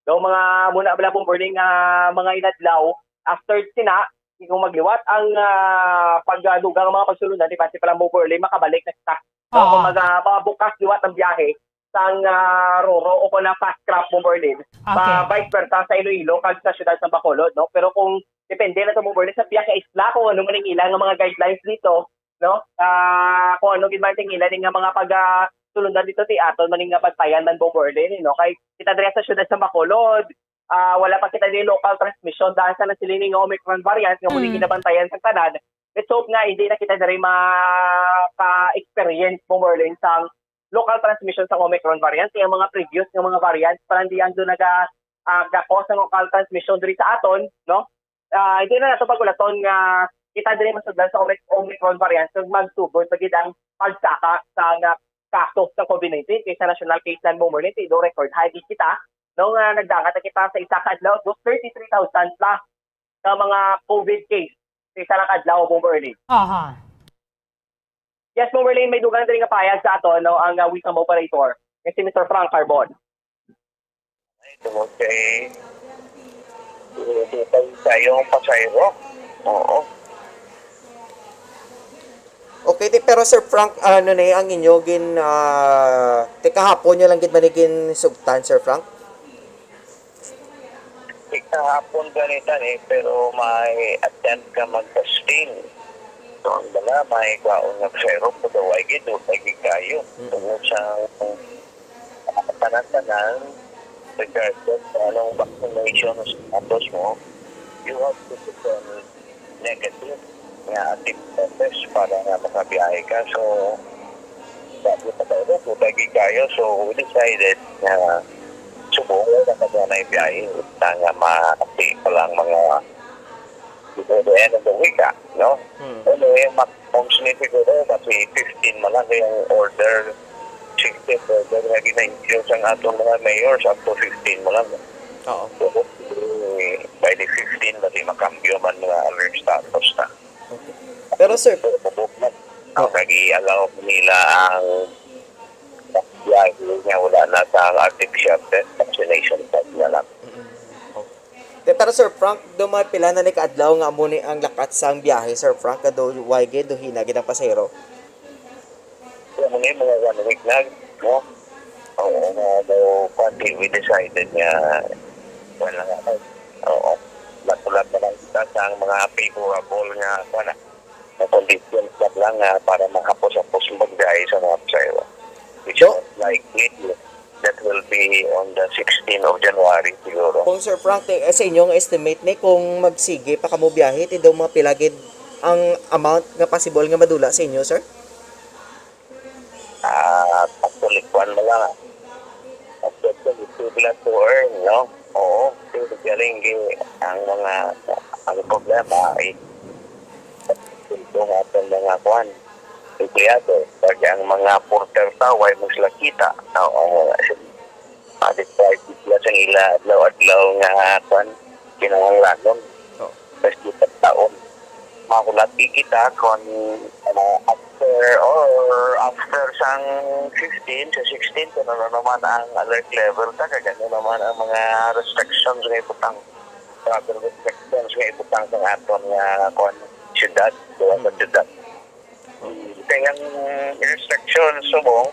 Do mga muna bala, Bomberlin, nga mga inadlaw, after sina, kung magliwat ang, ah, pagdugang ang mga pagsulundan, di ba, si pala, Bomberlin, makabalik na kita. No, Oo. Kung mag, ah, mga bukas liwat ang biyahe sang, ah, Roro o kung ang fast craft, Bomberlin, Okay. ma-, vice versa sa Iloilo kag sa siyudad sa Bacolod, no? Pero kung depende na sa, Bomberlin, sa pihak nga isla kung ano man ang ilang mga guidelines dito, no? Ah, kung ano gid man tingin nga mga pag, ah, sulundan dito ti aton man nga bantayan man, Bomberlin, eh, no? Kay kita diri sa siyudad sa Bacolod, ah, wala pa kita diri local transmission dahil sa nasiling nga Omicron variant nga muli Mm. ginabantayan sa tanan. Let's hope nga hindi na kita diri maka-experience, Bomberlin, sang local transmission sang Omicron variant. Kaya mga previous nga mga variants, parang di ang doon naga, ah, gakos ang local transmission diri sa aton, no? Ah, hindi na nato pag-ulaton nga kita diri masugdan sa Omic-, Omicron variant, kag magsugod pa gid ang pagsaka sa nga kaso sa COVID nineteen kay sa national case lang, Bomberlin, ti do record high gid kita, no, nga nagdangat na kita sa isa ka adlaw, do thirty-three thousand plus ka mga COVID case sa isa lang ka adlaw, Bomberlin. Aha. Yes, Bomberlin, may dugang diri nga payag sa ato, no, ang, uh, Wisam operator, nga si Mister Frank Carbon. Ay, tungod kay, eh, di pa yung pasayro. Oo. Okay, ti, pero Sir Frank, ano na ang inyo gin, ah, ti kahapon nyo lang gid man ni ginsugtan, Sir Frank? Ti kahapon ganita ni, pero may attempt ka mag-testing. So, ang dala, may kwaon nga pasayro, pero way gid, way gid kayo. Mm. Tungod sa tanan-tanan, regardless kung anong vaccination status mo, you have to defend negative nga active test para nga makabiyahe ka. So, dati pa tayo, putagi kayo. So, we decided nga subong na kanya na ibiyahe na nga ma-, pa lang mga before the end of the week, ah, no? Hmm. Anyway, mak-, kung sini siguro, kasi fifteen man lang kay ang order, sixteen order nga gina-issue sang atong mga mayors, up to fifteen man lang. Oo. So, hopefully, by the fifteen, kasi makambyo man mga alert status na. Okay. Pero, sir, So, hubog na. Ang Oo. nag-i-allow nila ang biyahe nga wala na sa artificial test, vaccination test na lang. Mm-mm. Okay. Te, pero Sir Frank, do mga pila na ni kaadlaw nga amo ni ang lakat sang biyahe, Sir Frank, nga do way gid, do hina gid ang pasahero? Amo ni mga one week na, no? Oo, nga daw, pati we decided nga wala nga, oo, lato-lato na lang kita sa mga favorable nga, wala, na conditions na lang nga para mahapos-hapos ang pagbiyahe sa mga pasahero. Which Do- most likely, that will be on the sixteenth of January siguro. Kung Sir Frank, eh, sa inyong estimate ni, kung magsige pa kamo biyahe, ti daw mga pila gid ang amount nga possible nga madula sa inyo, sir? Ah, actually, kuwan mo lang, ah. Actually, too glad to earn, no? Oo, too galing, eh, ang mga, ang problema ay itong ating mga kuwan, empleyado. Pag ang mga porter pa, way mo sila kita. Oo, ang mga, ah, deprived sila sa ila adlaw-adlaw nga, kuwan, kinahanglanon. Oh. Sa kita taon. Mahulat kita kon, ano, after or after sang fifteen, sa sixteen, kung ano naman ang alert level ta, kag ano naman ang mga restrictions nga ibutang, travel restrictions nga ibutang sa aton nga, kuwan, syudad, duha ka syudad. Kay ang restriction subong,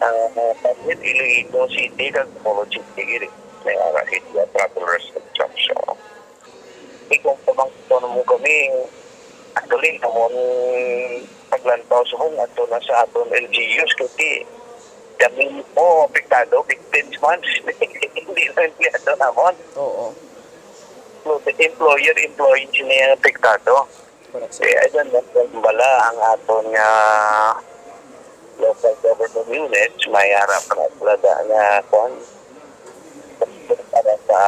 ah, Taguig, Iloilo City, kag Bacolod City, gid, may ara gid nga travel restriction. So, di ko pamangkon mo kami, actually, amon paglantaw subong ato na sa aton L G Us, kasi kami mo apektado, victims man, hindi na empleyado namon. Oo. Employer, employee sini ang apektado. Correct, sir. Kaya dyan, bala ang aton nga local government units, may harap na sila da nga, kwan, para sa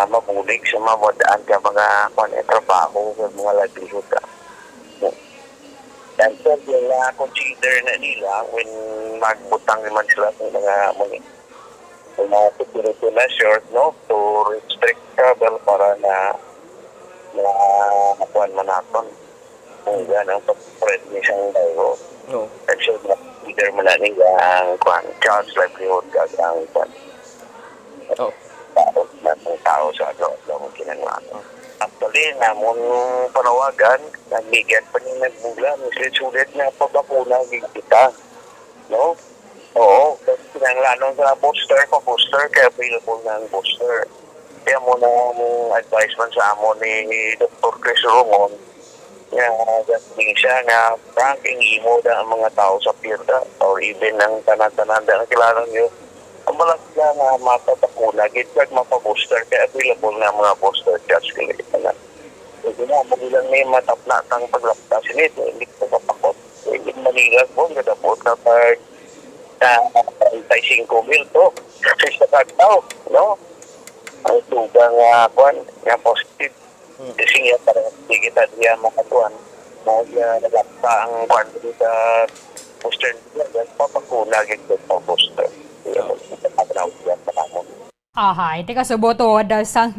mabulig sa mga wadaan ka mga, kwan, eh, trabaho, sa mga livelihood ka. And so, yung na-consider na nila when magbutang naman sila sa mga, mga, mga security measures, no, to restrict travel para na, na, kuwan man naton. Kung yan ang pag-spread ni isang virus. No. And so, leader mo na nila ang, kuwan, jobs, livelihood, kag ang, kuwan. Oh. Tao, na ang tao sa adlaw-adlaw mo kinanglan. Oh. Actually, namon panawagan, nagligad pa ni nagbulan, sulit-sulit nga pabakuna, gid kita. No? Oo, kinahanglanon sa booster, pa-booster, kay available na ang booster. Kaya mo na ang advice man sa amo ni Doktor Chris Rongon, nga gasing siya nga, "Frank, ang imo da ang mga tao sa pirda, or even ang tanan-tanan da nga kilala niyo, ang balag na nga mapabakuna, gid kag mapabooster, kay available na ang mga booster shots." Kaya ito na. Pwede na, mo lang ni matapna kang paglapta sini, hindi ko kapakot. Pwede Manila po, kadabot na pag na treinta y cinco mil to. Sa isa ka adlaw, no? Ang tugang, ah, kwan, nga positive. Hmm. Kasi nga, parang di kita diya makakuan. Mag, ah, nagakta ang kwan dito sa Western Region, then papakuna, gid ko pa booster. Kaya Oh. Ang tawag yan, panahon. Ahay, ti kasubot, oh, da sang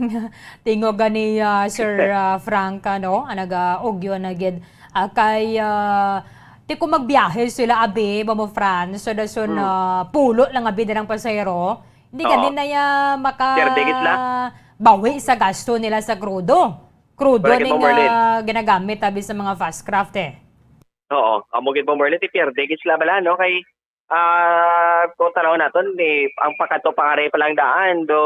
tingog ni, ah, Sir, ah, Frank, ano, ang nag-, ah, ugyo na gid. Ah, kay, ah, ti kung magbiyahe sila, abi, Bombo Franz, so dason, Hmm. ah, pulo lang abi nilang pasahero. Hindi Oo. gani na ya maka Pierde gid sila. bawi sa gasto nila sa krudo. Krudo Correct, ning, Bombo Arlene. ah, ginagamit, abi, sa mga fast craft, eh. Oo, amo gid, Bombo Arlene, ti pierde gid sila bala, no? Kay, ah, kung tanaw naton, eh, ang pakadto pangari pa lang daan, do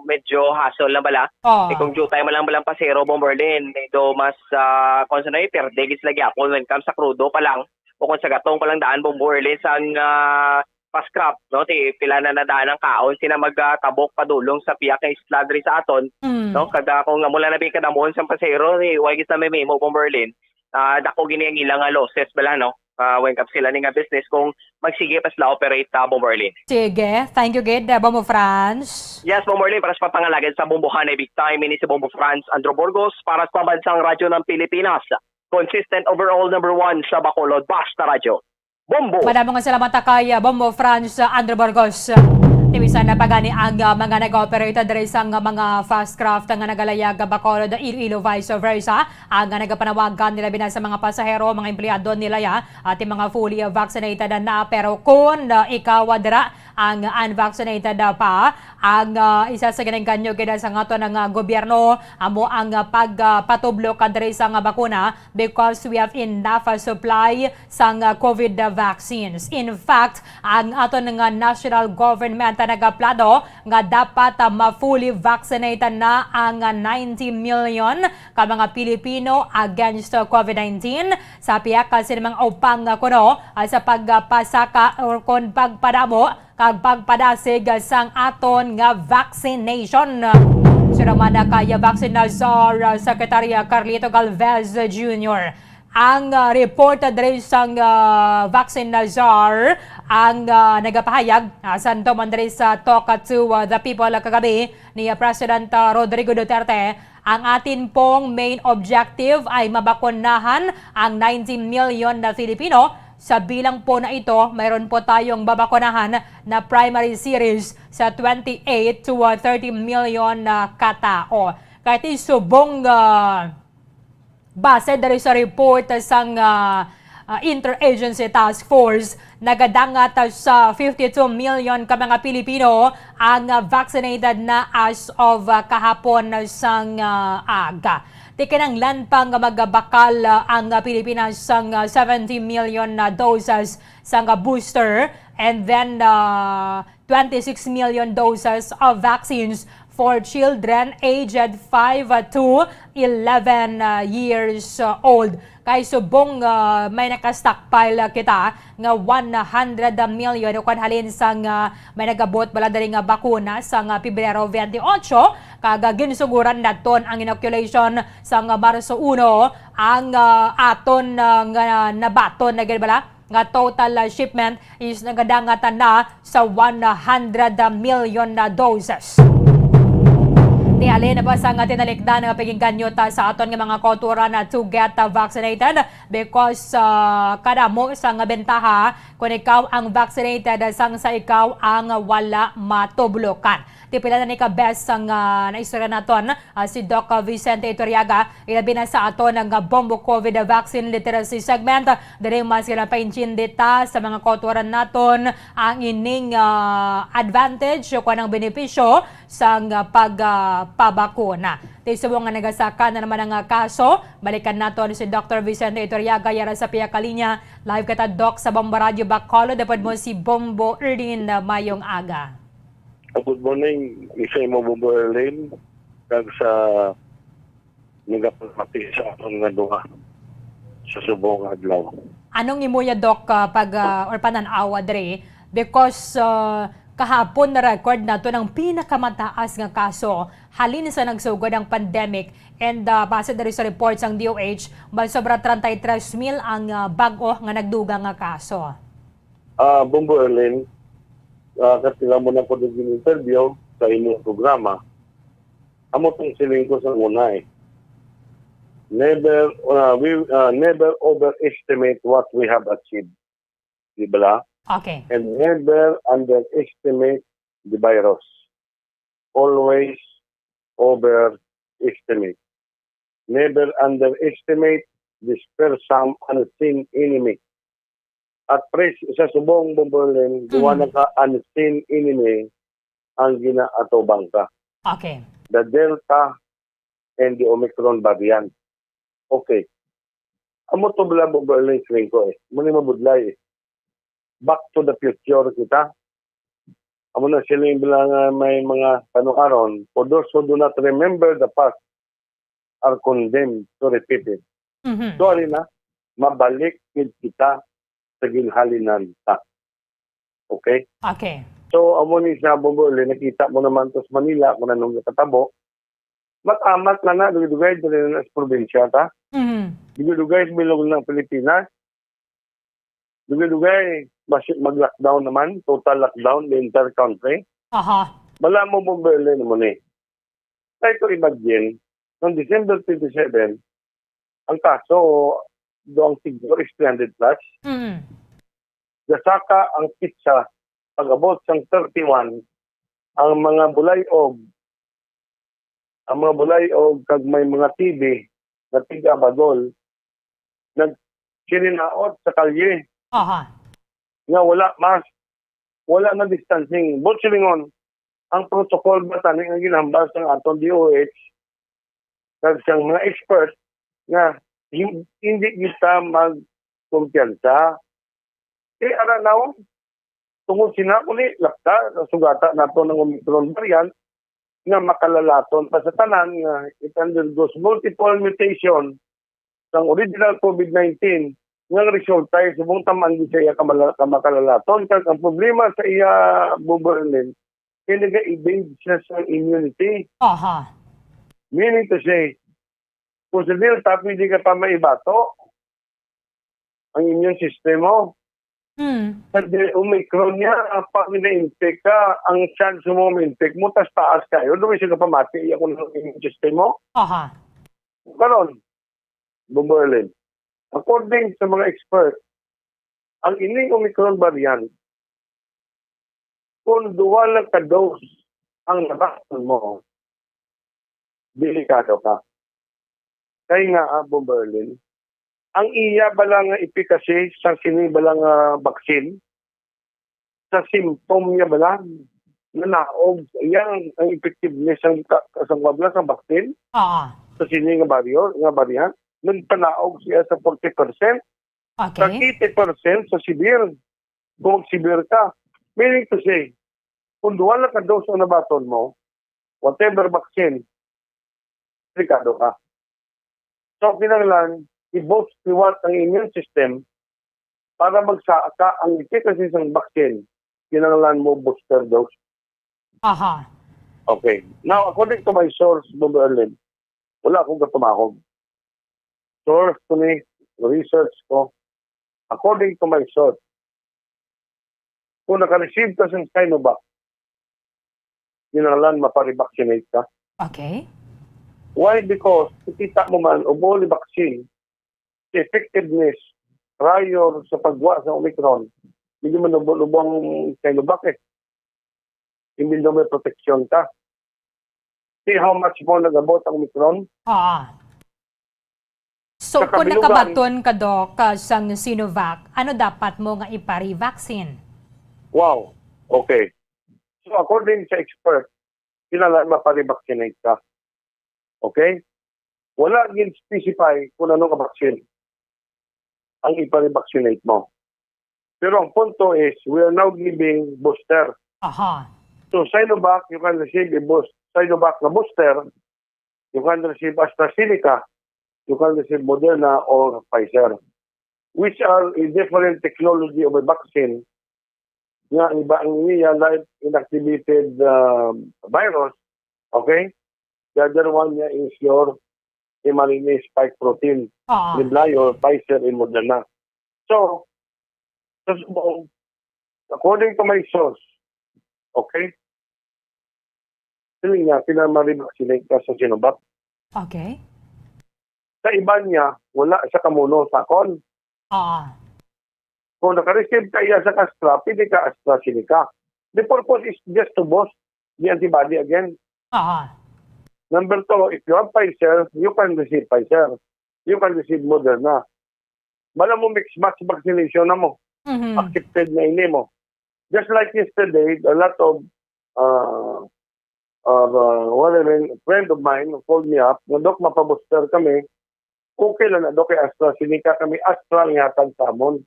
medyo hassle na bala. Oo. Eh, kung jutay man lang balang pasero, Bombo Arlene, eh, do mas, ah, kung sa na, eh, pierde gid sila gyapon when comes sa krudo pa lang, o kung sa gatong pa lang daan, Bombo Arlene, sang, ah, fast craft, no? Ti pila na nadaan ang kaon, sina mag, ah, tabok padulong sa pihak nga isla diri sa aton, Mm. no? Kada kung amo lang na bi kadamuhon sang pasero, eh, way gid na may memo, Bombo Arlene. Ah, dako gini ang ilang, ah, losses bala, no? Ah, when comes sila ni nga business kung magsige pa sila operate, ah, Bombo Arlene. Sige, thank you gid, ah, Bombo Franz. Yes, Bombo Arlene, para sa pagpangalagad sa bombohan ay big time, ini si Bombo Franz Andrew Burgos para sa Pambansang Radyo ng Pilipinas. Consistent overall number one sa Bacolod, Basta Radyo. Bombo! Madamo nga salamat kay, ah, Bombo Franz, ah, Andrew Burgos. Ti bisan na pa gani ang, ah, mga nag-ooperate diri sang mga fast craft nga nagalayag Bacolod, Iloilo, vice versa. Ang nagapanawagan nila bina sa mga pasahero, mga empleyado nila ya, at yung mga fully vaccinated na. Pero kung, ah, ikaw, ah, dira, ang unvaccinated, ah, pa, ang, ah, isa sa ginangganyo gid sa aton nga gobyerno, amo ang, ah, pag, ah, patublo ka diri sa nga bakuna because we have enough, ah, supply sang, ah, covid vaccines. In fact, ang aton nga national government, ah, nagaplano nga dapat, ah, ma-fully vaccinated na ang, ah, ninety million ka mga Pilipino against, ah, covid nineteen. Sa pihak, ah, sa mga upang, ah, kuno, ah, sa pagpasaka or kon pagpadamo kag pagpadasig sang aton nga vaccination. Sumala man kay Vaccine Czar, ah, Secretary, ah, Carlito Galvez Junior, ang, ah, report diri sang, ah, Vaccine Czar ang, ah, nagapahayag, ah, sa tuman diri sa Talk to, ah, the People kagabi ni, ah, President, ah, Rodrigo Duterte. Ang atin pong main objective ay mabakunahan ang ninety million na Filipino. Sa bilang po na ito, mayroon po tayong babakunahan na primary series sa twenty-eight to thirty million na katao. Kay ti subong, ah, base diri sa report sang, ah, ah, Interagency Task Force, nagadangat sa fifty-two million ka mga Pilipino ang, ah, vaccinated na as of, ah, kahapon sang, ah, aga. Ti kinahanglan pa nga magabakal, ah, ang, ah, Pilipinas sang, ah, seventy million na doses sang, ah, booster, and then, ah, twenty-six million doses of vaccines for children aged five to eleven, uh, years, uh, old. Kay subong, uh, may naka-stockpile, uh, kita nga one hundred million, o kung halin sang, uh, may nagabot bala diri nga bakuna sang, uh, Pebrero twenty-eight, kag, uh, ginsuguran naton ang inoculation sang, uh, Marso uno, ang, uh, aton, uh, nga nabaton na gid bala nga total, uh, shipment is nagadangat na sa one hundred million na doses. Ti halin pa sang tinalikdan nga pag-inganyo ta sa aton nga mga kauturan na to get, uh, vaccinated because, uh, kadamo sang bentaha kung ikaw ang vaccinated sang sa ikaw ang wala matublokan. Ti pila na ni ka beses ang, ah, naistorya naton, ah, si Doc Vicente Iturriaga, ilabi na sa aton nga Bombo COVID Vaccine Literacy segment. Diri mas ginapaintindi ta sa mga kauturan naton ang ining, ah, advantage o kuan ang benepisyo sang, ah, pag, ah, pabakuna. Ti subong nga nagasaka na naman ang, ah, kaso, balikan naton si Doctor Vicente Iturriaga yara sa pihak linya. Live kita, Doc, sa Bombo Radyo Bacolod. Dapat mo si Bombo Erlin, ah, mayong aga. Good morning, isa imo, Bombo Erlin, kag sa nagapamati sa aton nga duha sa subong nga adlaw. Anong imo ya, Doc, ah, pag, ah, or panan-aw diri? Because, ah, kahapon na-record naton ang pinakamataas nga kaso halin sa nagsugod ang pandemic, and, ah, base diri sa report sang D O H, mas sobra treinta y tres mil ang, ah, bag-o nga nagdugang nga kaso. Ah, Bombo Erlin, ah, kasi nga mo na ko nag-interview sa inyong programa, amo tong siling ko sa una eh. Never, ah, we, ah, never overestimate what we have achieved. Di ba? Okay. And never underestimate the virus. Always overestimate. Never underestimate this fearsome unseen enemy. At pres-, sa subong, Bombo Erlin, duha Mhm. na ka unseen enemy ang ginaatubang ka. Okay. The Delta and the Omicron variant. Okay. Amo to bala, Bombo Erlin, siling ko eh. Muna mabudlay eh. Back to the future kita. Amo na siling bala nga may mga panukaron, for those who do not remember the past are condemned to repeat it. Mhm. So, ali na, mabalik gid kita sa ginhalinan ta. Okay? Okay. So, amo ni sa Bombo Erlin, nakita mo naman to sa Manila kung anong nakatabo. Mat-amat na na, dugay-dugay, dali na sa probinsya ta. Mhm. Dugay-dugay sa bilog ng Pilipinas. Dugay-dugay, basi mag-lockdown naman, total lockdown, the entire country. Aha. Bala mo, Bombo Erlin, mo ni. Try to imagine, noong December twenty-seven, ang kaso, do ang figure is three hundred plus. Mm. Gasaka ang petsa, pag-abot sang thirty-one, ang mga bulay-og, ang mga bulay-og kag may mga T B na tiga Bagol, nagsininaot sa kalye Aha. nga wala mask, wala na distancing. Buot silingon, ang protocol ba tani nga ginhambal sang aton D O H kag sang mga expert nga hin-, hindi kita magkumpiyansa. Eh, ara na, oh. Tungod sina ko ni lapta, sugata nato ng Omicron variant nga makalalaton pa sa tanan nga it undergoes multiple mutation sang original COVID nineteen nga ang resulta ay subong tamaan gid sa iya kamala-, kamakalalaton. Kag ang problema sa iya, Bombo Erlin, kay naga-evade siya sa immunity. Aha. Meaning to say, kung sa Delta, pwede ka pa maibato ang immune system mo. Hmm. Sa de-, Omicron niya, ang pag na-infect ka, ang chance mo ma-infect mo, tas taas kayo. Doon siya kapamati, iya kung ang immune system mo. Aha. Karon, Bombo Erlin, according sa mga expert, ang ining Omicron variant, kung duha lang ka dose ang nabakton mo, delikado ka. Kay nga, ah, Bomberlin, ang iya bala nga efficacy sa sini bala nga vaccine, sa symptom niya bala, nanaog iya ang, ang effectiveness sang ka-, sang wabla sang vaccine, Oo. sa sini nga baryo, nga variant, nagpanaog siya sa forty percent, sa Okay. eighty percent sa severe. Kung mag-severe ka, meaning to say, kung duha lang ka dose ang nabaton mo, whatever vaccine, delikado ka. So, kinahanglan, i-boost liwat ang immune system para magsaka ang efficacy sang vaccine. Kinahanglan mo booster dose. Aha. Okay. Now, according to my source, Bomberlin, wala akong katumahog. Source ko ni, research ko. According to my source, kung naka-receive ka sa Sinovac, kinahanglan mapa-revaccinate ka. Okay. Why? Because kita mo man, ubol ni vaccine, the effectiveness prior sa pagwa sa Omicron, hindi man ubol-ubol ang Sinovac eh. Even though may protection ka. See how much more nag-abot ang Omicron? Oo. So, Sa kung kabilugan, nakabaton ka, Doc, ka sang Sinovac, ano dapat mo nga ipari-vaccine? Wow. Okay. So, according sa expert, kinahanglan mapa-revaccinate ka. Okay? Wala gin-specify kung ano nga vaccine ang ipare-vaccinate mo. Pero ang punto is, we are now giving booster. Aha. So, Sinovac, you can receive a boost. Sinovac na booster, you can receive AstraZeneca, you can receive Moderna or Pfizer, which are a different technology of a vaccine. Nga iba ang iya live inactivated, uh, virus, okay? The other one niya is your mRNA spike protein. Ah. Liblayo, Pfizer, and Moderna. So, sa subong, according to my source, okay? Sila nga, pinamari-vaccinate ka sa Sinovac. Okay. Sa iban niya, wala sa kamuno sa akon. Ah. Kung naka-receive ka iya sa Astra, pwede ka AstraZeneca. The purpose is just to boost the antibody again. Ah. Number two, if you have Pfizer, you can receive Pfizer. You can receive Moderna. Bala mo mix match vaccination na mo. Mhm. Accepted na ini mo. Just like yesterday, a lot of, uh, uh, uh, what I mean, friend of mine called me up, nga, "Doc, mapabooster kami." Okay lang na, Doc, kay AstraZeneca kami, Astra ang ihatag sa amon.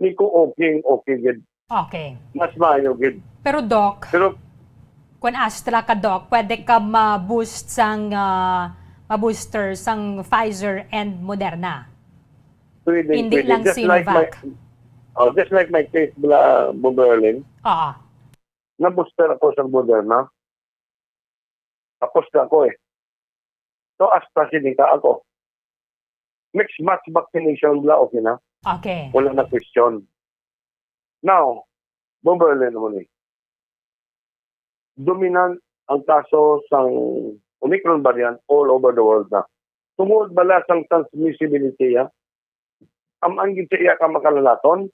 Ni ko, okay, okay gid. Okay. Mas maayo gid. Pero, Doc, Pero kung Astra ka, Doc, pwede ka ma-boost sang, ah, ma-booster sang Pfizer and Moderna. Pwede, Hindi pwede. lang Just like my, Sinovac. Oh, just like my case, bla-, Bomberlin. Oo. Na-booster ako sa Moderna. Tapos na ako eh. So, AstraZeneca ako. Mixed match vaccination bla, okay na. Okay. Wala na question. Now, Bomberlin naman eh. Dominant ang kaso sang Omicron variant all over the world na. Tungod bala sang transmissibility, ah. Am-an gid sa iya ka makalalaton.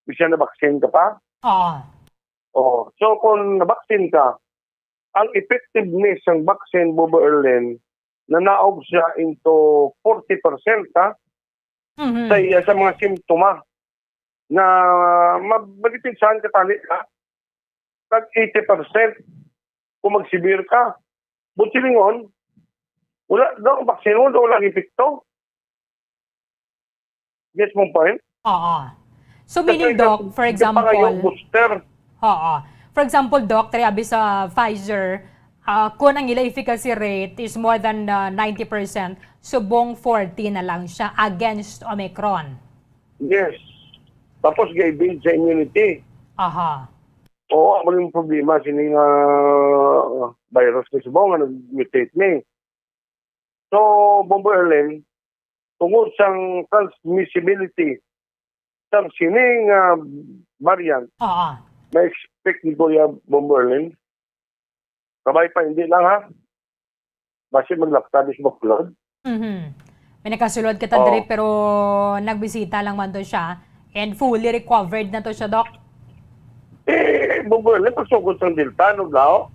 Bisan na vaccine ka pa. Oo. Oh, so kung na-vaccine ka, ang effectiveness sang vaccine, Bomberlin, nanaog siya into forty percent, ha? Mhm. Sa iya, sa mga simptoma na ma-, magipinsahan ka tani ka, tag eighty percent kung mag-severe ka. But silingon, wala daw ang vaccine, wala daw ang epekto. Yes, mong point? Oo. So, Kasi meaning, Doc, for example, booster. Oo. For example, Doc, tari abi sa Pfizer, ah, kung ang ila efficacy rate is more than, ah, ninety percent, subong forty na lang siya against Omicron. Yes. Tapos, ga-evade sa immunity. Aha. Oo, amo yung problema sini nga virus ni subong nga nag-mutate ni. So, Bombo Erlen, tungod sang transmissibility sang sini nga variant, Oo. may expect ni Kuya Bombo Erlen. Kabay pa, hindi lang ha. Basi maglaptad is bakulod. Mhm. May nakasulod kita Oo. diri, pero nagbisita lang man to siya. And fully recovered na to siya, Doc. Eh, Bombo Erlen, pagsugod sang Delta, no, Gao?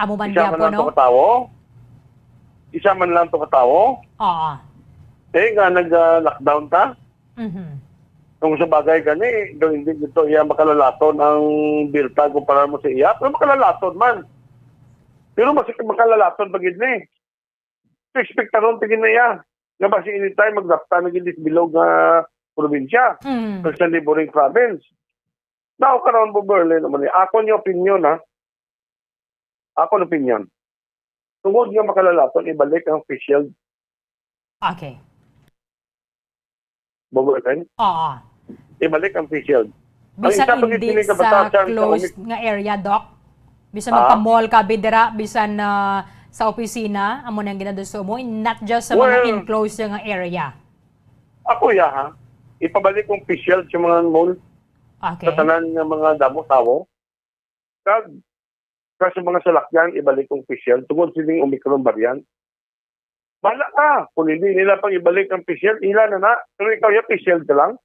Amo man Isa man gyapon, lang to no? Katawo? Isa man lang to katawo? Oo. Eh, nga nag-lockdown ta? Mhm. Kung sa bagay gani, do hindi dito iya makalalaton ang Delta kumpara mo sa iya, pero makalalaton man. Pero mas makalalaton pa gid ni. Expectaron pa gid na iya nga basi anytime magrapta na gid sa bilog nga probinsya, Mm. sa neighboring province. Now, karon, Bo Berlin, naman ni, ako ni opinion, ha? Ako ni opinion. Tungod nga makalalaton, ibalik ang face shield. Okay. Bo Berlin? Oo. Ibalik ang face shield. Ang Bisan isa pa gid hindi sini sa kabatasan sa closed umi- nga area, Doc? Bisan Ah? magpa-mall ka, bidira, bisan, ah, sa opisina, amo nang ginaduso mo, not just sa mga Well, enclosed nga area. Ako, ya, ha? Ipabalik kong face shield sa mga mall, Okay. sa tanan nga mga damo tawo. Kag, kag sa mga salakyan, ibalik kong face shield tungod sining Omicron variant. Bala ka, kung hindi nila pang ibalik ang face shield, ila na na. Pero ikaw, ya, face shield ka lang.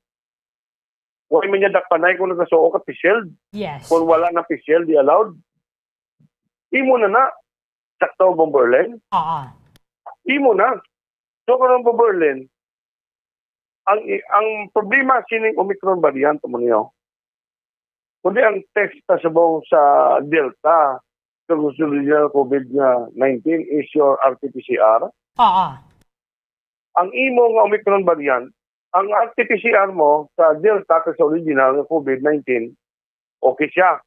Wala man niya dakpanay kung nagasuo ka face shield. Yes. Kung wala na face shield, di allowed. Imo na na. Sakto, Bomberlen? Oo. Imo na. So, karon, Bomberlen, ang, ang problema sining Omicron variant, mo niyo, kundi ang test ta subong sa Delta, sa original COVID nga nineteen is your R T P C R. Oo. Ang imo nga Omicron variant, ang R T P C R mo sa Delta kag sa original nga COVID nineteen, okay siya.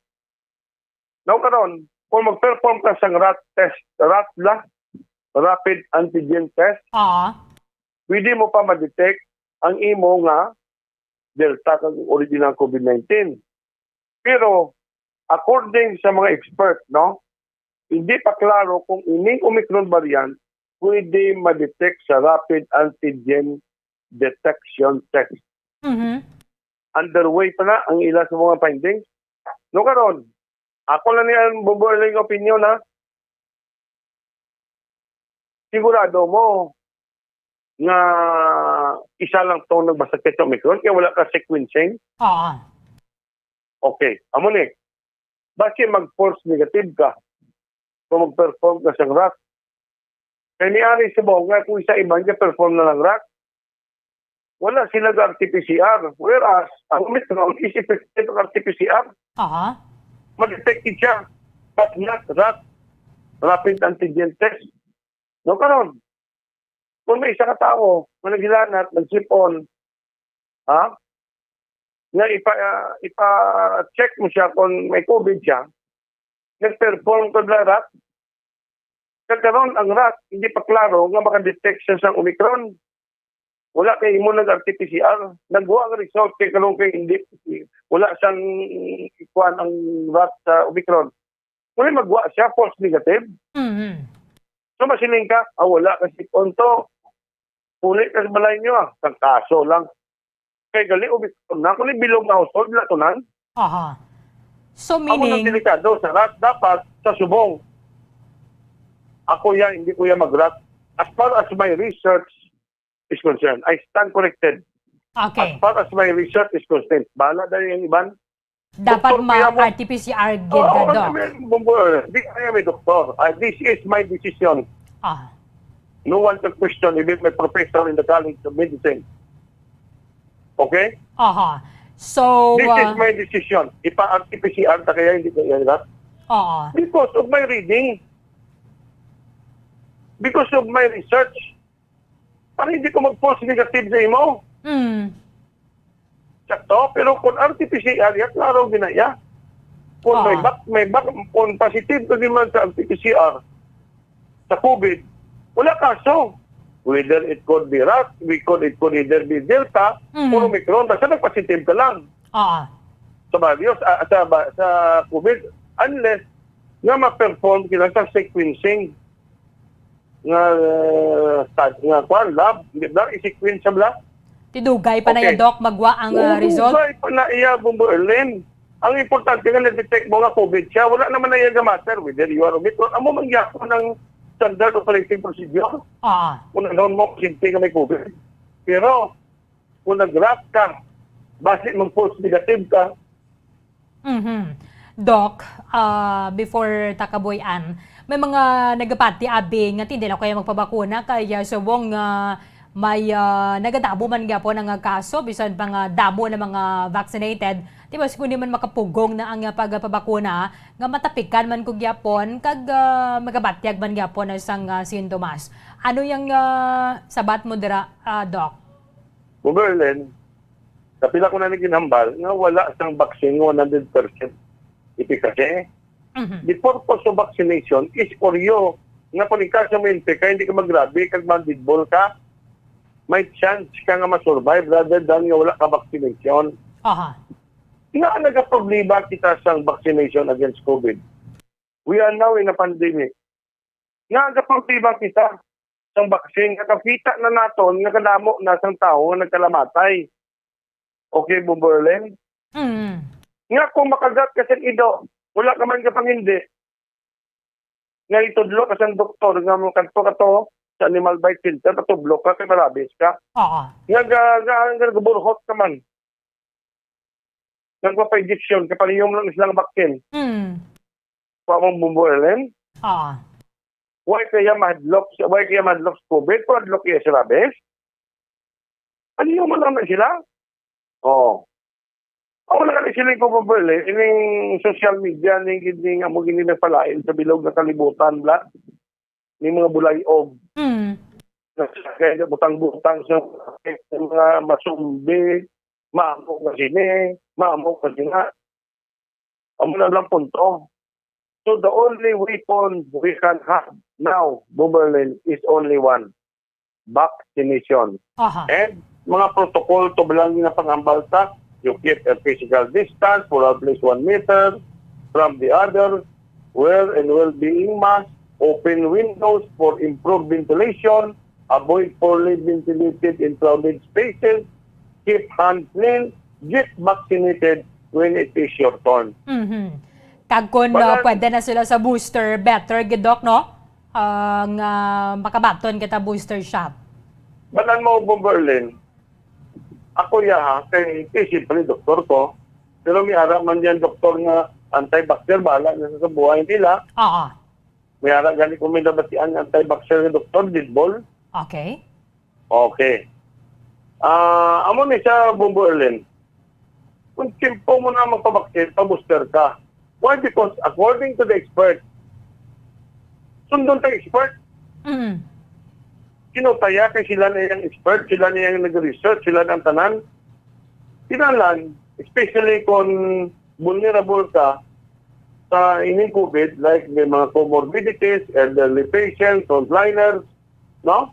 Now, karon, kung mag-perform ka sang rat test, rat la, rapid antigen test, Oo. pwede mo pa ma-detect ang imo nga Delta kag original COVID nineteen. Pero, according sa mga expert, no, hindi pa klaro kung ining Omicron variant pwede ma-detect sa rapid antigen detection test. Mhm. Underway pa na ang ila sa mga findings. No, karon, ako lang ni ang bubueling opinion, ha. Sigurado mo nga isa lang tong nagbasakit sa Omicron kay wala ka sequencing? Oo. Okay, amo ni. Basi mag-false negative ka kung mag-perform ka sang rat. Kay niari subong nga kung sa iban ka-perform na lang rat, wala sila ga R T P C R. Whereas, ang Omicron is effective ang R T P C R. Aha. Ma-detect siya, but not rat, rapid antigen test. No, karon, kung may isa ka tawo nga naghilanat, nag-sip-on, ha? Nga ipa-, ah, ipa-check mo siya kung may COVID siya, nag-perform ka na rat. Kag karon, ang rat, hindi pa klaro nga maka-detect siya sa Omicron. Wala kay imo nag-R T P C R. Nagwa ang result kay karon kay hindi, wala siyang ikuan ang rat sa Omicron. Kung magwa siya, false negative. Mhm. So, masiling ka, "Ah, wala ka sip-on to." Puli ka sa balay niyo, ah. Kang kaso lang. Kay gali, Omicron na. Kung bilog nga household, wala to nan. Aha. So, Amo nang meaning delikado sa rat, dapat sa subong. Ako yan, hindi ko yan mag-rat. As far as my research is concerned, I stand corrected. Okay. As far as my research is concerned, bahala dahil yung iban. Dapat Doktor, ma-, kaya mo R T P C R gid Oo, ka, Doc. I mean, bumbu-, di, I am a doctor. Ah, this is my decision. Ah. No one can question, even my professor in the College of Medicine. Okay? Aha. So, This is ah, my decision. Ipa-R T P C R ta kaya hindi kaya lahat? Oo. Because of my reading. Because of my research. Para hindi ko mag-false negative sa imo. Mm. Sakto? Pero kung R T P C R, ya, klaro ginaya. Kung may Ah. back, may back, kung positive ka naman sa R T P C R, sa COVID, wala kaso. Whether it could be rat, we could, it could either be Delta Mhm. or Omicron, basta nag-positive ka lang. Ah. Sa virus, ah, sa ba-, sa COVID, unless nga ma-perform kita sa sequencing nga, uh, stud-, nga kwan, lab, di ba? I-sequence sa lab. Tidugay pa na Okay. yan, Doc, magwa ang, uh, Oo, result? Dugay pa na iya, Bombo Erlin. Ang importante nga na-detect mo nga COVID siya, wala naman na iya nga matter whether you are Omicron. Amo man gyapon ang standard operating procedure. Ah. Kung ano mo, simple nga may COVID. Pero, kung nag-rat ka, basi mag-false negative ka, Mhm. Doc, ah, before ta kabuy-an, may mga nagapati abi nga hindi na kaya magpabakuna kay, ah, subong nga may, ah, nagadamo man gyapon ang kaso, bisan pa nga damo na mga vaccinated, di ba, kung di man makapugong na ang, ah, pagpabakuna, nga matapikan man ko gyapon, kag, ah, magabatyag man gyapon na sang, ah, sintomas. Ano yang, ah, sabat mo dira, ah, Doc? Overland, kapila ko na ni ginhambal nga wala sang vaccine nga one hundred percent efficacy. Mhm. The purpose of vaccination is for you nga kung ikaw sa mo-infect ka, hindi ka magrabe kag ma-dead ball ka, may chance ka nga ma-survive rather than nga wala ka vaccination. Aha. Nga nagaproblema kita sang vaccination against COVID. We are now in a pandemic. Nga nagaproblema kita sang vaccine nga kakita na naton nga kadamo na sang tawo nga nagkalamatay. Okay, Bombo Erlen? Mm. Nga kung makagat ka sa ido, wala ka man ka pangindi. Nga itudlo ka sa doktor nga mo kadto ka to sa animal bite center, patudlo ka kay malabis ka. Oo. Nga ga, ga, nga gaburhot ka man. Nagpapa-injection, kay palihom lang silang vaccine. Mm. Wa mong Bombo Erlen? Oo. Why kaya mahadlok, why kaya mahadlok sa COVID? Kung hadlok kaya sa rabies? Palihom lang na sila. Oo. Ako na kani siling ko, Bombo Erlen, ining social media, ning gini nga mo gini nagpalain sa bilog nga kalibutan, bla. Ni mga bulay-og. Mm. Kaya butang-butang sa mga masumbi, maamo ka sini, maamo ka sina. Amo na lang punto. So the only weapon we can have now, Bombo Erlen, is only one. Vaccination. Aha. And mga protocol to lang nga pangambalta, you keep a physical distance for at least one meter from the other, wear and well-being mask, open windows for improved ventilation, avoid poorly ventilated and crowded spaces, keep hand clean, get vaccinated when it is your turn. Mhm. Kag kung uh, Balan- pwede na sila sa booster, better gid, Doc, no? Ah, nga makabaton kita booster shot. Balan mo, Bombo Erlen. Ako ya ha, kay, kay siyempre doktor ko. Pero may ara man yan doktor nga anti-vaxxer, bahala na sa buhay nila. Oo. May ara gani kung may nabatian nga anti-vaxxer nga doktor, dead ball. Okay. Okay. Ah, amo ni siya, Bombo Erlen. Kung tiyempo mo na magpabaksin, pa-booster ka. Why? Because according to the expert, sundon ta expert. Mm. Kinutaya kay sila na yung expert, sila na yung nag-research, sila na ang tanan. Kinahanglan, especially kung vulnerable ka sa ining COVID, like may mga comorbidities, elderly patients, frontliners, no?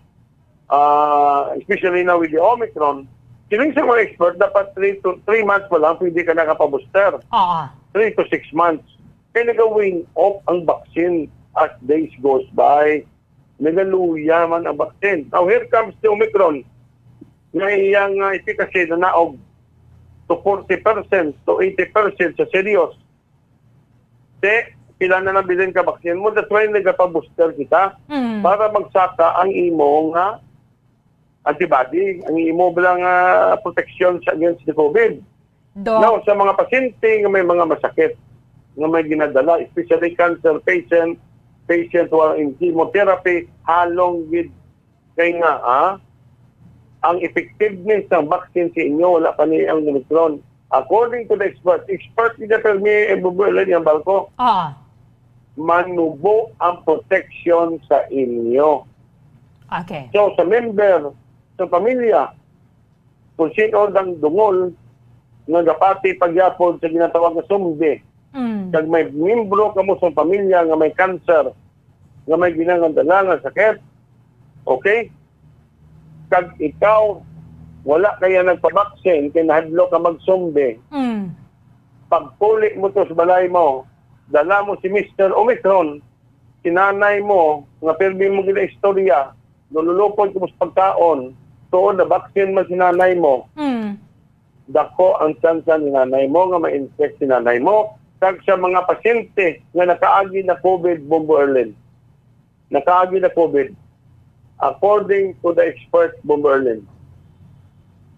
Ah, especially now with the Omicron, kining sa mga expert, dapat three to three months pa lang pwede ka nakapabooster. Oo. Three to six months. Kaya nag-wane off ang vaccine as days goes by. Nagaluya man ang vaccine. Now, here comes the Omicron. Nga iyang uh, efficacy na naog to forty percent to eighty percent sa serious. Te, pila na nabilin ka vaccine mo, that's why nagapa-booster kita Mm. Para magsaka ang imo nga antibody, ang imo bala nga protection sa against the COVID. Doc. Now, sa mga pasyente nga may mga masakit nga may ginadala, especially cancer patient, patient who are in chemotherapy, halong gid kay nga ah, ang effectiveness ng vaccine sa inyo wala pa ni ang Omicron. According to the expert, expert ni Permi Bubuelan yung balko, Ah, manubo ang protection sa inyo. okay. So, sa member, sa pamilya, kung sino ang dungol nga gapati pagyapon sa ginatawag nga sumbi, Mm. kag may membro kamo sa pamilya nga may cancer, nga may ginangandala nga sakit, okay? Kag ikaw, wala kaya nagpabaksin, kay nahadlo ka magsumbi, Mm. pagpuli mo to sa balay mo, dala mo si Mister Omicron, si nanay mo, nga pirmi mo ginaistorya, nululupod ko sa pagkaon, tuod na vaccine man si nanay mo, Mm. dako ang tsansa ni nanay mo nga ma-infect si nanay mo, kag sa mga pasyente nga nakaagi na COVID, Bombo Erlin. Nakaagi na COVID. According to the expert, Bombo Erlin,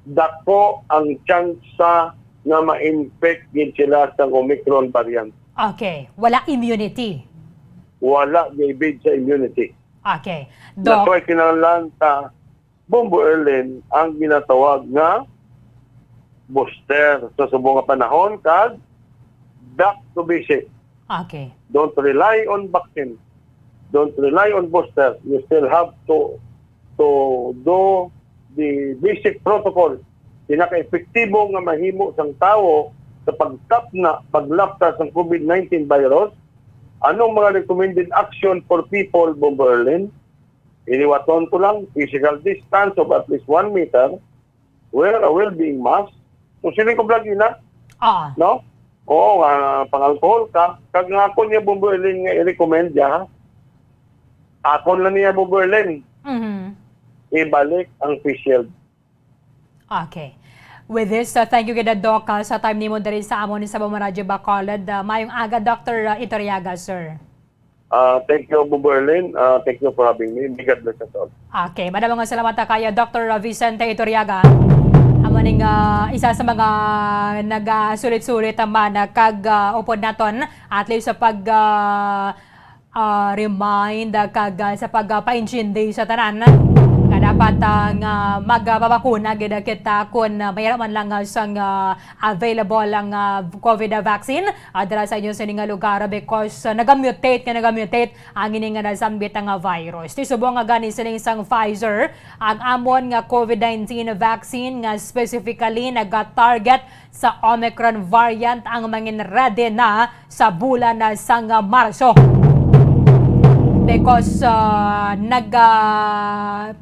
dako ang tsansa nga ma-infect gid sila sa Omicron variant. Okay. Wala immunity. Wala ga-evade sa immunity. Okay. That's Doc, why kinahanglan ta, Bombo Erlin, ang ginatawag nga booster sa subong nga panahon kag back to basic. okay. Don't rely on vaccine. Don't rely on booster. You still have to to do the basic protocol. Pinaka-epektibo nga mahimo sang tawo sa pagtapna, paglapta sang COVID nineteen virus. Anong mga recommended action for people, Bombo Erlin? Iliwaton ko lang, physical distance of at least one meter, wear a well-being mask. Kung sino ko vlog na, Ah, no? Oo, nga pang-alcohol ka. Kag nga ako niya, Bombo Erlin, nga i-recommend niya, ha? Akon lang niya, Bombo Erlin, mhm. Ibalik ang face shield. Okay. With this, uh, thank you gid, Doc, uh, sa time nimo diri sa amon sa Bamaradyo Bacolod. Uh, mayong aga, Doctor uh, Itoriaga, sir. Uh, thank you, Bombo Erlin. Uh, thank you for having me. May God bless us all. Okay, madamo nga salamat ta kay Doctor Vicente Itoriaga. Amo ning ah, isa sa mga nagasulit-sulit man ah, kag ah, upod naton at least sa pag ah, ah, remind ah, kag ah, sa pagpaintindi sa tanan nga dapat ah, nga magpabakuna gid kita kun ah, mayroon man lang ah, sang ah, available ang ah, COVID vaccine ah, dira sa inyo sining nga lugar because ah, nagamutate nga nagamutate ang ini nga nasambit nga virus. Ti subong nga gani sining sang Pfizer, ang amon nga COVID nineteen vaccine nga specifically naga-target sa Omicron variant ang mangin ready na sa bulan na sang Marso. Because uh, nagpadayon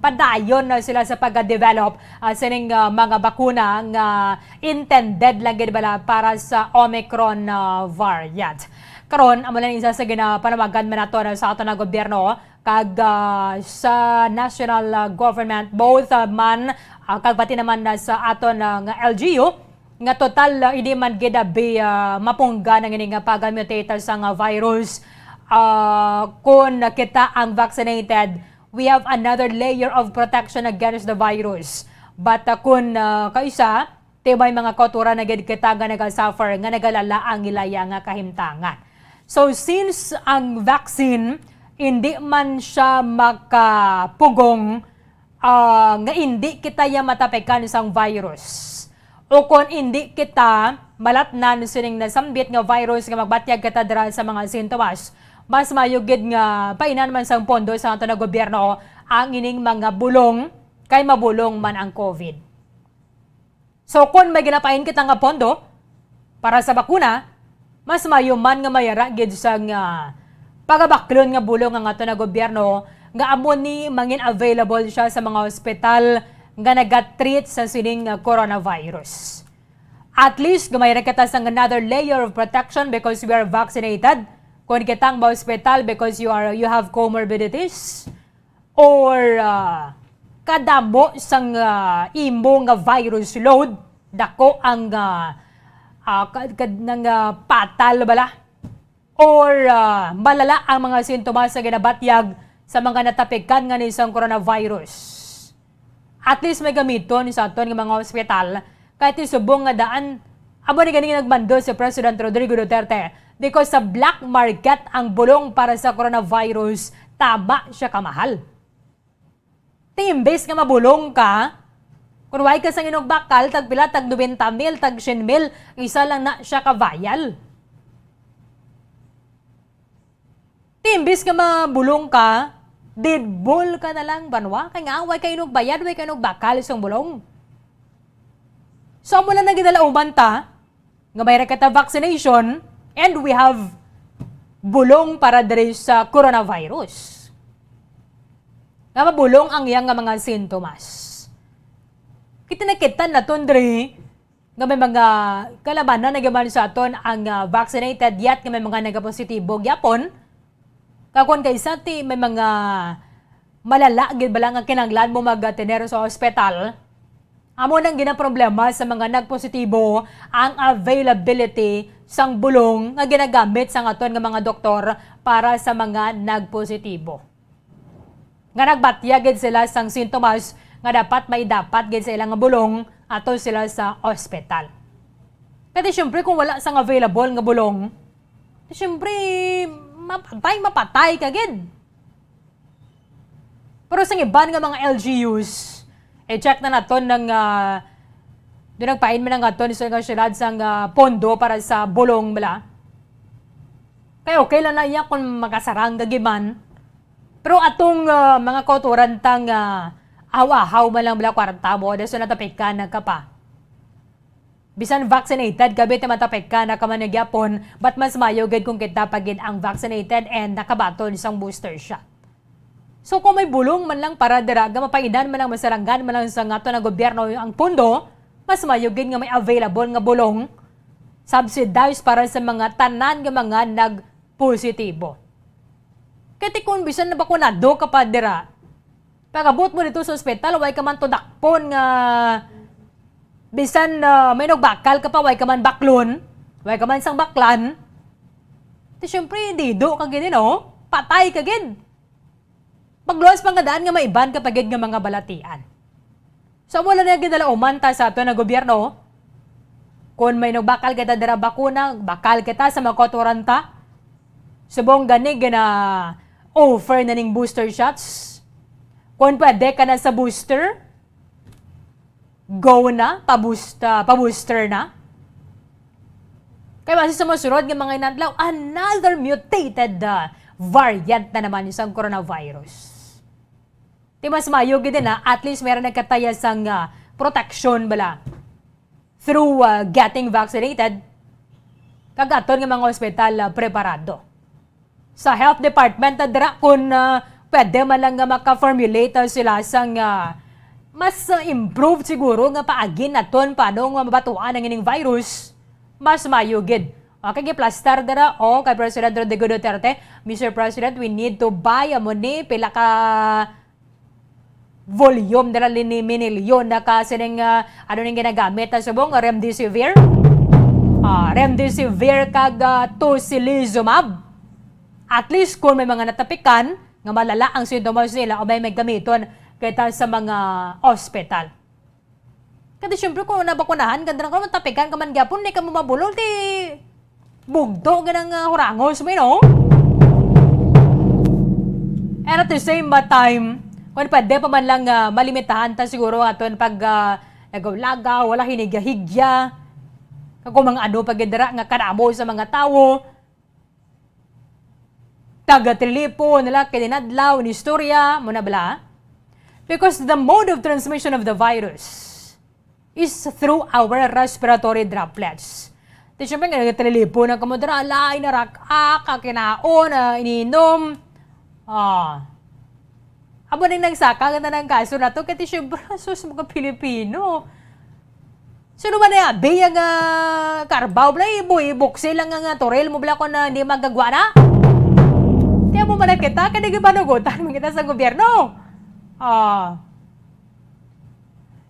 na sila sa pag-develop uh, sining uh, mga bakuna nga intended lang gid bala para sa Omicron uh, variant. Karon, amo lang isa sa ginapanawagan man nato na sa ato na gobyerno kag ah, sa national ah, government, both ah, man ah, kag pati naman na sa aton ah, nga L G U nga total ah, hindi man gid abi ah, mapungga ang ini nga pag-mutate sa nga virus. Ah, kun kita ang vaccinated, we have another layer of protection against the virus. But ah, kun ah, kaisa, ti may mga kauturan na gid kita nga nagasuffer nga nagalala ang ilaya nga kahimtangan. So since ang vaccine hindi man siya makapugong ah, nga hindi kita ya matapikan sang virus o kon hindi kita malatnan sining nasambit nga virus nga magbatyag kita dira sa mga sintomas, mas maayo gid nga painan man sang pondo sa ato na gobyerno ang ining mga bulong kay mabulong man ang COVID. So, kon may ginapain kita nga pondo para sa bakuna, mas maayo man nga mayara gid sang ah, pagabaklon nga bulong ang ato na gobyerno nga amo ni mangin available siya sa mga ospital nga nagatreat sa sining ah, coronavirus. At least, gamay ra kita sang another layer of protection because we are vaccinated. Kung kita ang ma-ospital because you are you have comorbidities, or ah, kadamo sang ah, imo nga virus load, dako ang ah, ah, ka- kad- nang ah, patal bala, or ah, malala ang mga sintomas nga ginabatyag sa mga natapikan nga ni sang coronavirus. At least may gamiton sa aton nga mga ospital, kahit yung subong nga daan. Amo ni ganing nagmando si President Rodrigo Duterte because sa black market ang bulong para sa coronavirus, tama siya kamahal. Ti imbes nga mabulong ka, kung way ka sang inog bakal, tag pila, tag nobenta mil, tag syen mil, isa lang na siya ka vial. Ti imbis nga mabulong ka, didbol ka na lang banwa. Kay nga, way ka inog bayad, way ka inog bakal sang bulong. So, amo lang na ginalauman ta, nga may kita vaccination, and we have bulong para diri sa coronavirus. Nga mabulong ang iyang nga mga sintomas. Kita nakita naton diri, nga may mga kalabanan na gaman sa aton ang ah, vaccinated yet nga may mga nagapositibo gyapon. Kakon kay sa ti may mga malala gid bala nga kinahanglan mo magatener sa ospital. Amo nang ginaproblema sa mga nagpositibo ang availability sang bulong nga ginagamit sang aton nga mga doktor para sa mga nagpositibo. Nga nagbatyag gid sila sang sintomas nga dapat maidapat gid sa ilang bulong ato sila sa ospital. Kay siyempre kung wala sang available nga bulong, Siyempre, mapatay, mapatay ka gid. Pero sa iban nga mga L G Us, i-check na naton nang, ah, doon nagpain man ang aton sa nga syudad sang, ah, pondo para sa bulong bala. Kay okay lang na iya kung makasarang ka gid man. Pero atong, ah, mga kauturan tang, ah, ahaw-ahaw man lang bala kwarta mo, daso natapikan na ka pa. Bisan vaccinated ka, bit matapik ka na ka man na gyapon, but mas mayo gid kung kita pa gid ang vaccinated and nakabaton sang booster shot. So kung may bulong man lang para dira, nga mapainan man lang, masarangan man lang sa aton nga gobyerno ang pondo, mas mayo gid nga may available nga bulong, subsidized para sa mga tanan nga mga nagpositibo. Kay ti kung bisan nabakunado ka pa dira, pag-abot mo dito sa ospital, way ka man tudakpon nga bisan, ah, may nagbakal ka pa, way ka man baklon, way ka man sang baklan. Ti syempre, dido ka gid, no? Patay ka gid. Pagluwas pa nga daan nga may iban ka pa gid nga mga balatian. So, wala na ginalauman ta sa aton nga gobyerno. Kung may nagbakal kita dira bakuna, bakal kita sa mga kauturan ta. Subong gani gina-offer na ning booster shots. Kung pwede ka na sa booster, go na, pabusta, pa-booster na. Kay base sa masunod nga mga inadlaw, another mutated, ah, variant na naman isang coronavirus. Ti mas mayo gid na, at least meron nagkataya sang, ah, protection bala through, ah, getting vaccinated. Kag aton nga mga ospital, ah, preparado. Sa health department, ah, dira kun, ah, pwede man lang nga maka-formulate, ah, sila sang, ah, mas, ah, improved siguro nga paagi naton paano nga mabatuan ang ining virus, mas mayo gid. O, kay giplastar dira, o, kay President Rodrigo Duterte, "Mister President, we need to buy, amo ni, pila ka volume dira ni minilyon na ka sining, ah, ano ning ginagamit na subong, remdesivir." Ah, remdesivir kag, ah, tocilizumab. At least kung may mga natapikan nga malala ang sintomas nila o may, may gamiton kita sa mga ospital. Kadi syempre kung nabakunahan ka, dira ka matapikan ka man gyapon, di ka mo mabulol, ti bugto ganang, ah, hurangos mo, you know? And at the same ba time, kung pwede pa man lang, ah, malimitahan ta siguro aton pag, ah, lagaw-lagaw, wala hinigya-higya. Kag kung mga ano pa gid dira nga kadamo sa mga tawo, taga-telepono nila, kininadlaw, inistorya, mo na bala? Because the mode of transmission of the virus is through our respiratory droplets. Ti syempre nga, nagatelelepono na kamo dira, lain na rak-ak, ah, kinaon, ah, ininom. Ah. Amo ning nagsaka nga tanang kaso na to, kay ti syempre, sus, mga Pilipino. Sino man na abi nga karbaw, bala, ibo-, ibuksi lang nga, nga turil mo, bala, kung, ah, hindi magagwa na? Kaya mo man na kita, kaya nagpanugutan mo kita sa gobyerno. Ah.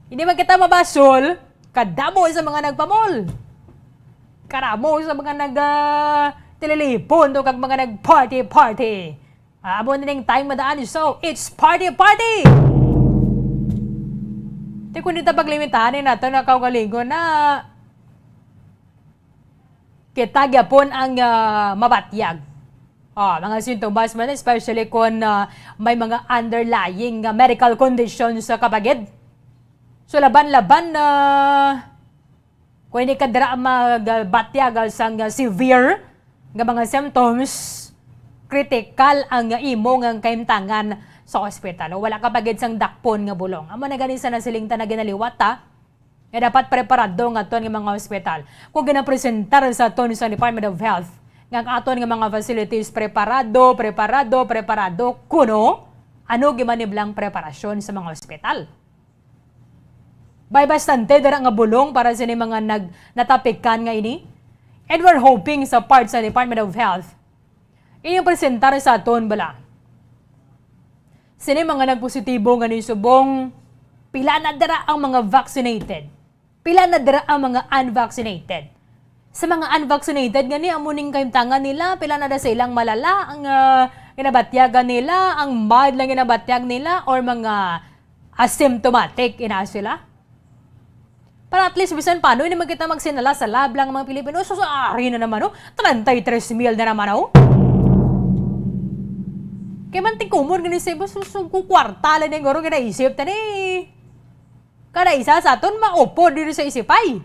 Hindi man kita mabasol, kadamo sa mga nagpamol. Kadamo sa mga nag, ah, tililipon to kag mga nag-party-party. Ah, amo na ning time madaan, so it's party-party! Ti kung dito paglimitahan nato na kaugalingon na kita gyapon ang, ah, mabatyag. Ah, mga sintomas man, especially kung, ah, may mga underlying, ah, medical conditions sa kapagid. So, laban-laban na kung hindi ka dira magbatyag sang, ah, severe nga mga symptoms, critical ang imo nga kahimtangan sa ospital. O wala ka pa gid sang dakpon nga bulong. Amo na gani sa nasiling ta na ginaliwat ta, nga dapat preparado ang aton nga mga ospital. Kung ginapresentar sa aton sa Department of Health, nga ang aton nga mga facilities preparado, preparado, preparado, kuno, ano gimaniblang preparasyon sa mga ospital? May bastante dira nga bulong para sa mga nag-, natapikan nga ini. And we're hoping sa part sa Department of Health, inyong presentar sa aton bala. Sini mga nagpositibo nga ni subong, pila na dira ang mga vaccinated? Pila na dira ang mga unvaccinated? Sa mga unvaccinated nga ni, amo ning kahimtangan nila, pila na da sa ilang malala ang, ah, ginabatyagan nila, ang mild lang ginabatyag nila, or mga asymptomatic, ina sila? Para at least, bisan paano, hindi man kita magsinala-sala lang mga Pilipino. So, sorry na naman, oh. Treinta y tres mil na naman, oh. Kaya man, tingkumon gani sa iba, so, so, kung kwarta lang yung guro nga naisip, tani. Kada isa sa aton, maupod dito sa isipay.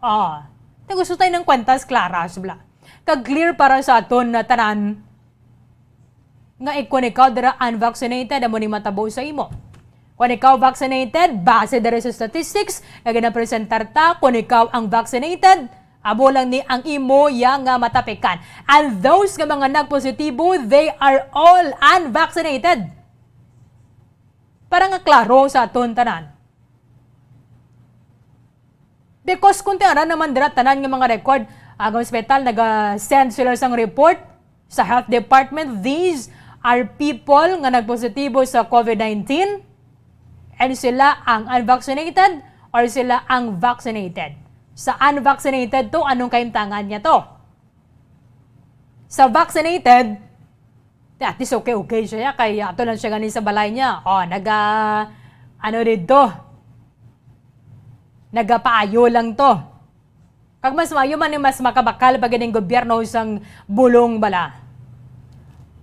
Ah, ta gusto tayo ng kwantas klaras, bla. Kag clear para sa aton na tanan, nga i-, kung ikaw dira unvaccinated, amo ni matabo sa imo. Kung ikaw vaccinated, base dira sa statistics nga ginapresentar ta, kung ikaw ang vaccinated, amo lang ni ang imo ya nga matapikan. And those nga mga nagpositibo, they are all unvaccinated. Para nga klaro sa aton tanan. Because kung tiyanan naman dira tanan nga mga record, ang hospital naga-send sila sang report sa health department, these are people nga nagpositibo sa COVID nineteen, and sila ang unvaccinated or sila ang vaccinated. Sa unvaccinated to, anong kahimtangan niya to? Sa vaccinated, at least okay, okay siya, kay ato lang siya gani sa balay niya. O, naga, ano dito? Nagapaayo lang to. Kag mas maayo man, mas makabakal pa gid ang gobyerno sang bulong bala.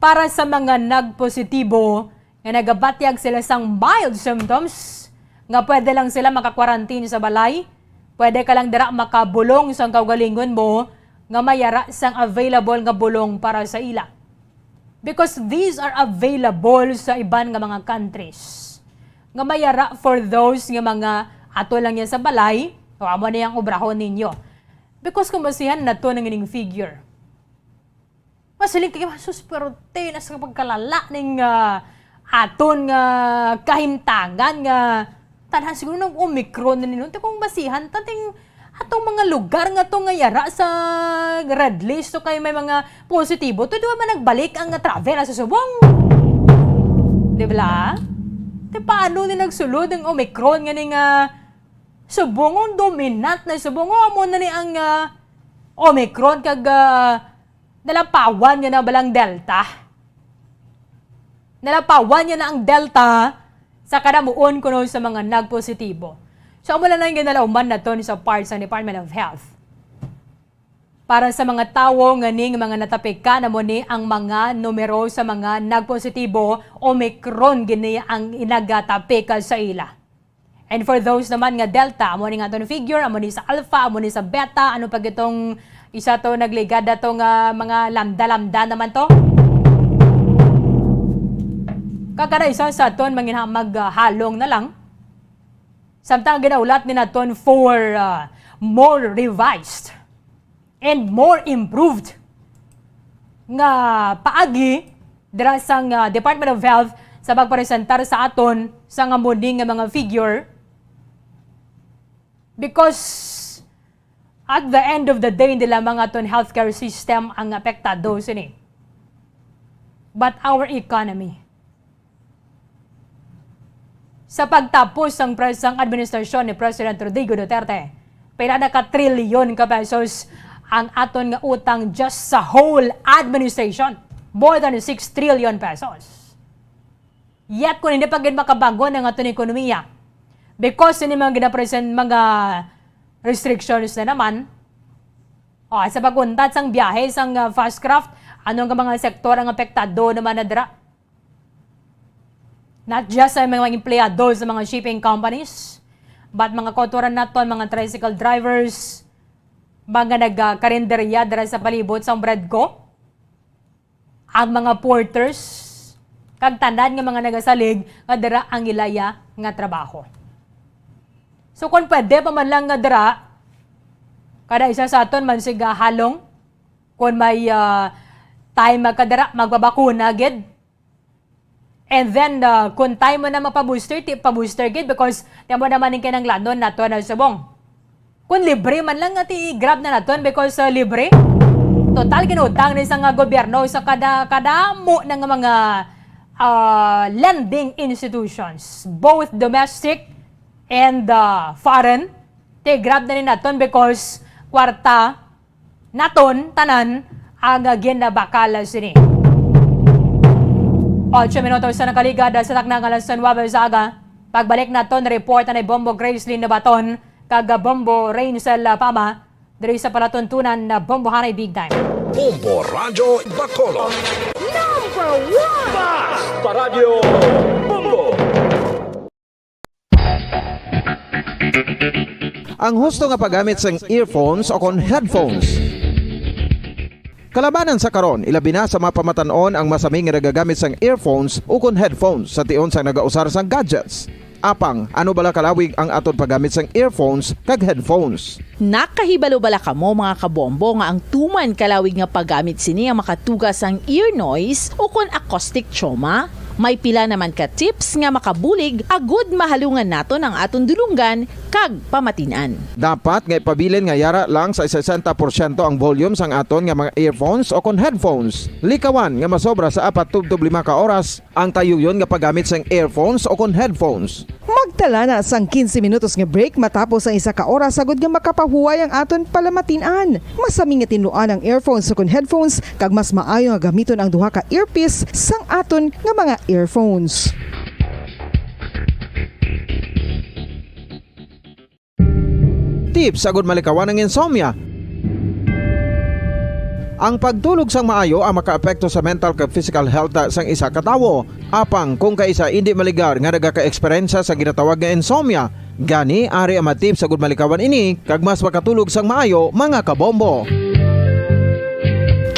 Para sa mga nagpositibo nga nagabatyag sila sang mild symptoms, nga pwede lang sila maka-quarantine sa balay, pwede ka lang dira makabulong sang kaugalingon mo nga may ara sang available nga bulong para sa ila. Because these are available sa iban nga mga countries. Nga may ara for those nga mga ato lang yan sa balay, o amo na yung obrahon ninyo. Because kung basihan nato ng ining figure, masiling kayo, "Sus, pero te, nasa pagkalala ning, ah, aton nga kahimtangan nga tanhan siguro ng Omicron na ninyo." Te, kung basihan, tating atong mga lugar nga to nga yara sa red list, to kay may mga positibo, to di ba man nagbalik ang travel sa Subong? Di ba? Te, paano ni nagsulod ang Omicron nga ni nga Subong, ang dominant na Subong, amo na ni ang, ah, Omicron kag, ah, nalapawan niya na balang Delta. Nalapawan niya na ang Delta sa kadamuon kuno sa mga nagpositibo. So, amo lang ang ginalauman naton sa part sa Department of Health. Para sa mga tawo nga ning mga natapikan, amo ni ang mga numero sa mga nagpositibo, Omicron gini ang inagatapik sa ila. And for those naman nga Delta, amo ni nga aton figure, amo ni sa Alpha, amo ni sa Beta, ano pa gitong isa to nagligad ato nga mga lambda-lambda naman to. Kag kada isa sa aton mangin-, maghalong na lang. Samtang ginaulat ni naton for, ah, more revised and more improved nga paagi dira sang, ah, Department of Health sa pagpresentar sa aton sa nga muni nga mga figure, because at the end of the day, hindi lamang aton healthcare system ang apektado sini, but our economy. Sa pagtapos sang pres-, sang administrasyon ni President Rodrigo Duterte, pila na ka trilyon ka pesos ang aton nga utang just sa whole administration. More than six trillion pesos. Yet, kung hindi pa gid makabangon ang aton ekonomiya, because ini mga ginapresent, mga restrictions na naman, o, sa pag-untat sang biyahe sang, ah, fast craft, ano nga mga sektor ang apektado naman na dira? Not just ang mga empleyado sa mga shipping companies, but mga kautoran naton, mga tricycle drivers, mga nagakarinderya dira sa palibot sang Bredco, ang mga porters, kag tanan nga mga nagasalig nga dira ang ilaya nga trabaho. So, kung pwede pa man lang nga dira, kada isa sa aton man siga halong, kung may, ah, time magkadira, magpabakuna gid. And then, uh, kung time mo na magpa-booster, ti-, pa-booster gid, because tamo naman yung kinanglanon nato na subong. Kung libre man lang, nga ti-grab na naton because, uh, libre. Total, ginutang ni sa nga gobyerno sa kada, kadamo na nga mga, uh, lending institutions, both domestic and, uh, foreign. Ti-grab na ni naton because kwarta naton tanan ang ginabakal sini. Ocho minutos sa nakaligad sa takna nga alas nuwebe sa aga. Pagbalik naton, report ni Bombo Gracelyn Nabaton Kag Bombo Reynsel Pama, diri sa palatuntunan na Bombo Hanay Big Time. Bombo Radyo Bacolod. Number one! Basta Radyo Bombo! Ang husto nga paggamit sang earphones o kon headphones. Kalabanan sa karon, ilabi na sa mga pamatan-on ang masami nga nagagamit sang earphones ukon headphones sa tion sang nagausar sang gadgets. Apang, ano bala kalawig ang aton paggamit sang earphones kag headphones? Nakahibalo bala kamo, mga kabombo, nga ang tuman kalawig nga paggamit sini ang makatuga sang ear noise ukon acoustic trauma? May pila naman ka tips nga makabulig agud mahalungan naton ang aton dulonggan kag pamatin-an. Dapat nga ipabilin nga yara lang sa sesenta porsyento ang volume sang aton nga mga earphones o kon headphones. Likawan nga masobra sa apat tubtob lima ka oras ang tayuyon nga paggamit sang earphones o kon headphones. Magtala na sang quince minutos nga break matapos ang isa ka oras agud nga makapahuway ang aton palamatin-an. Masami nga tinluan ang earphones o kon headphones, kag mas maayo nga gamiton ang duha ka earpiece sang aton nga mga earphones. Tips agud malikawan ang insomnia. Ang pagtulog sang maayo ang makaapekto sa mental kag physical health sang isa ka tawo. Apang kung kaisa indi maligar nga nagaka-eksperyensya sa ginatawag nga insomnia, gani ari ang mga tips agud malikawan ini kag mas makatulog sang maayo, mga kabombo.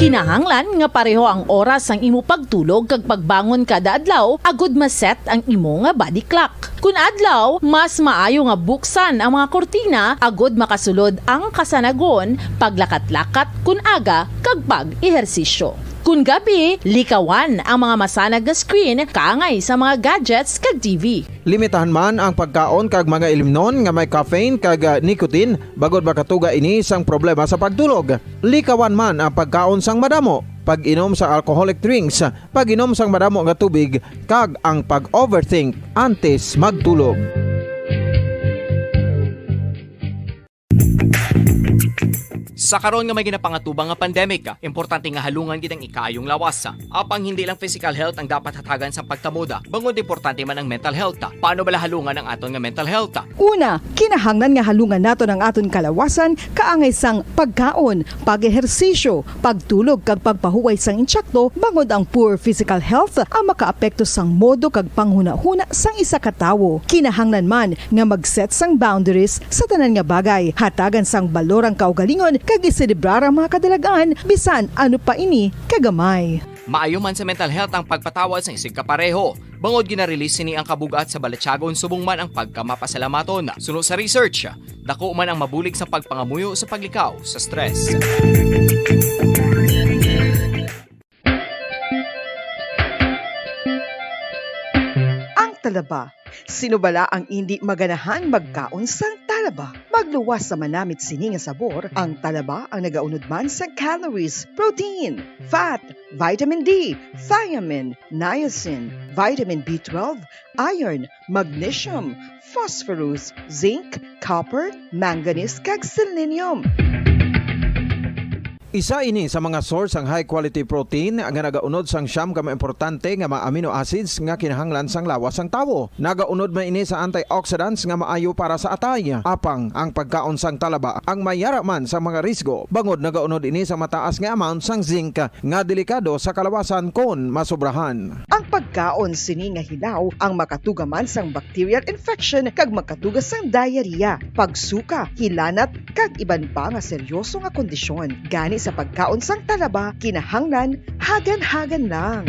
Kinahanglan nga pareho ang oras sang imo pagtulog kag pagbangon kada adlaw agud ma-set ang imo nga body clock. Kun adlaw, mas maayo nga buksan ang mga kurtina agud makasulod ang kasanagon, paglakat-lakat kun aga, kag pag-ehersisyo. Kun gabi, likawan ang mga masanag nga screen kaangay sa mga gadgets kag T V. Limitahan man ang pagkaon kag mga ilimnon nga may caffeine kag, ah, nicotine, bangod makatuga ini sang problema sa pagtulog. Likawan man ang pagkaon sang madamo, pag-inom sa alcoholic drinks, pag-inom sang madamo nga tubig, kag ang pag-overthink antes magtulog. Sa karon nga may ginapangatubang nga pandemic, importante nga halungan gid ang ikaayong lawas. Apang hindi lang physical health ang dapat hatagan sa pagkamoda, bangod importante man ang mental health. Paano bala halungan ang aton nga mental health? Una, kinahanglan nga halungan naton ang aton kalawasan kaangay sang pagkaon, pag-ehersisyo, pagtulog kag pagpahuway sang insakto, bangod ang poor physical health ang makaapekto sang modo kag panghunahuna sang isa ka tawo. Kinahanglan man nga mag-set sang boundaries sa tanan nga bagay, hatagan sang balor ang kaugalingon kag iselebrar ang mga kadalag-an bisan ano pa ini kagamay. Maayo man sa mental health ang pagpatawad sang isigkapareho, bangod gina-release sini ang kabug-at sa balatyagon subong man ang pagkamapasalamaton. Suno sa research, dako man ang mabulig sa pagpangamuyo sa paglikaw sa stress. Ang talaba. Sino bala ang indi maganahang magkaon sang talaba? Magluwas sa manamit sini nga sabor, ang talaba ang nagaunod man sang calories, protein, fat, vitamin D, thiamine, niacin, vitamin B twelve, iron, magnesium, phosphorus, zinc, copper, manganese, kag selenium. Isa ini sa mga source sang high quality protein nga nagaunod sang siyam ka mga importante nga mga amino acids nga kinahanglan sang lawas sang tawo. Nagaunod man ini sa antioxidants nga maayo para sa atay. Apang ang pagkaon sang talaba ang mayara man sa mga risgo, bangod nagaunod ini sa mataas nga amount sang zinc nga delikado sa kalawasan kon masobrahan. Ang pagkaon sini nga hilaw ang makatuga man sang bacterial infection kag makatuga sang diarrhea, pagsuka, hilanat, kag iban pa nga seryoso nga kondisyon. Gani sa pagkaon sang talaba, kinahanglan hagan-hagan lang.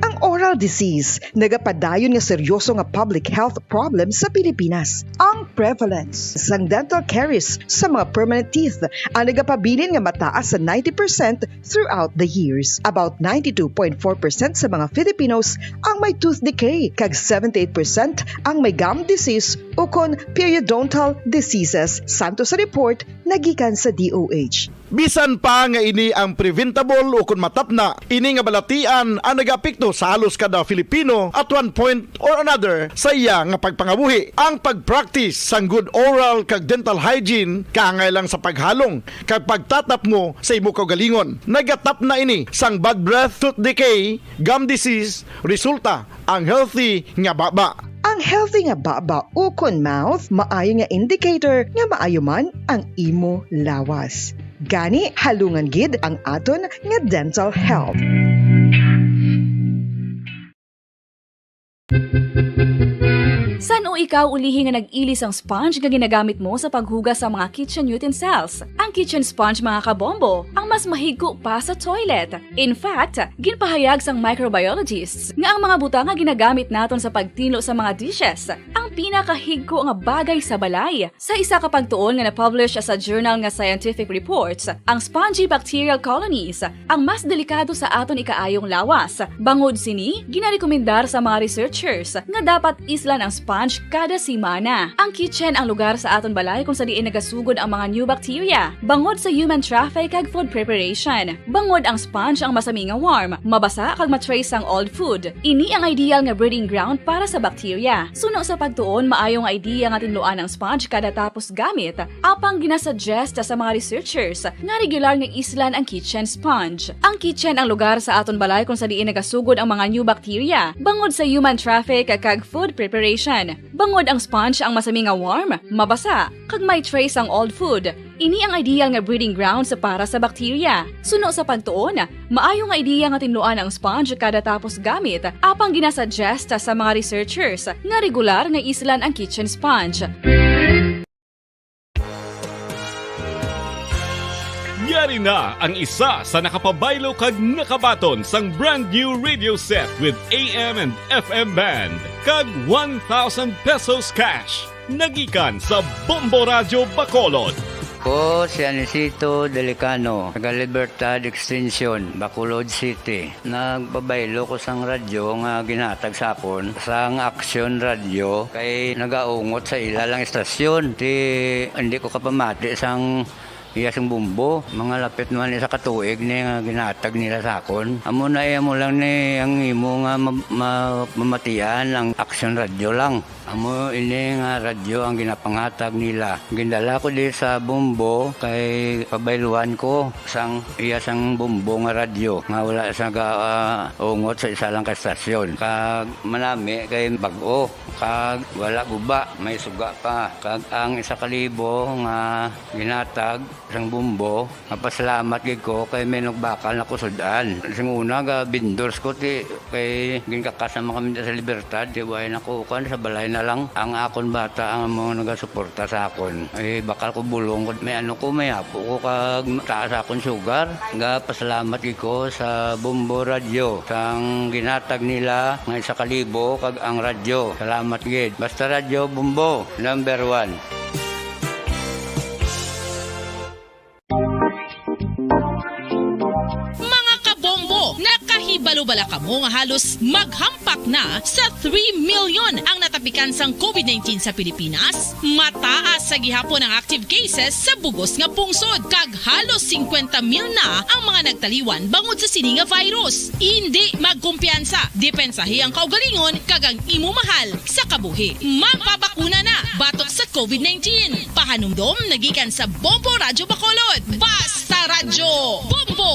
Ang oral disease nagapadayon nga seryoso nga public health problem sa Pilipinas. Ang prevalence sang dental caries sa mga permanent teeth ang nagapabilin nga mataas sa ninety percent throughout the years. About ninety-two point four percent sa mga Filipinos ang may tooth decay, kag seventy-eight percent ang may gum disease ukon periodontal diseases, santo sa report nagikan sa D O H. Bisan pa nga ini ang preventable ukon matapna, ini nga balatian ang nagaapekto sa halos kada Filipino at one point or another sa iya nga pagpangabuhi. Ang pag-practice sang good oral kag dental hygiene, kaangay lang sa paghalong kag pagtatapngo sa imo kaugalingon. Nagatapna ini sang bad breath, tooth decay, gum disease, resulta ang healthy nga baba. Ang healthy nga baba ukon mouth, maayo nga indicator nga maayo man ang imo lawas. Gani, halungan gid ang aton nga dental health. San-o ikaw ulihi nga nag-ili sang sponge nga ginagamit mo sa paghugas sa mga kitchen utensils? Ang kitchen sponge, mga kabombo, ang mas mahigko pa sa toilet. In fact, ginpahayag sang microbiologists nga ang mga butang nga ginagamit naton sa pagtinlo sa mga dishes ang pinakahigko nga bagay sa balay. Sa isa ka pagtuon nga na-publish sa journal nga Scientific Reports, ang spongy bacterial colonies ang mas delikado sa aton ikaayong lawas. Bangod sini, ginarekomendar sa mga researchers nga dapat islan ang sponge kada semana. Ang kitchen ang lugar sa aton balay kung sa diin nagasugod ang mga new bacteria, bangod sa human traffic kag food preparation. Bangod ang sponge ang masami nga warm, mabasa kag ma-trace sang old food. Ini ang ideal nga breeding ground para sa bacteria. Suno sa pagtuon, maayo nga idea nga tinluan ang sponge kada tapos gamit. Apang ginasuggest sa mga researchers nga regular nga islan ang kitchen sponge. Ang kitchen ang lugar sa aton balay kung sa diin nagasugod ang mga new bacteria, bangod sa human traffic kag food preparation. Bangod ang sponge ang masami nga warm, mabasa, kag may trace ang old food. Ini ang ideal nga breeding grounds para sa bacteria. Suno sa pagtuon, maayo nga idea nga tinluan ang sponge kada tapos gamit, apang ginasuggest sa mga researchers nga regular nga islan ang kitchen sponge. Yari na ang isa sa nakapabaylo kag nakabaton sang brand new radio set with A M and F M band kag one thousand pesos cash. Nagikan sa Bombo Radyo Bacolod. Ko si Anisito Delicano, taga Libertad Extension, Bacolod City. Nagpabaylo ko sang radyo nga ginhatag sa akon sang Aksyon Radyo kay nagaungot sa ila lang istasyon. Ti hindi ko kapamati sang iya sing bumbo. Mga lapit naman isa ka tuig ni nga ginhatag nila sa akon. Amo na iya mo lang ni ang imo nga ma- ma- mamatian ang Aksyon Radyo lang. Amo ini nga radyo ang ginapanghatag nila. Gindala ko di sa Bombo kay pabayluan ko sang iya sang Bombo nga radyo nga wala sa ga, ah, ungot sa isa lang ka estasyon. Kag manami kay bag-o kag wala guba, may suga pa. Kag ang isa ka libo nga ginatag sang Bombo, mapasalamat gid ko kay may nagbakal na ko sud-an. Sing una ga vendors ko ti kay ginkakas naman kami sa Libertad, ti way na ko kuan sa balay na lang. Ang akon bata ang mga nagasuporta sa akon. Ay bakal ko bulong ko may ano ko may apo ko kag taas akon sugar. Ga pasalamat gid ko sa Bombo Radyo sang ginatag nila nga isa ka libo kag ang radyo. Salamat gid. Basta Radyo Bombo, number one. Mga kabombo, nakahibalo bala kamo nga halos maghampak na sa three million ang natapikan sang COVID nineteen sa Pilipinas? Mataas sa gihapon ang active cases sa bugos nga pungsod, kag halos singkwenta mil na ang mga nagtaliwan bangod sa sini nga virus. Indi magkumpiyansa, depensahi ang kaugalingon kag ang imo mahal sa kabuhi. Magpabakuna na batok sa COVID nineteen. Pahanumdom nagikan sa Bombo Radyo Bacolod. Basta Radyo Bombo!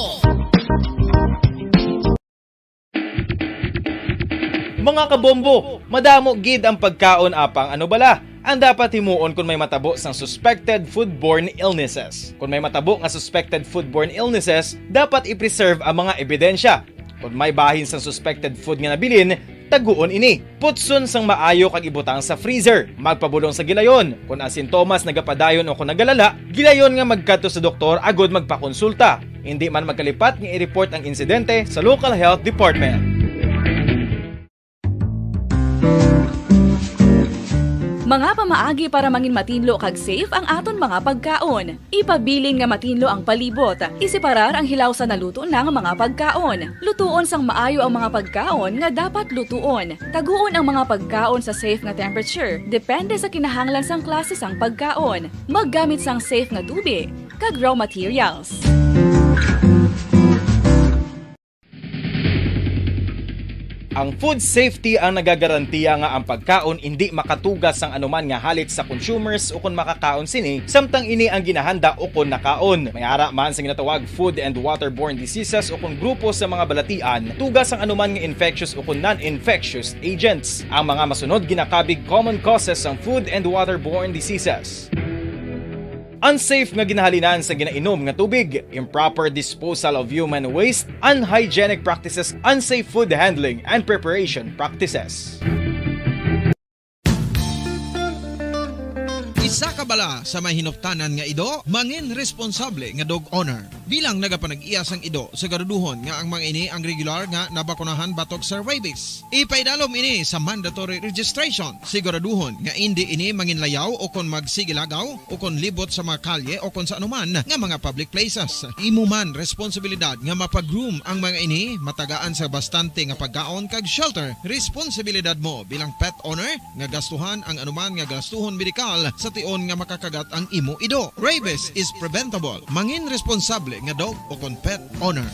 Mga kabombo, madamo gid ang pagkaon apang ano bala ang dapat himuon kon may matabo sang suspected foodborne illnesses. Kon may matabo nga suspected foodborne illnesses, dapat i-preserve ang mga ebidensya. Kon may bahin sang suspected food nga nabilin, taguon ini. Putson sang maayo kag ibutang sa freezer. Magpabulong sa gilayon. Kon ang sintomas nagapadayon o kon nagalala, gilayon nga magkadto sa doktor agud magpakonsulta. Indi man magkalipat nga i-report ang insidente sa local health department. Mga pamaagi para mangin matinlo kag safe ang aton mga pagkaon. Ipabilin nga matinlo ang palibot. Iseparar ang hilaw sa naluto na nga mga pagkaon. Lutuon sang maayo ang mga pagkaon nga dapat lutuon. Taguon ang mga pagkaon sa safe nga temperature, depende sa kinahanglan sang klase sang pagkaon. Maggamit sang safe nga tubi kag raw materials. Ang food safety ang nagagarantiya nga ang pagkaon indi makatuga sang anuman nga halit sa consumers ukon makakaon sini, samtang ini ang ginahanda ukon nakaon. May ara man sa ginatawag food and waterborne diseases ukon grupo sa mga balatian, tuga sang anuman nga infectious ukon non-infectious agents. Ang mga masunod ginakabig common causes sang food and waterborne diseases. Unsafe nga ginahalinan sa ginainom nga tubig, improper disposal of human waste, unhygienic practices, unsafe food handling and preparation practices. Isa ka bala sa may hinuptanan nga ido, mangin responsable nga dog owner. Bilang nagapanag-iya sang ido, siguraduhon nga ang mga ini ang regular nga nabakunahan batok sa rabies. Ipaidalom ini sa mandatory registration. Siguraduhon nga indi ini manginlayaw o kon magsigilagaw o kon libot sa mga kalye o kon sa anuman nga mga public places. Imo man responsibilidad nga mapag-groom ang mga ini, matagaan sa bastante nga pagkaon kag shelter. Responsibilidad mo bilang pet owner nga gastuhan ang anuman nga gastuhon medikal sa tion nga makakagat ang imo ido. Rabies is preventable. Mangin responsable nga dog o kon pet owner.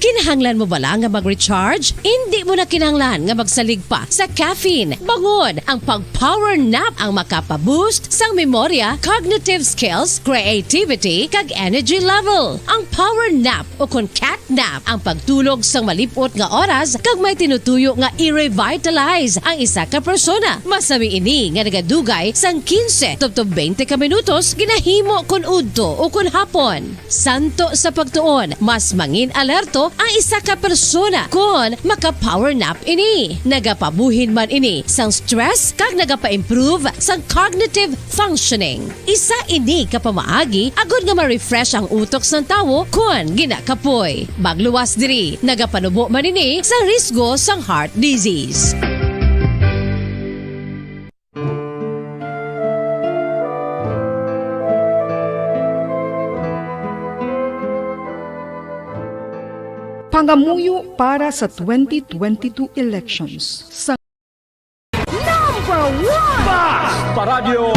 Kinahanglan mo bala nga mag-recharge? Indi mo na kinahanglan nga magsalig pa sa caffeine. Bangod ang pag-power nap ang makapa-boost sang memorya, cognitive skills, creativity, kag energy level. Ang power nap o kon cat nap ang pagtulog sang malip-ot nga oras kag may tinutuyo nga i-revitalize ang isa ka persona. Masami ini nga nagadugay sang quince tubtob twenty ka minutos, ginahimo kon udto o kon hapon. Santo sa pagtuon, mas mangin alerto ang isa ka persona kon maka-power nap ini. Nagapabuhin man ini sang stress kag nagapa-improve sang cognitive functioning. Isa ini ka pamaagi agod nga ma-refresh ang utok sang tawo kon ginakapoy. Magluwas diri, nagapanubo man ini sa risgo sang heart disease. Pangamuyo para sa twenty twenty-two elections. Sa Number one! Basta Radyo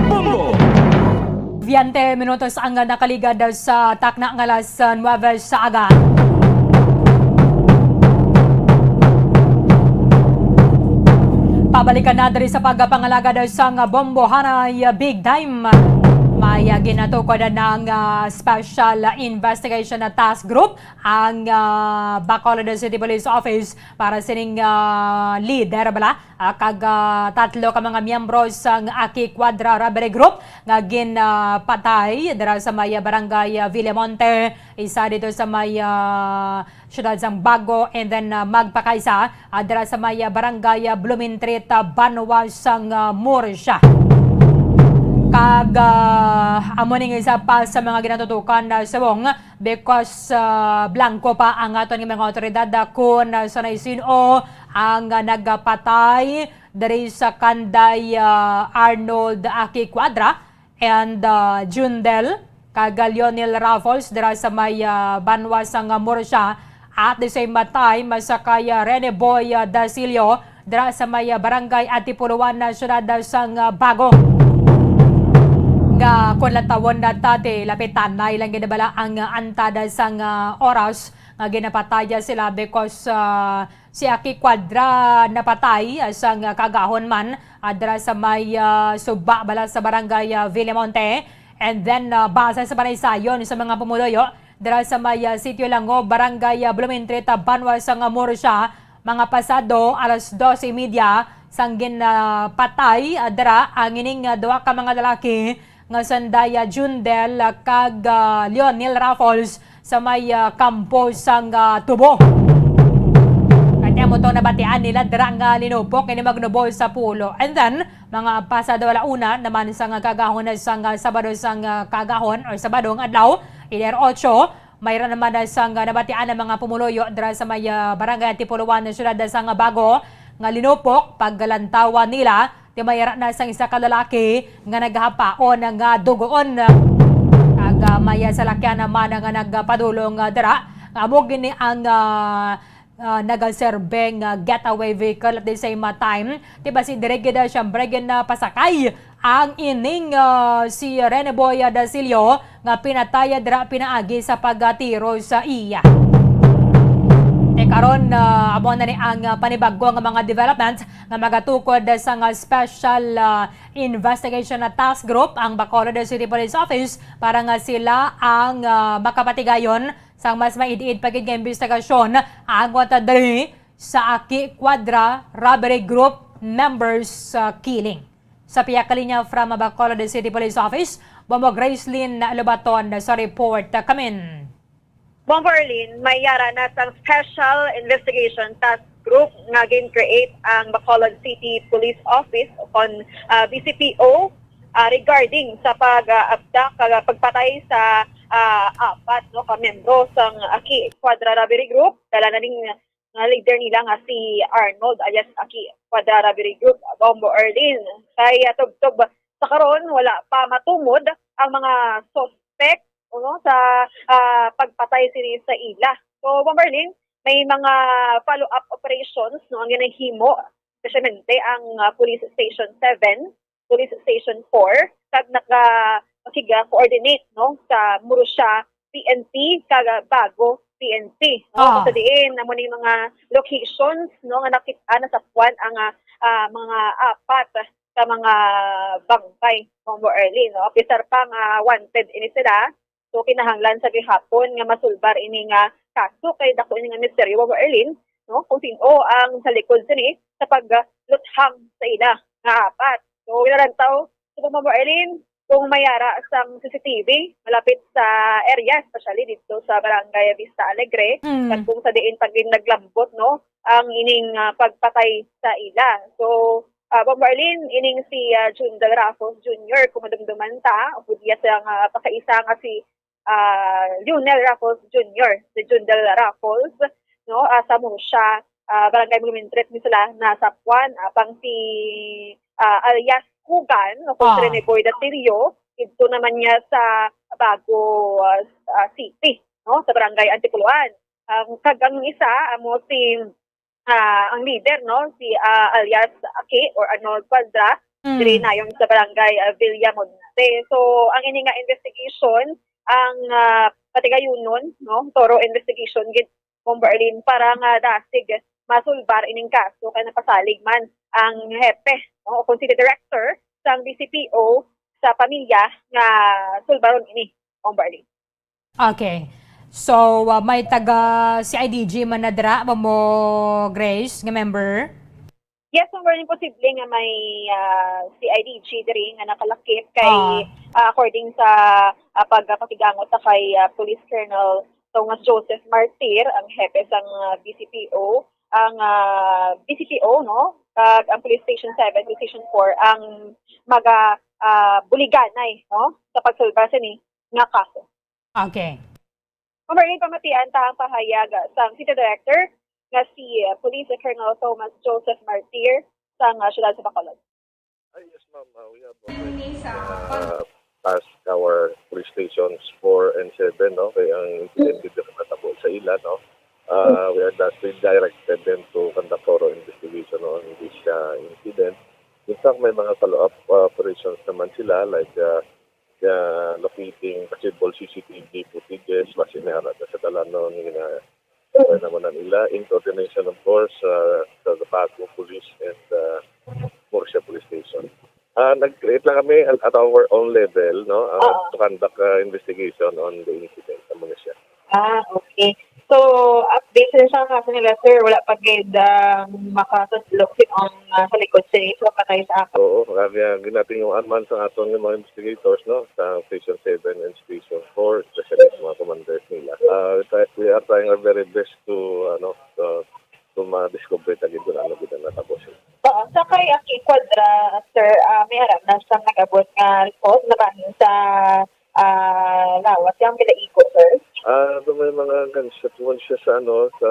Bombo! Veinte minutos ang nakaligad sa takna nga alas nuebe sa aga. Pabalikan na diri sa pagpangalagad sang Bombo Hanay Big Time. May, ah, ginatukod na ang, ah, Special Investigation Task Group, ang, ah, Bacolod City Police Office para sining, ah, leader bala, ah, kag, ah, tatlo ka mga miyembro sang Aki Cuadra Robbery Group nga ginpatay dira sa may, ah, barangay, ah, Villamonte, isa dito sa may, ah, siyudad sang Bago, and then, ah, magpakaisa, ah, dira sa may, ah, barangay, ah, Blumentritt, ah, banwa sang, ah, Murcia. Kag, ah, amo ning isa pa sa mga ginatutukan na subong because, ah, blanco pa ang aton nga mga awtoridad, ah, kon, ah, sanay sin-o ang, ah, nagapatay diri sa kanday, ah, Arnold Aki Cuadra and, ah, Jundel kag Lionel Raffles dira sa may, ah, banwa sang Murcia, at the same time sa kay, ah, Rene Boy, ah, Dasilio dira sa may, ah, barangay Antipolo one, ah, siyudad, ah, sang, ah, Bago. Nga kon lantawon na ta, ti lapitan na ilang ginabala ang, ah, antada sang, ah, oras nga ginapataya sila because, ah, si Aki Cuadra napatay, ah, sang, ah, kaagahon man, ah, dira sa may, ah, suba bala sa barangay, ah, Villamonte. And then, ah, base sa panaysayon sa mga pumuluyo, dira sa may, ah, Sitio Langob, Barangay, ah, Blumentritt, ah, banwa sang Murcia, mga pasado alas dos y media, sang ginpatay, ah, dira ang ining, ah, duha ka mga lalaki nga sanday, ah, Jundel, ah, kag, ah, Lionel Raffles sa may, ah, kampo sang, ah, Tubo. Kanya mo to nabatian nila dira nga linupok ini magnubo sa pulo. And then, mga pasado ala una naman sang kaagahon sang, ah, Sabado sang, ah, kaagahon or Sabado nga adlaw, Iler otso, mayra naman sang nabatian ang mga pumuluyo dira sa may, ah, Barangay Antipolo one, siyudad sang Bago, nga linupok paglantawa nila, ti mayra na sang isa ka lalaki nga naghapaon nga dugoon. Kag, ah, may salakyan naman nga nagpadulong, ah, dira. Nga amo gini ang, ah, ah, nagaserbe nga getaway vehicle at the same time. Ti basi diri gid, ah, siyempre gid na pasakay Ang ining, ah, si Rene Boy Dasilio nga pinatay dira pinaagi sa pagtiro sa iya. Te karon, ah, amo na ni ang, ah, panibagong mga development nga magatukod sa nga special, ah, investigation na task group ang Bacolod City Police Office para nga sila ang, ah, makapatigayon sang mas maid-id pa gid nga imbestigasyon angkon diri sa Aki Cuadra Robbery Group members, ah, killing. Sa pihak linya from Bacolod City Police Office, Bombo Gracelyn Lobaton sa report, ah, kamin. Bombo Arlene, may yara na sang Special Investigation Task Group nga gin-create ang Bacolod City Police Office o kon, ah, B C P O, ah, regarding sa pag, ah, abduct kag pagpatay sa, ah, apat, no, ka miyembro sang Aki Cuadra Robbery Group. Dala na ning nga leader nila nga si Arnold alias Aki Cuadra Robbery Group, Bombo Arlene. Kay, ah, tubtob sa karon, wala pa matumod ang mga suspect, no, sa, ah, pagpatay sini sa ila. So, Bombo Arlene, may mga follow-up operations, no, ang ginahimo, espesyalmente ang, ah, Police Station seven, Police Station four, kag naka-, makig-coordinate, no, sa Murcia P N P kag Bago P N P, no? Ah. Sa diin, amo ning mga locations, no, nga nakit-, ah, nasapwan ang, ah, ah, mga apat ka mga bangkay, Bombo Arlene, no? Apisar pa nga wanted ini sila, so kinahanglan sa gihapon nga masulbar ini nga kaso kay dako ini nga misteryo, Bombo Arlene, no? Kung sin-o ang sa likod sini sa pagluthang sa ila nga apat. So, ginalantaw sa Bombo Arlene, kung may ara sang C C T V malapit sa area, especially dito sa Barangay Vista Alegre, Mm. kag kung sa diin pa gid naglambot, no, ang ining, ah, pagpatay sa ila. So, ah, Bombo Arlene, ining si, ah, Jundal Raffles Junior, kung madumduman ta, upod iya sang, ah, pakaisa nga si, ah, Lionel Raffles Junior, si Jundal Raffles, no, ah, sa Murcia, ah, Barangay Monumentres ni sila nasapwan, apang si, ah, alias Kugan, no, kung Ah. si Rene Boy Datillo, dito naman niya sa Bago, ah, ah, City, no, sa Barangay Antipoloan. Ang, kag ang isa, amo si, ah, ang leader, no, si, ah, alias Aki or Arnold Cuadra, Mm. diri nayon sa Barangay, ah, Villamonte. So, ang ini nga investigation, ang, ah, patigayunon, no, thorough investigation gid, Bombo Arlene, para nga dasig masulbar ining kaso kay napasalig man ang hepe, no, o kung si director sang B C P O sa pamilya nga sulbaron ini, Bombo Arlene. Okay. So, uh, may taga C I D G man na dira, Bombo Grace, nga member? Yes, Bombo Arlene, posible nga may, ah, C I D G diri nga nakalakip kay, Ah. ah, according sa, ah, pagpatigangot sa kay, ah, Police Colonel Thomas Joseph Martir, ang hepe sang, ah, B C P O, ang, ah, B C P O, no? Kag ang Police Station seven, Police Station four, ang maga, ah, buliganay, no? Sa pagsulbar sini nga kaso. Okay. Bombo Arlene, pamatian ta ang pahayag sang City Director nga si, uh, Police Colonel Thomas Joseph Martir sang, uh, siyudad sa Bacolod. Ah, yes, ma'am. Uh, we have already, uh, tasked our police stations four and seven, no? Kay ang incident dito natabo sa ila, no? Uh, we are, uh, directed them to conduct thorough investigation on this, uh, incident. In fact, may mga follow-up, uh, operations naman sila, like, uh, uh, locating possible C C T V footages, basi may ara na sa dalanon nga, uh, naman ang ila, in coordination, of course, uh, sa Bago Police and, uh, Murcia Police Station. Ah, nag-create lang kami at, at our own level, no, uh, Oo. to conduct, uh, investigation on the incident. Amo na siya. Ah, okay. So, update sa kaso nila, sir, wala pa gid, ah, makatudlo kung, ah, sa likod sa, sa patay sa apat. Oo, kaya ginatinguhan man sa aton nga mga investigators, no, sa Station seven and Station four, especially sa mga commanders nila. Ah, we try, we are trying our very best to, ano, to, to ma-discover ta gid kung ano gid ang natabo sila. Oo, sa kay Aki Cuadra, sir, ah, may aram na sa nag-abot nga report na bahin sa, ah, lawas yang pinaigo, sir? Ah, may mga gunshot wounds siya sa, ano, sa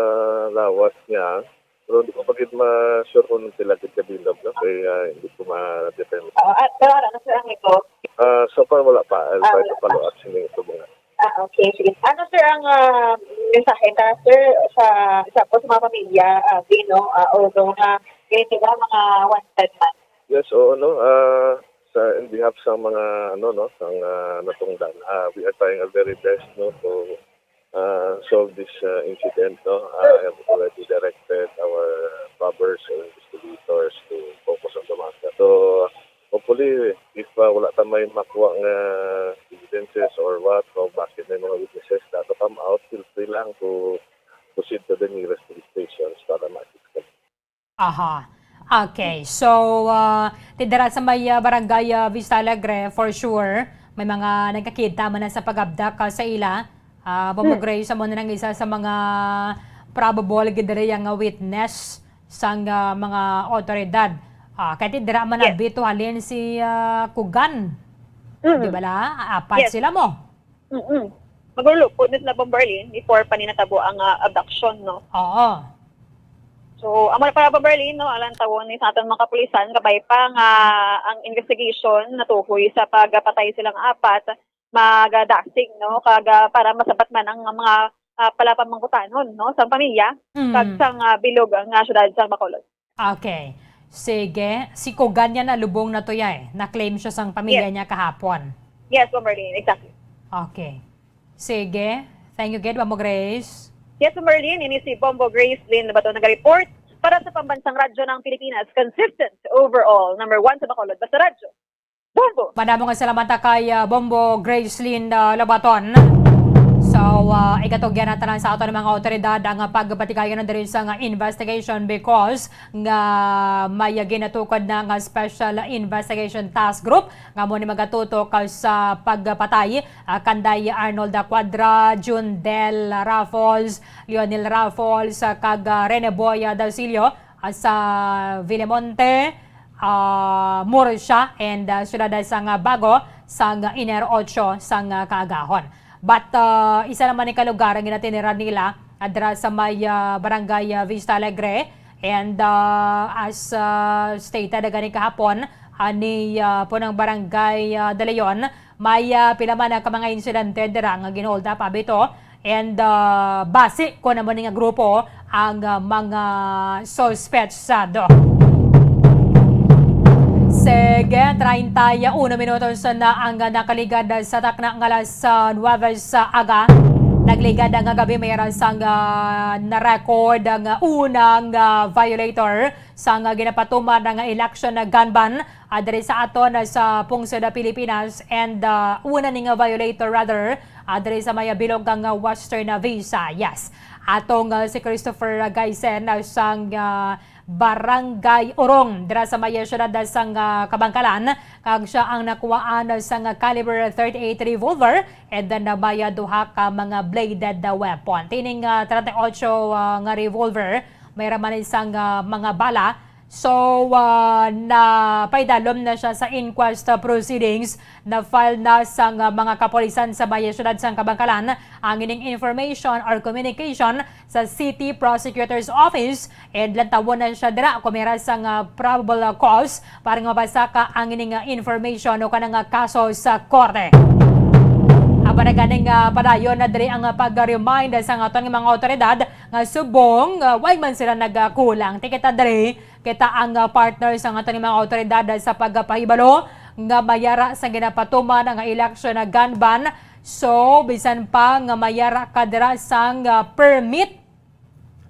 lawas niya. Pero hindi ko pa gid ma-sure kung sila gid kabilog, no? Kaya, ah, hindi ko ma-determine. Oo, ah, pero ano, sir, ang ito? Ah, so far, wala pa. I'll Ah, try wala to follow pa. up sa inyong tubungan. Ah, okay. Sige. Ano, sir, ang, ah, mensahe ta, sir, sa, sa po sa mga pamilya, ah, Bino, ah, although na ganito ba, mga wanted man? Yes, oo, no. Ah, sa Sa mga, ano, no, sa mga natungdan, ah, we are trying our very best, no, to, ah, solve this, ah, incident, no. Ah, I have already directed our robbers and investigators to focus on the matter. So, hopefully, if, ah, wala ta may makuha nga evidences or what, no, bakit may mga witnesses na to come out, feel free lang to proceed to the nearest police stations para ma-assist kami. Aha. Okay. So, ah, ti dira sa may, ah, barangay, ah, Vista Alegre, for sure, may mga nagkakita man na sa pag-abduct, ah, sa ila. Ah, Bombo Grace, amo na nang isa sa mga probable gid diri nga witness sang, ah, mga otoridad. Ah, kay ti dira man Yes. Abito halin si, ah, Kugan. Mhm. Di ba la? Apat Yes. sila mo. Mm-mm. Maglupo na sila, Bomberlin, before pa ni natabo ang ah, abduction, no? Oo. So, amo na para, Bomberlin, no, alang tawon ni sa aton mga kapulisan, kabay pa nga ang investigation natukoy sa pagpatay silang apat, magadasig, no, kag ah, para masabat man ang mga ah, palapang mangkutanon, no, sang pamilya, Mm. kag sang ah, bilog nga syudad sang Bacolod. Okay. Sige. Si Kugan niya nalubong na to ya eh. Na-claim siya sang pamilya Yes. niya kahapon. Yes, Bomberlin, exactly. Okay. Sige. Thank you, gid, Bombo Grace. Yes, Bomberlin, ini si Bombo Grace Lynn Labaton nag-report para sa Pambansang Radyo ng Pilipinas, consistent overall, number one sa Bacolod, basta radyo. Bombo! Madamo nga salamat kay ah, Bombo Grace Lynn ah, Labaton. So, uh, igatugyan na tanan sa aton mga otoridad ang ah, pagpatigayon na diri sa nga investigation because nga may ah, ginatukod na nga Special Investigation Task Group nga mo ni magatutok ah, sa pagpatay ah, kanday Arnold Aquadra, Jundel Raffles, Lionel Raffles, ah, kag ah, Rene Boy ah, Dalsillo ah, sa Villamonte, ah, Murcia, and ah, siyudad sang ah, Bago sang ah, Enero otso sang ah, kaagahon. But ah, isa naman ni ka lugar ang ginatiniran nila adra sa may ah, barangay ah, Vista Alegre, and ah, as ah, stated gani kahapon ani ah, punang barangay ah, De Leon, may ah, pila man ka mga insidente dira nga gin-hold up abito, and ah, basi kon amo ni nga grupo ang ah, mga suspetsado. Sige, treinta y uno minutos na ang nakaligad sa takna nga alas nuwebe sa aga. Nagligad nga gabi, may ra sang ah, na-record ang unang ah, violator sang ah, ginapatuman nga election gun ban ah, diri sa aton ah, sa pungsod ah, Pilipinas, and ah, una ni nga violator rather ah, diri sa may bilog nga Western ah, Visayas. Atong ah, si Christopher ah, Gaisen ah, sang ah, Barangay Urong dira sa may siyudad sang ah, Kabankalan, kag siya ang nakuhaan sang caliber thirty-eight revolver, and then ah, may duha ka mga bladed ah, weapon. Tining ah, treinta y ocho ah, nga revolver, may ra man sang ah, mga bala. So, ah, napaidalom na siya sa inquest ah, proceedings. Na-file na sang ah, mga kapulisan sa may siyudad sang Kabankalan ang ining information or communication sa City Prosecutor's Office, and lantawon na siya dira kung may ra sang ah, probable ah, cause para nga mapasaka ang ining ah, information o kanang ah, kaso sa korte. Aba na ganing ah, padayon na diri ang ah, pag-remind sa aton nga mga otoridad nga subong ah, way man sila nagkulang. Ti kita diri, kita ang ah, partner sa aton nga mga otoridad sa pagpahibalo nga may ra sa ginapatuman ang election na gun ban. So, bisan pa nga may ra ka dira sang ah, permit,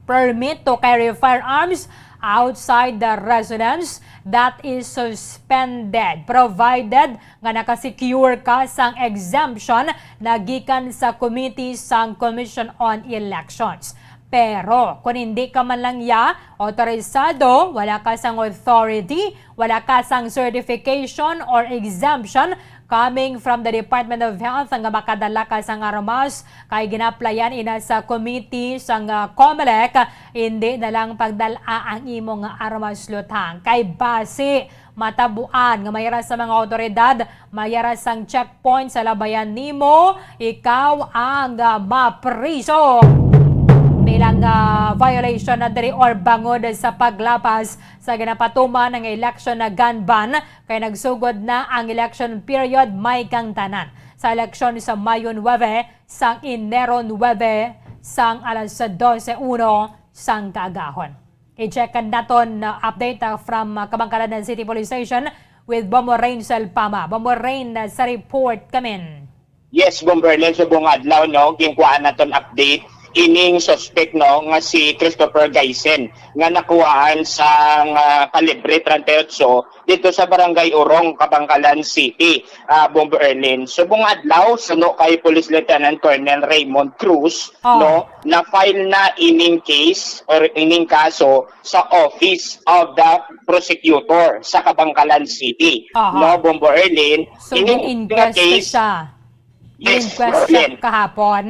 permit to carry firearms outside the residence, that is suspended, provided nga nakasecure ka sang exemption na gikan sa committee sang Commission on Elections. Pero kung hindi ka man lang ya otorisado, wala ka sang authority, wala ka sang certification or exemption coming from the Department of Health nga makadala ka sang armas, kay ginaplayan ina sa committee sang ah, COMELEC, hindi na lang pagdala ang imo nga armas, luthang. Kay basi matabuan nga may ra sa mga otoridad, may ra sang checkpoint sa labayan nimo, ikaw ang ah, mapriso. Bilang ah, violation na diri or bangod sa paglapas sa ginapatuman ang election na gun ban, kay nagsugod na ang election period, may kang tanan sa eleksyon sa Mayo nuwebe sang Enero nuwebe sang alas dose uno sang kaagahon. I-check naton na update ah, from ah, Kabankalan City Police Station. with Bombo Rain Salpama. Bombo Rain, uh, sa report kamin. Yes, Bomberlin, subong adlaw, no, ginkuhaan naton update ining suspect, no, nga si Christopher Gaisen, nga nakuhaan sang, ah, kalibre treinta y ocho dito sa Barangay Urong, Kabankalan City, ah, Bomberlin. Subong adlaw, suno kay Police Lieutenant Colonel Raymond Cruz, Oh. no, na-file na ining case or ining kaso sa Office of the Prosecutor sa Kabankalan City. Aha. No, Bombo Erlin, So, ining gin-inquest case, siya. Yes, Gin-inquest siya Erlin. kahapon?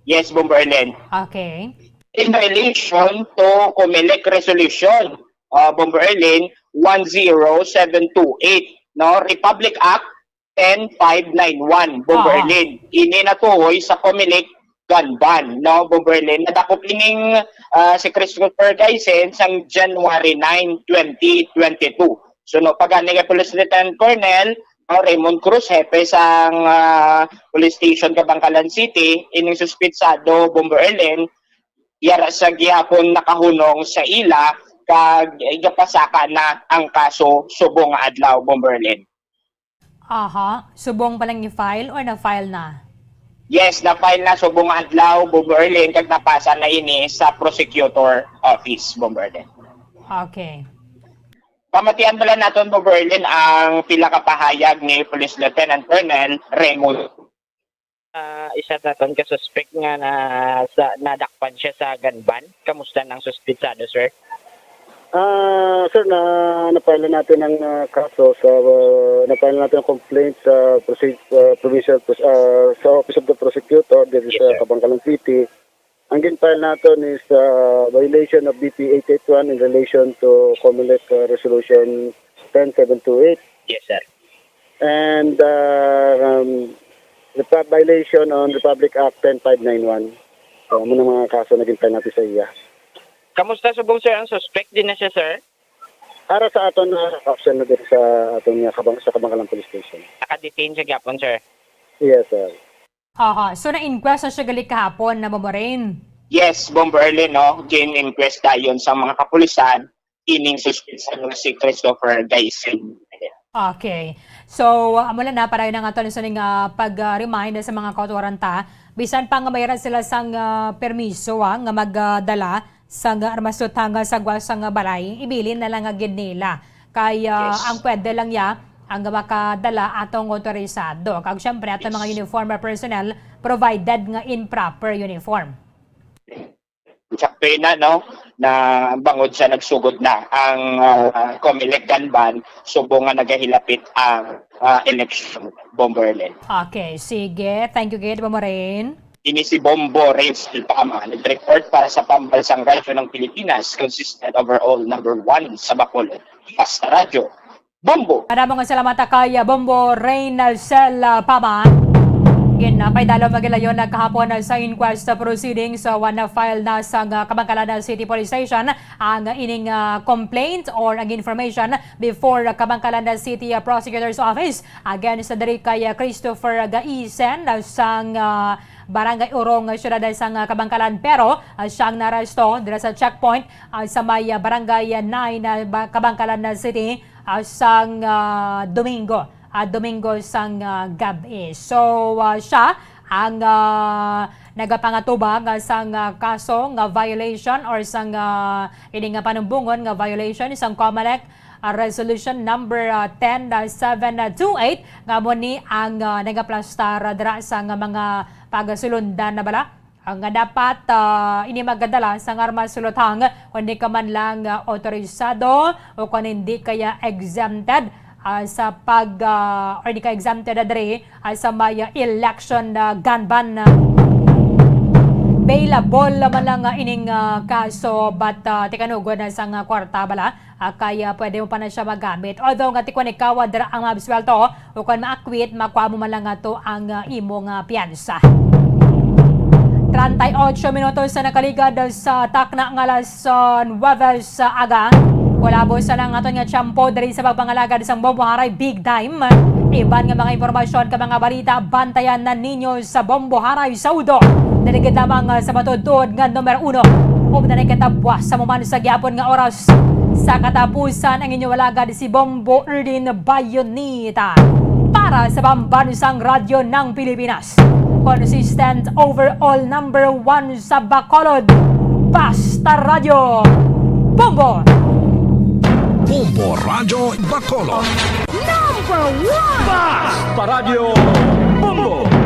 Yes, Bombo Erlin. Okay. In relation to Comelec Resolution, uh, Bombo Erlin, one zero seven two eight, no? Republic Act ten five nine one, Bombo Oo. Erlin. Ini natuhoy sa Comelec gun ban, no, Bombo Erlin. Nadakop ining, ah, si Christopher Gaisen sang January nine, twenty twenty-two. So, no, pagani kay Police Lieutenant Colonel, no, Raymond Cruz, hepe sang, ah, Police Station Kabankalan City, ining suspitsado, Bombo Erlin, yara sa gihapon nakahunong sa ila, kag igapasaka na ang kaso subong nga adlaw, Bombo Erlin. Aha. Subong pa lang i-file or na-file na? Yes, na-file na subong adlaw, Bombo Erlin, kag napasa na ini sa prosecutor office, Bombo Erlin. Okay. Pamatian bala naton, Bombo Erlin, ang pila ka pahayag ni Police Lieutenant Colonel Remo. Ah, isa naton ka suspect nga na, sa, nadakpan siya sa gun ban. Kamusta na ang suspitsado, sir? Ah, sir, na, na-file natin ang, ah, kaso sa, ah, na-file natin ang complaint sa proce-, ah, provincial pros-, ah, sa Office of the Prosecutor dito Yes, sa sir. Kabankalan City. Ang gin-file naton is, ah, violation of B P eight eight one in relation to Comelec, ah, Resolution ten seven two eight. Yes, sir. And, ah, um, the pa-, violation on Republic Act ten five nine one. So, amo na mga kaso na gin-file natin sa iya. Kamusta subong, sir, ang suspect? Di na siya, sir? Ara sa aton, ah, option na din sa aton nga kabang-, sa Kabankalan Police Station. Naka-detain siya gyapon, sir? Yes, sir. Aha. So, na-inquest na siya gali kahapon na, Bombo Rain? Yes, Bombo Erlin, no? Gin-inquest dayon sa mga kapulisan ining suspect nga si Christopher Gaisen. Okay. So, amo lang na, padayon na nga to sa ning, ah, pag, ah, remind sa mga kautoran ta. Bisan pa nga mayra sila sang, ah, permiso, ah, nga magdala sang armas luthang sa gwa sang balay, ibilin na lang nga gid nila. Kay, ah, Yes. ang pwede lang ya, ang makadala atong otorisado. Kag syempre, atong mga Yes. uniform personnel, provided nga in proper uniform. Sakto na, no? Na bangod sa nagsugod na ang, ah, Comelec gun ban, subong nga nagahilapit ang, ah, eleksyon, Bombo Erlin. Okay, sige. Thank you, Gid Bombo Rain. Ini si Bombo Rain Silpama, nag-report para sa Pambansang Radyo ng Pilipinas, consistent overall number one sa Bacolod. Basta Radyo, Bombo! Madamo nga salamat kay Bombo Rain Silpama. Gin, ah, paidalom nga gilayon na kahapon, ah, sa inquest proceedings, ah, one file na sa, ah, Kabankalan City Police Station ang ining, ah, complaint or ang information before, ah, Kabankalan City, ah, Prosecutor's Office against diri kay, ah, Christopher Gaisen, ah, sang, ah, Barangay Urong, ah, siyudad sang, ah, Kabankalan. Pero, ah, siya ang naaresto dira sa checkpoint, ah, sa may, ah, Barangay, ah, nine, ah, ba-, Kabankalan, ah, City, ah, sang, ah, Domingo, ah, Domingo sang, ah, gab-i. So, ah, siya ang, ah, nagapangatubang, ah, sang, ah, kaso nga violation or sang, ah, ini nga panumbongon nga violation sang Comelec, ah, Resolution number, ah, ten seven two eight, nga amo ni ang, ah, nagaplastar, ah, dira sang mga pagasulundan na bala, ah, nga dapat, ah, ini magadala sang armas luthang, kundi ka man lang, ah, otorisado o kung hindi kaya exempted, ah, sa pag, ah, or di ka exempted na diri, ah, sa may, ah, election, ah, gun ban, ah, bailable man lang, ah, ining, ah, kaso, but, ah, tikanugon na sang, ah, kwarta bala, ah, kaya pwede mo pa na siya magamit. Although nga tikon ikaw, ah, dira ang maabsuwelto, o kon ma-acquit, makuha mo man lang ato ang, ah, imo nga piyansa. Treinta y ocho minutos sa nakaligad sa takna nga alas, ah, nuwebe sa aga. Kulabos sa lang aton nga tiyempo diri sa pagpangalagad sang Bombo Haray Big Time. Iban nga mga impormasyon ka mga balita, bantayan na ninyo sa Bombo Haray Saudo. Daligid lamang, ah, sa matuod-tuod nga numero uno. Ug na nagkatabwas sa muman sa gihapon nga oras. Sa katapusan, ang inyong alagad si Bombo Erdin Bayonita para sa Pambanusang Radyo ng Pilipinas. Consistent overall number one sa Bacolod. Basta Radyo Bombo! Bombo Radyo Bacolod. Number one! Basta Radyo Bombo!